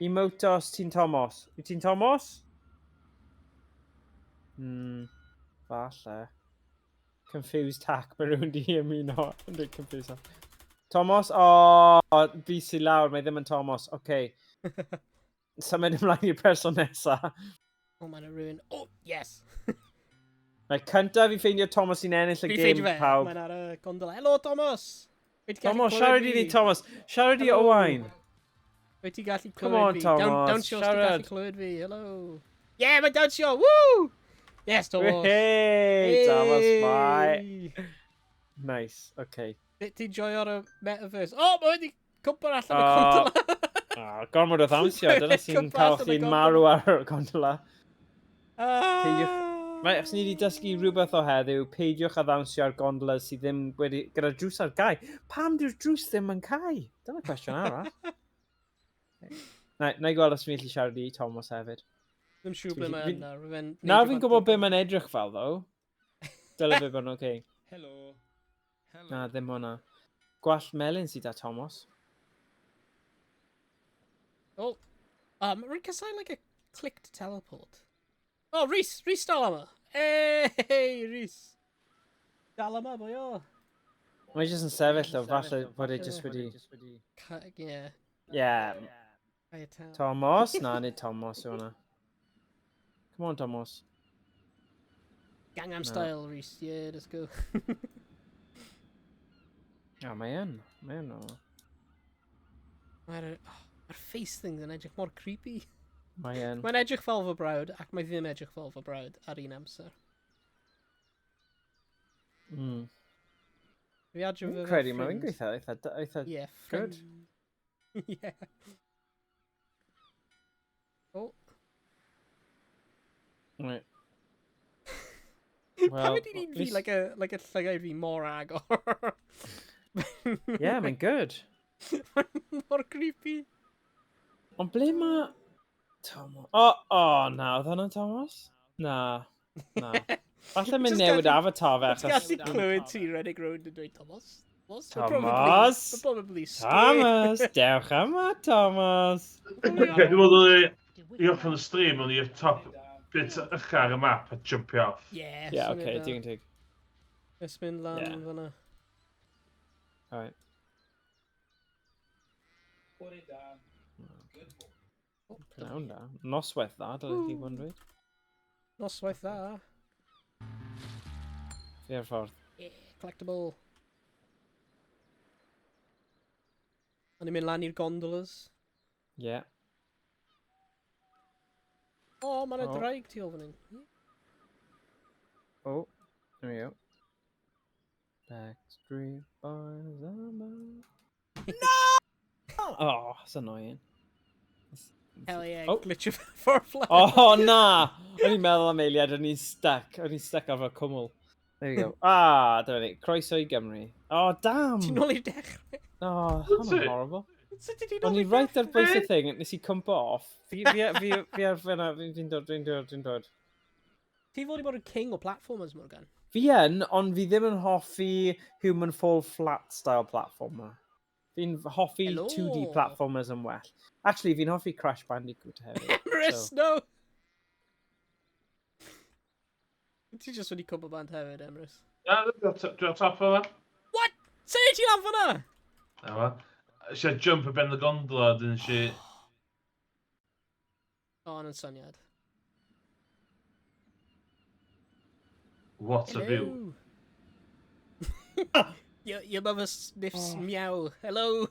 Emote os ti'n Thomas. Wyt ti'n Thomas? Falle. Confused hack, mae rhywun di ymuno. Yn dweud confused hack. Thomas? O, oh, fi sy'n lawr, mae ddim yn Thomas. Oce. Okay. Symud ymlaen i'r person nesa. O, mae'n y rhywun. O, yes! Mae cyntaf i ffeindio Thomas sy'n ennill y Fi game, ffeindio fe. pawb. Mae'n ar y gondola. Hello, Thomas! Wyt ti'n gallu Thomas, clywed siarad i ni, fi? Thomas. Siarad i Hello. Owain. Wyt ti'n gallu Come clywed on, fi? Thomas, Dawnsio os ti'n gallu siarad. clywed fi. Hello. Yeah, mae'n dawnsio! Woo! Yes, Thomas. Hey, Thomas, bye. Hey! Nice, okay. Ti'n joio'r y metaverse? O, mae wedi cwmpa allan y O. gondola. Ah, gormod o ddawnsio, dyna sy'n Cwmpa cael allan y chdi'n gondola. marw ar y gondola. Ah. Right, os ni wedi dysgu rhywbeth o heddiw, peidiwch â ddawnsio ar gondolas sydd ddim wedi... gyda drws ar gau. Pam dyw'r drws ddim yn cau? Dyna cwestiwn arall. Na, na i gweld os fi'n gallu siarad i Thomas hefyd. Ddim siŵr ble mae yna. Nawr fi'n gwybod be mae'n edrych fel, ddo. Dyle fe bod yn oce. Helo. Helo. Na, ddim hwnna. Gwallt melyn sydd â Thomas. Oh, rwy'n casau like a click to teleport. Oh, Rhys! Rhys dal yma! Hey, Rhys! Dal yma, boi o! Mae jyst yn sefyll o, falle bod e jyst wedi... Yeah. Yeah. Cai Thomas? Na, nid Thomas yw hwnna. Come on, Thomas. Gangnam Style, Rhys. Yeah, let's go. O, mae yn. Mae yn o. Mae'r oh, mae face things yn edrych mor creepy. Mae yn. Mae'n edrych fel fy brawd, ac mae ddim edrych fel fy brawd ar un amser. Fi adro Fi'n fe fel credu mae'n ffrind. gweithio eitha, eitha Yeah, good. friend. Yeah. Oh. Right. Pam Wel, ydy ni'n fi, nes- like a llygaid fi mor agor? Yeah, mae'n good. Mor creepy. Ond ble mae... Thomas... O, oh, na, oedd hwnna'n Thomas? Na, na. Falle mae'n Just newid gallu- avatar fe, Ti'n achos... gallu clywed ti redeg rownd yn dweud Thomas? Thomas? We're Thomas! We're probably scared. Thomas! Dewch yma, Thomas! Oce, dwi'n meddwl i orffen y stream, o'n i'r top bit ucha ar y map a jumpio off. Yeah, Yeah, syniad okay, da. digon teg. Let's mynd lan Yeah. fyna. Alright. Bore da. Good boy. Oh, Pnawn da. Noswaith dda, dylai chi bod yn dweud. Noswaith dda. Fi ar ffordd. Yeah, collectible. O'n i'n mynd lan i'r gondolas. Yeah. O, oh, mae'n Oh. draig tu ôl fan hyn. Oh, there we go. Backstreet Boys are back. No! Oh, that's annoying. Hell yeah, Oh. glitch of firefly. Oh, na! O'n i'n meddwl am eiliad, o'n i'n stuck. O'n i'n stuck ar fy cwmwl. There we go. Ah, dyna ni. Croeso i Gymru. Oh, damn! Ti'n nôl i'r dechrau. Oh, What's hwnna'n it? horrible. Sut ti nôl O'n i i'r right ar dechrau? bwys y thing, nes i cwmpo off. Fi ar fyna, fi'n dod, fi'n dod, fi'n dod. Ti fod i bod yn king o platformers, Morgan. Fi yn, ond fi ddim yn hoffi Human Fall Flat style platformer. Fi'n hoffi Hello. 2D platformers yn well. Actually, fi'n hoffi Crash Bandicoot hefyd. Emrys, so- no! Ti jyst wedi cwmpo bant hefyd, Emrys. Na, dwi ar top o fe. What? Sut ti lan fyna? Na fo. Eisiau jump ar ben y gondola, dyn si... O, oh, yn syniad. What a view. Hello. Your mother sniffs meow. Hello.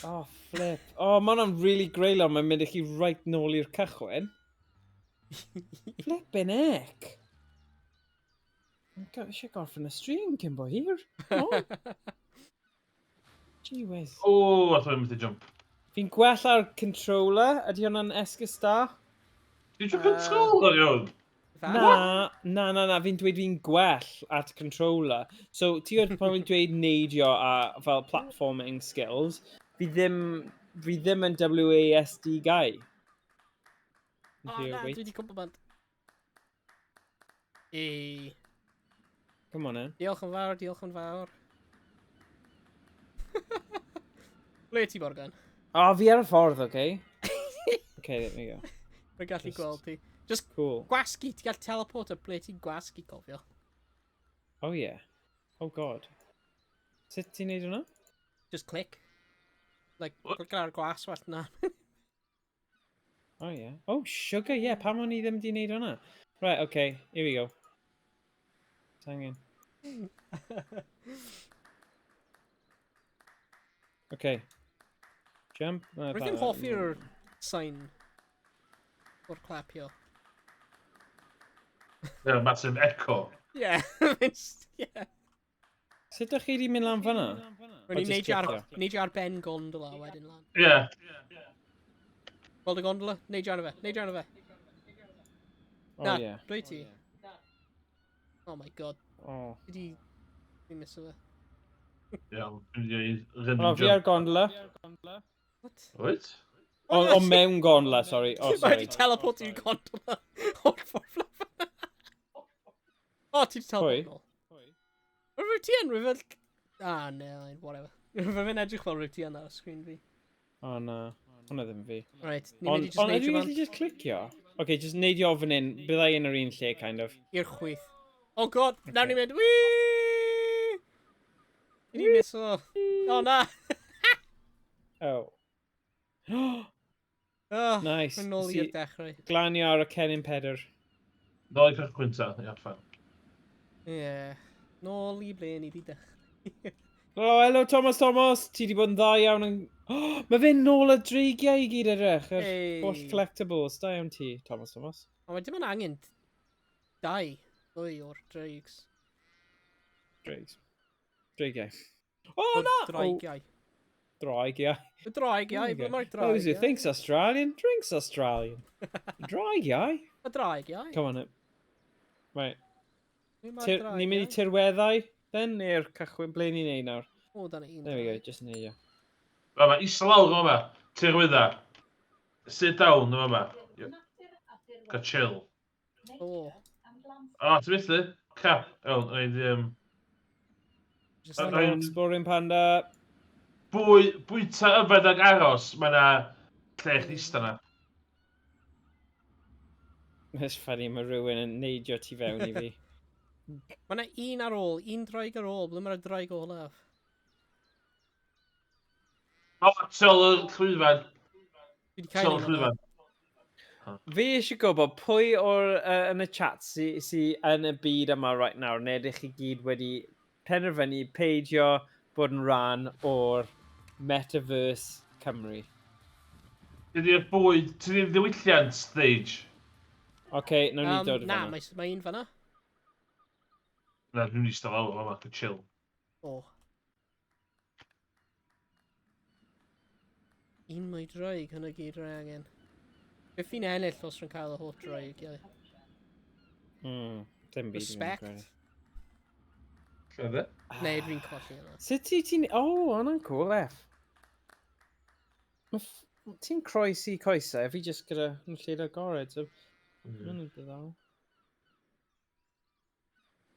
Oh, flip. Oh, mae hwnna'n really greulon. Mae'n mynd i chi right nôl i'r cychwyn. Flippin' heck. I've eisiau gorffen y stream cyn bo hir. Oh. Gee whiz. O, a dwi'n mynd i jump. Fi'n gwella'r controller. Ydy hwnna'n esgus da? Did you controller iawn? Na, na, na, na, fi'n dweud fi'n gwell at controller. So, ti wedi pan fi'n dweud neidio a fel platforming skills, fi ddim yn WASD guy. O, Here, na, wait. dwi wedi cwmpo bant. Ei. Come on then. Diolch yn fawr, diolch yn fawr. Ble ti, Morgan? O, fi ar y ffordd, okay? Okay, there we go. Rwy'n gallu Just- gweld ti. Just Cool. gwasgu, ti'n gallu teleport o ble ti'n gwasgu, cofio. Oh yeah. Oh god. Sut ti'n neud hwnna? Just click. Like, What? click ar y glaswellt na. Oh yeah. Oh, sugar, yeah. Pam o'n i ddim di neud hwnna? Right, okay. Here we go. Hang in. Okay. Jump. No, Rwy'n ddim hoffi'r sain o'r clapio. Yeah, massive echo. Yeah, yeah. Sut ydych chi wedi mynd lan fyna? Rwy'n just neidio ar, clicio. neidio ar ben gondola wedyn lan. Yeah. Gweld y gondola? Neidio arno fe, neidio arno fe. Oh, Na, yeah. dwi ti? Oh my God. Oh. Fi di... Fi'n miso fe. Iawn, dwi'n mynd i random O, fi ar jump. gondola. What? Wyt? O, o mewn gondola, sorry. Oh, Mae sorry. wedi teleport i'r gondola. O'r ffordd lawr. O, ti wedi teleport nôl. Rwyf ti yn, rwyf fel... Ah, no, whatever. Rwyf fe'n edrych fel rwyf ti yn ar y sgrin fi. O, na. Hwna ddim fi. Right, ni'n mynd Ond i just ond neidio ydw i'n fan gallu just clicio? Ok, just neidio fan hyn. Byddai yn yr un lle, kind of. i'r chwith. Oh God, nawr ni'n mynd, wii! Ni'n miso. O na! Oh. Oh, Nice. Mae'n nôl Nes i i'r dechrau. Glanio ar y Cennin Pedr. Nôl i cychwyn ta, i orffen. Ie. Yeah. Nôl i ble ni di dechrau. Oh, hello Thomas Thomas! Ti di bod yn dda iawn yn... Oh, mae fe'n nôl y dreigiau i gyd edrych. Yr Hey. holl collectibles. Da iawn ti, Thomas Thomas. Ond mae dim ond angen dau, ddwy o'r dreigs. Dreigs. Dreigiau. Oh, O'r na! Oh, Dreigiau. dreigiau. Y dreigiau, There we ble go. mae'r Those who dreigiau? thinks Australian, drinks Australian. Dreigiau? Y dreigiau. Come on, it. Right. Ble mae'r Tir, ni'n mynd i dreigiau? tirweddau, then, neu'r cychwyn, ble ni'n neud nawr? O, dyna un. There we go, draig. just neidio. Fa ma, isa lawr yma. Tirwydda. Sit down yma ma. Ga chill. O, O, ti'n methu? Crap. Iawn, rhaid i... just Hello. like- Exploring Panda. Bwy, bwyta yfed ag aros, mae na lle chdi ista na. It's funny, mae rhywun yn neidio tu fewn i fi. Mae yna un ar ôl, un draig ar ôl, ble mae'r draig olaf? O, til y llwyfan. Fi wedi cael Til y un o'na. llwyfan. Fi eisiau gwybod pwy o'r yn y chat sy, sy yn y byd yma right nawr, neu ydych chi gyd wedi penderfynu peidio bod yn rhan o'r Metaverse Cymru. Ydy'r bwyd, ti'n i'r ddiwylliant stage? Oce, okay, nawn ni dod i Na, fan'na. mae, mae un fan'na. Na, dwi'n mynd i ista lawr yma, ga chill. O. Un mwy draig, hwnna gyd rhaid angen. Beth fi'n ennill os rwy'n cael y holl draig, ie. Dim byd. Fi'n Respect. credu. Lle dde? Neu dwi'n colli yna. Sut ti ti'n... Oh, hwnna'n cool, F. Ma' Ti'n croesi coesau, fi jyst gyda yn lled agored, so... Hwnna'n diddorol.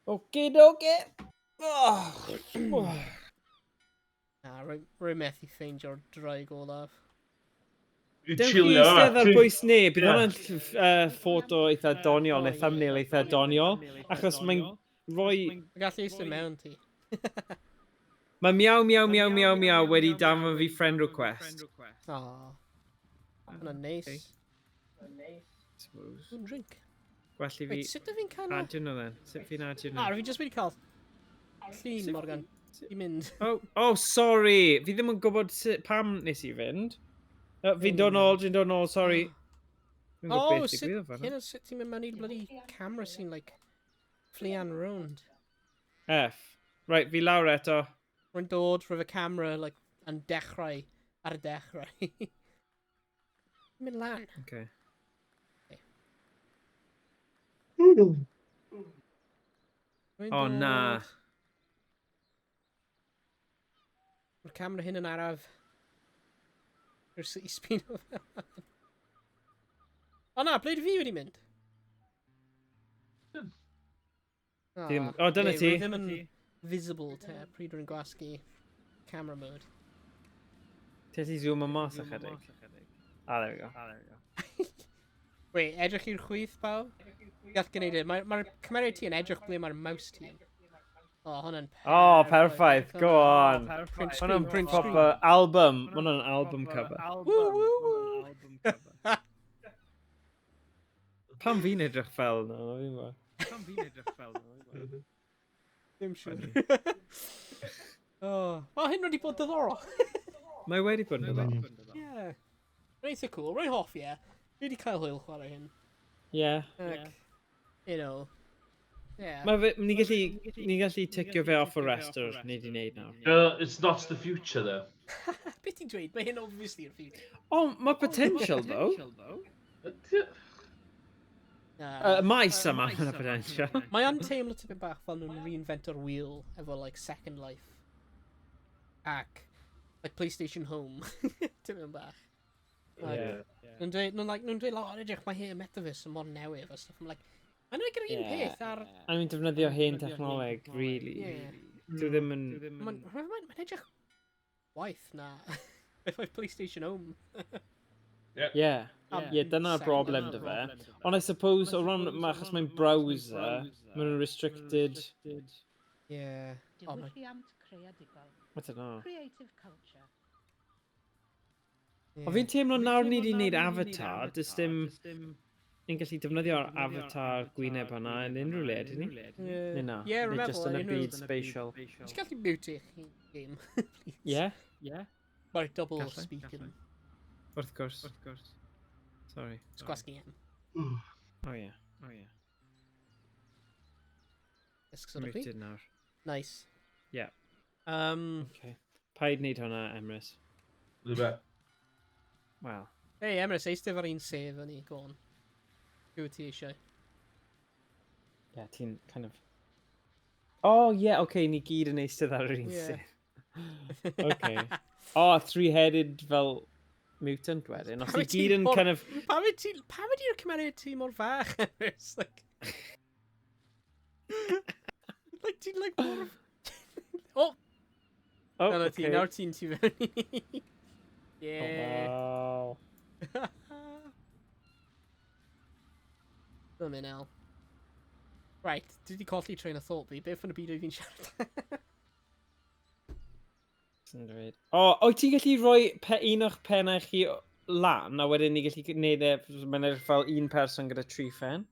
Okie dokie! Oh. Na, rwy methu ffeindio'r draig olaf. Dwi'n Dewch i chillio yma. eistedd ar bwys neb, bydd Ie. hwnna'n ffoto eitha doniol, neu thumbnail eitha doniol, achos mae'n rhoi... Mae gallu eistedd mewn ti. Mae miaw, miaw, miaw, miaw, miaw wedi danfon fi friend request. O. Hwnna'n neis. Suppose. Dwi'n drink. Gwell i fi Wait, sut ydw fi'n cael... adio nhw then. Sut fi'n adio Ah, nhw? fi jyst wedi cael llun, Morgan. I mynd. Oh, oh, sorry! Fi ddim yn gwybod pam nes i fynd. Oh, fi'n dod nôl, fi'n dod nôl, sorry. Fi'n gwybod Oh, beth sut, digwyddodd fan'na. hyn o sut ti'n mynd mewn i'r bloody camera sy'n, like, flean round. F. Right, fi lawr eto. Rwy'n dod rwyf y camera, like, yn dechrau, ar y dechrau. Mynd lan. Okay. Rwy'n Oh, na. dod. Mae'r camera hyn yn araf. Rwy'n sut i sbino fel. O na, ble dwi fi wedi mynd? Ah, O, dyna ie, ti. Rwy ddim yn visible te, pryd rwy'n gwasgu camera mode. Ti allu zoom mas ychydig. Ah, there we go. Wait, edrych i'r chwith, pawb? Gall gwneud e. Mae'r mae cymeriad ti yn edrych ble mae'r mouse ti yn. O, hwnna'n Oh, perffaith. Go on. Print screen, Hwnna'n print screen. proper album. Ma' Hwnna'n album cover. Woo, woo, woo. Pam fi'n edrych fel na, fi'n gwybod. Ddim siŵr. Oh, wel, hyn wedi bod diddorol. Mae wedi bod yn diddorol. Yeah. Reit eitha cool, rwy'n hoffi e. Fi wedi cael hwyl chwarae hyn. Yeah. Ac, you know, yeah. Mae fe, ni gallu ticio fe off y restr ni wedi wneud nawr. It's not the future, though. Beth ti'n dweud? Mae hyn obviously yn future. Oh, mae potential, though. Na. Maes yma, mae'n potential. Mae yn teimlo tipyn bach fel nhw'n reinvento'r wheel efo, like, Second Life. Ac, like, PlayStation Home. Tipyn bach. Like, Nhw'n dweud, nhw'n like, nhw'n dweud, oh, edrych, mae hyn metaverse yn mor newydd a stuff. I'm like, mae'n like yr un peth ar. A nhw'n defnyddio hen technoleg, really. Dwi ddim yn. Mae'n edrych waith na beth oedd PlayStation Home. Yeah. Yeah, dyna'r Second broblem Life. dy fe. Ond I suppose, o ran, ma, achos mae'n browser, maen nhw'n restricted. Yeah. Oh, my. Diwylliant creadigol. I don't know. Creative culture. Yeah. Ond fi'n teimlo nawr ni wedi gwneud avatar, does dim. Ni'n gallu defnyddio'r avatar gwyneb hwnna yn unrhyw le, dyn ni? Yeah. Neu na? Yeah, Neu remember, just yn y unrhyw- byd spatial. Ti'n gallu mute eich game, please? Yeah? Yeah. Mae'r double Gallai, speaking. Wrth gwrs. Wrth gwrs. Sorry. Just gwasgu M. Oh yeah. Oh yeah. Discs o'r chi. Muted nawr. Nice. Yeah. Okay. Paid wneud hwnna, Emrys. Rhywbeth. Wel. Hey, Emrys, eistedd ar un save yn i, go on. Dwi ti eisiau. Yeah, ti'n kind of. Oh, yeah, okay, ni gyd yn eistedd ar yr un sedd. Okay. Oh, three-headed fel mutant wedyn. Os Pam ni wyt ti gyd yn kind of. Pam ydy'r cymeriad ti mor fach, Emrys? Like ti'n like mor. Oh! Oh, Nawr ti, okay. nawr ti'n tu fewn. Yeah. Oh, wow. Dwi'n mynd el. Right, dwi wedi colli train of thought fi. Beth yn y byd oedd fi'n siarad? Sy'n dweud. O, oh, wyt ti'n gallu rhoi un o'ch pennau chi lan, a wedyn ni gallu gwneud e, mae'n edrych fel un person gyda tri phen?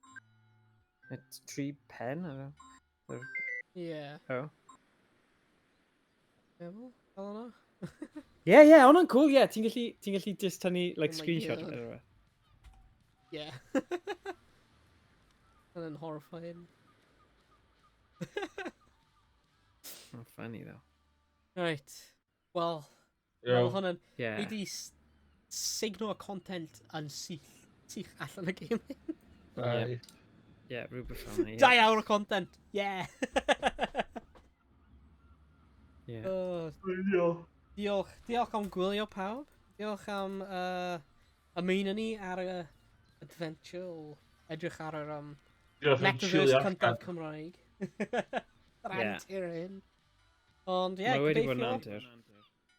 Neu tri pen? I don't know. Yeah. Oh. Meddwl? Fel yna? Yeah, hwnna'n cool, yeah. Ti'n gallu just tynnu, like, Oh my screenshot God. o fe. Yeah. Hwnna'n horrifying. Oh, funny, though. Right. Wel, Iawn. meddwl hwnna'n. Ni di signo y content yn syth, sych allan y game. Aye. Yeah, rhywbeth fel 'na, yeah. 2 awr o content! Yeah! Oh, diolch, diolch am gwylio pawb. Diolch am ymuno ni ar y adventure o edrych ar yr Diolch am metaverse chilio cyntaf allan. Cymraeg. Yr antur hyn. Ond ie, Mae wedi bod yn gobeithio. antur.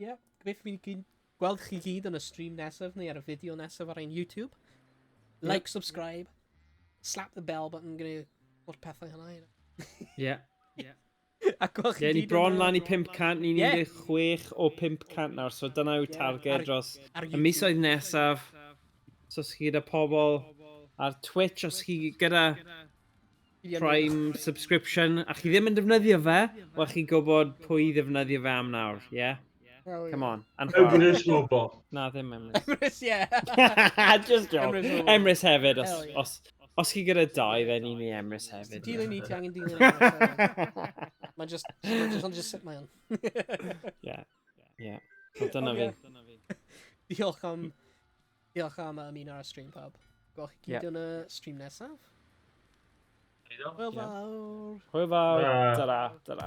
Ie, gobeithio fi'n gweld chi gyd yn y stream nesaf neu ar y fideo nesaf ar ein YouTube. Like, subscribe, slap the bell button, gwneud holl pethau hynna. A gweld chi Yeah, ni gyd bron yn y- lan i 500, ni'n 16 o 500 nawr, so dyna yw targed dros Ar y YouTube. misoedd nesaf. So os chi gyda pobl ar Twitch, os chi gyda Prime subscription, a chi ddim yn defnyddio fe, wel chi'n gwybod pwy i ddefnyddio fe am nawr, yeah? Hell Come yeah. on. And chwarae. Emrys Robot. Na, ddim Emrys. Emrys, yeah. Just joke. Emrys Robot. Emrys hefyd, os, Hell yeah. os chi gyda dau, then i ni Emrys hefyd. Dilyn ni, ti angen dilyn Emrys. Mae'n just sut mae o'n. Yeah. Wel, dyna fi. Diolch am ymuno ar y stream pawb. Gweld chi gyd yn y stream nesaf. Hwyl fawr. Hwyl fawr. Na. Ta-ra. Ta-ra.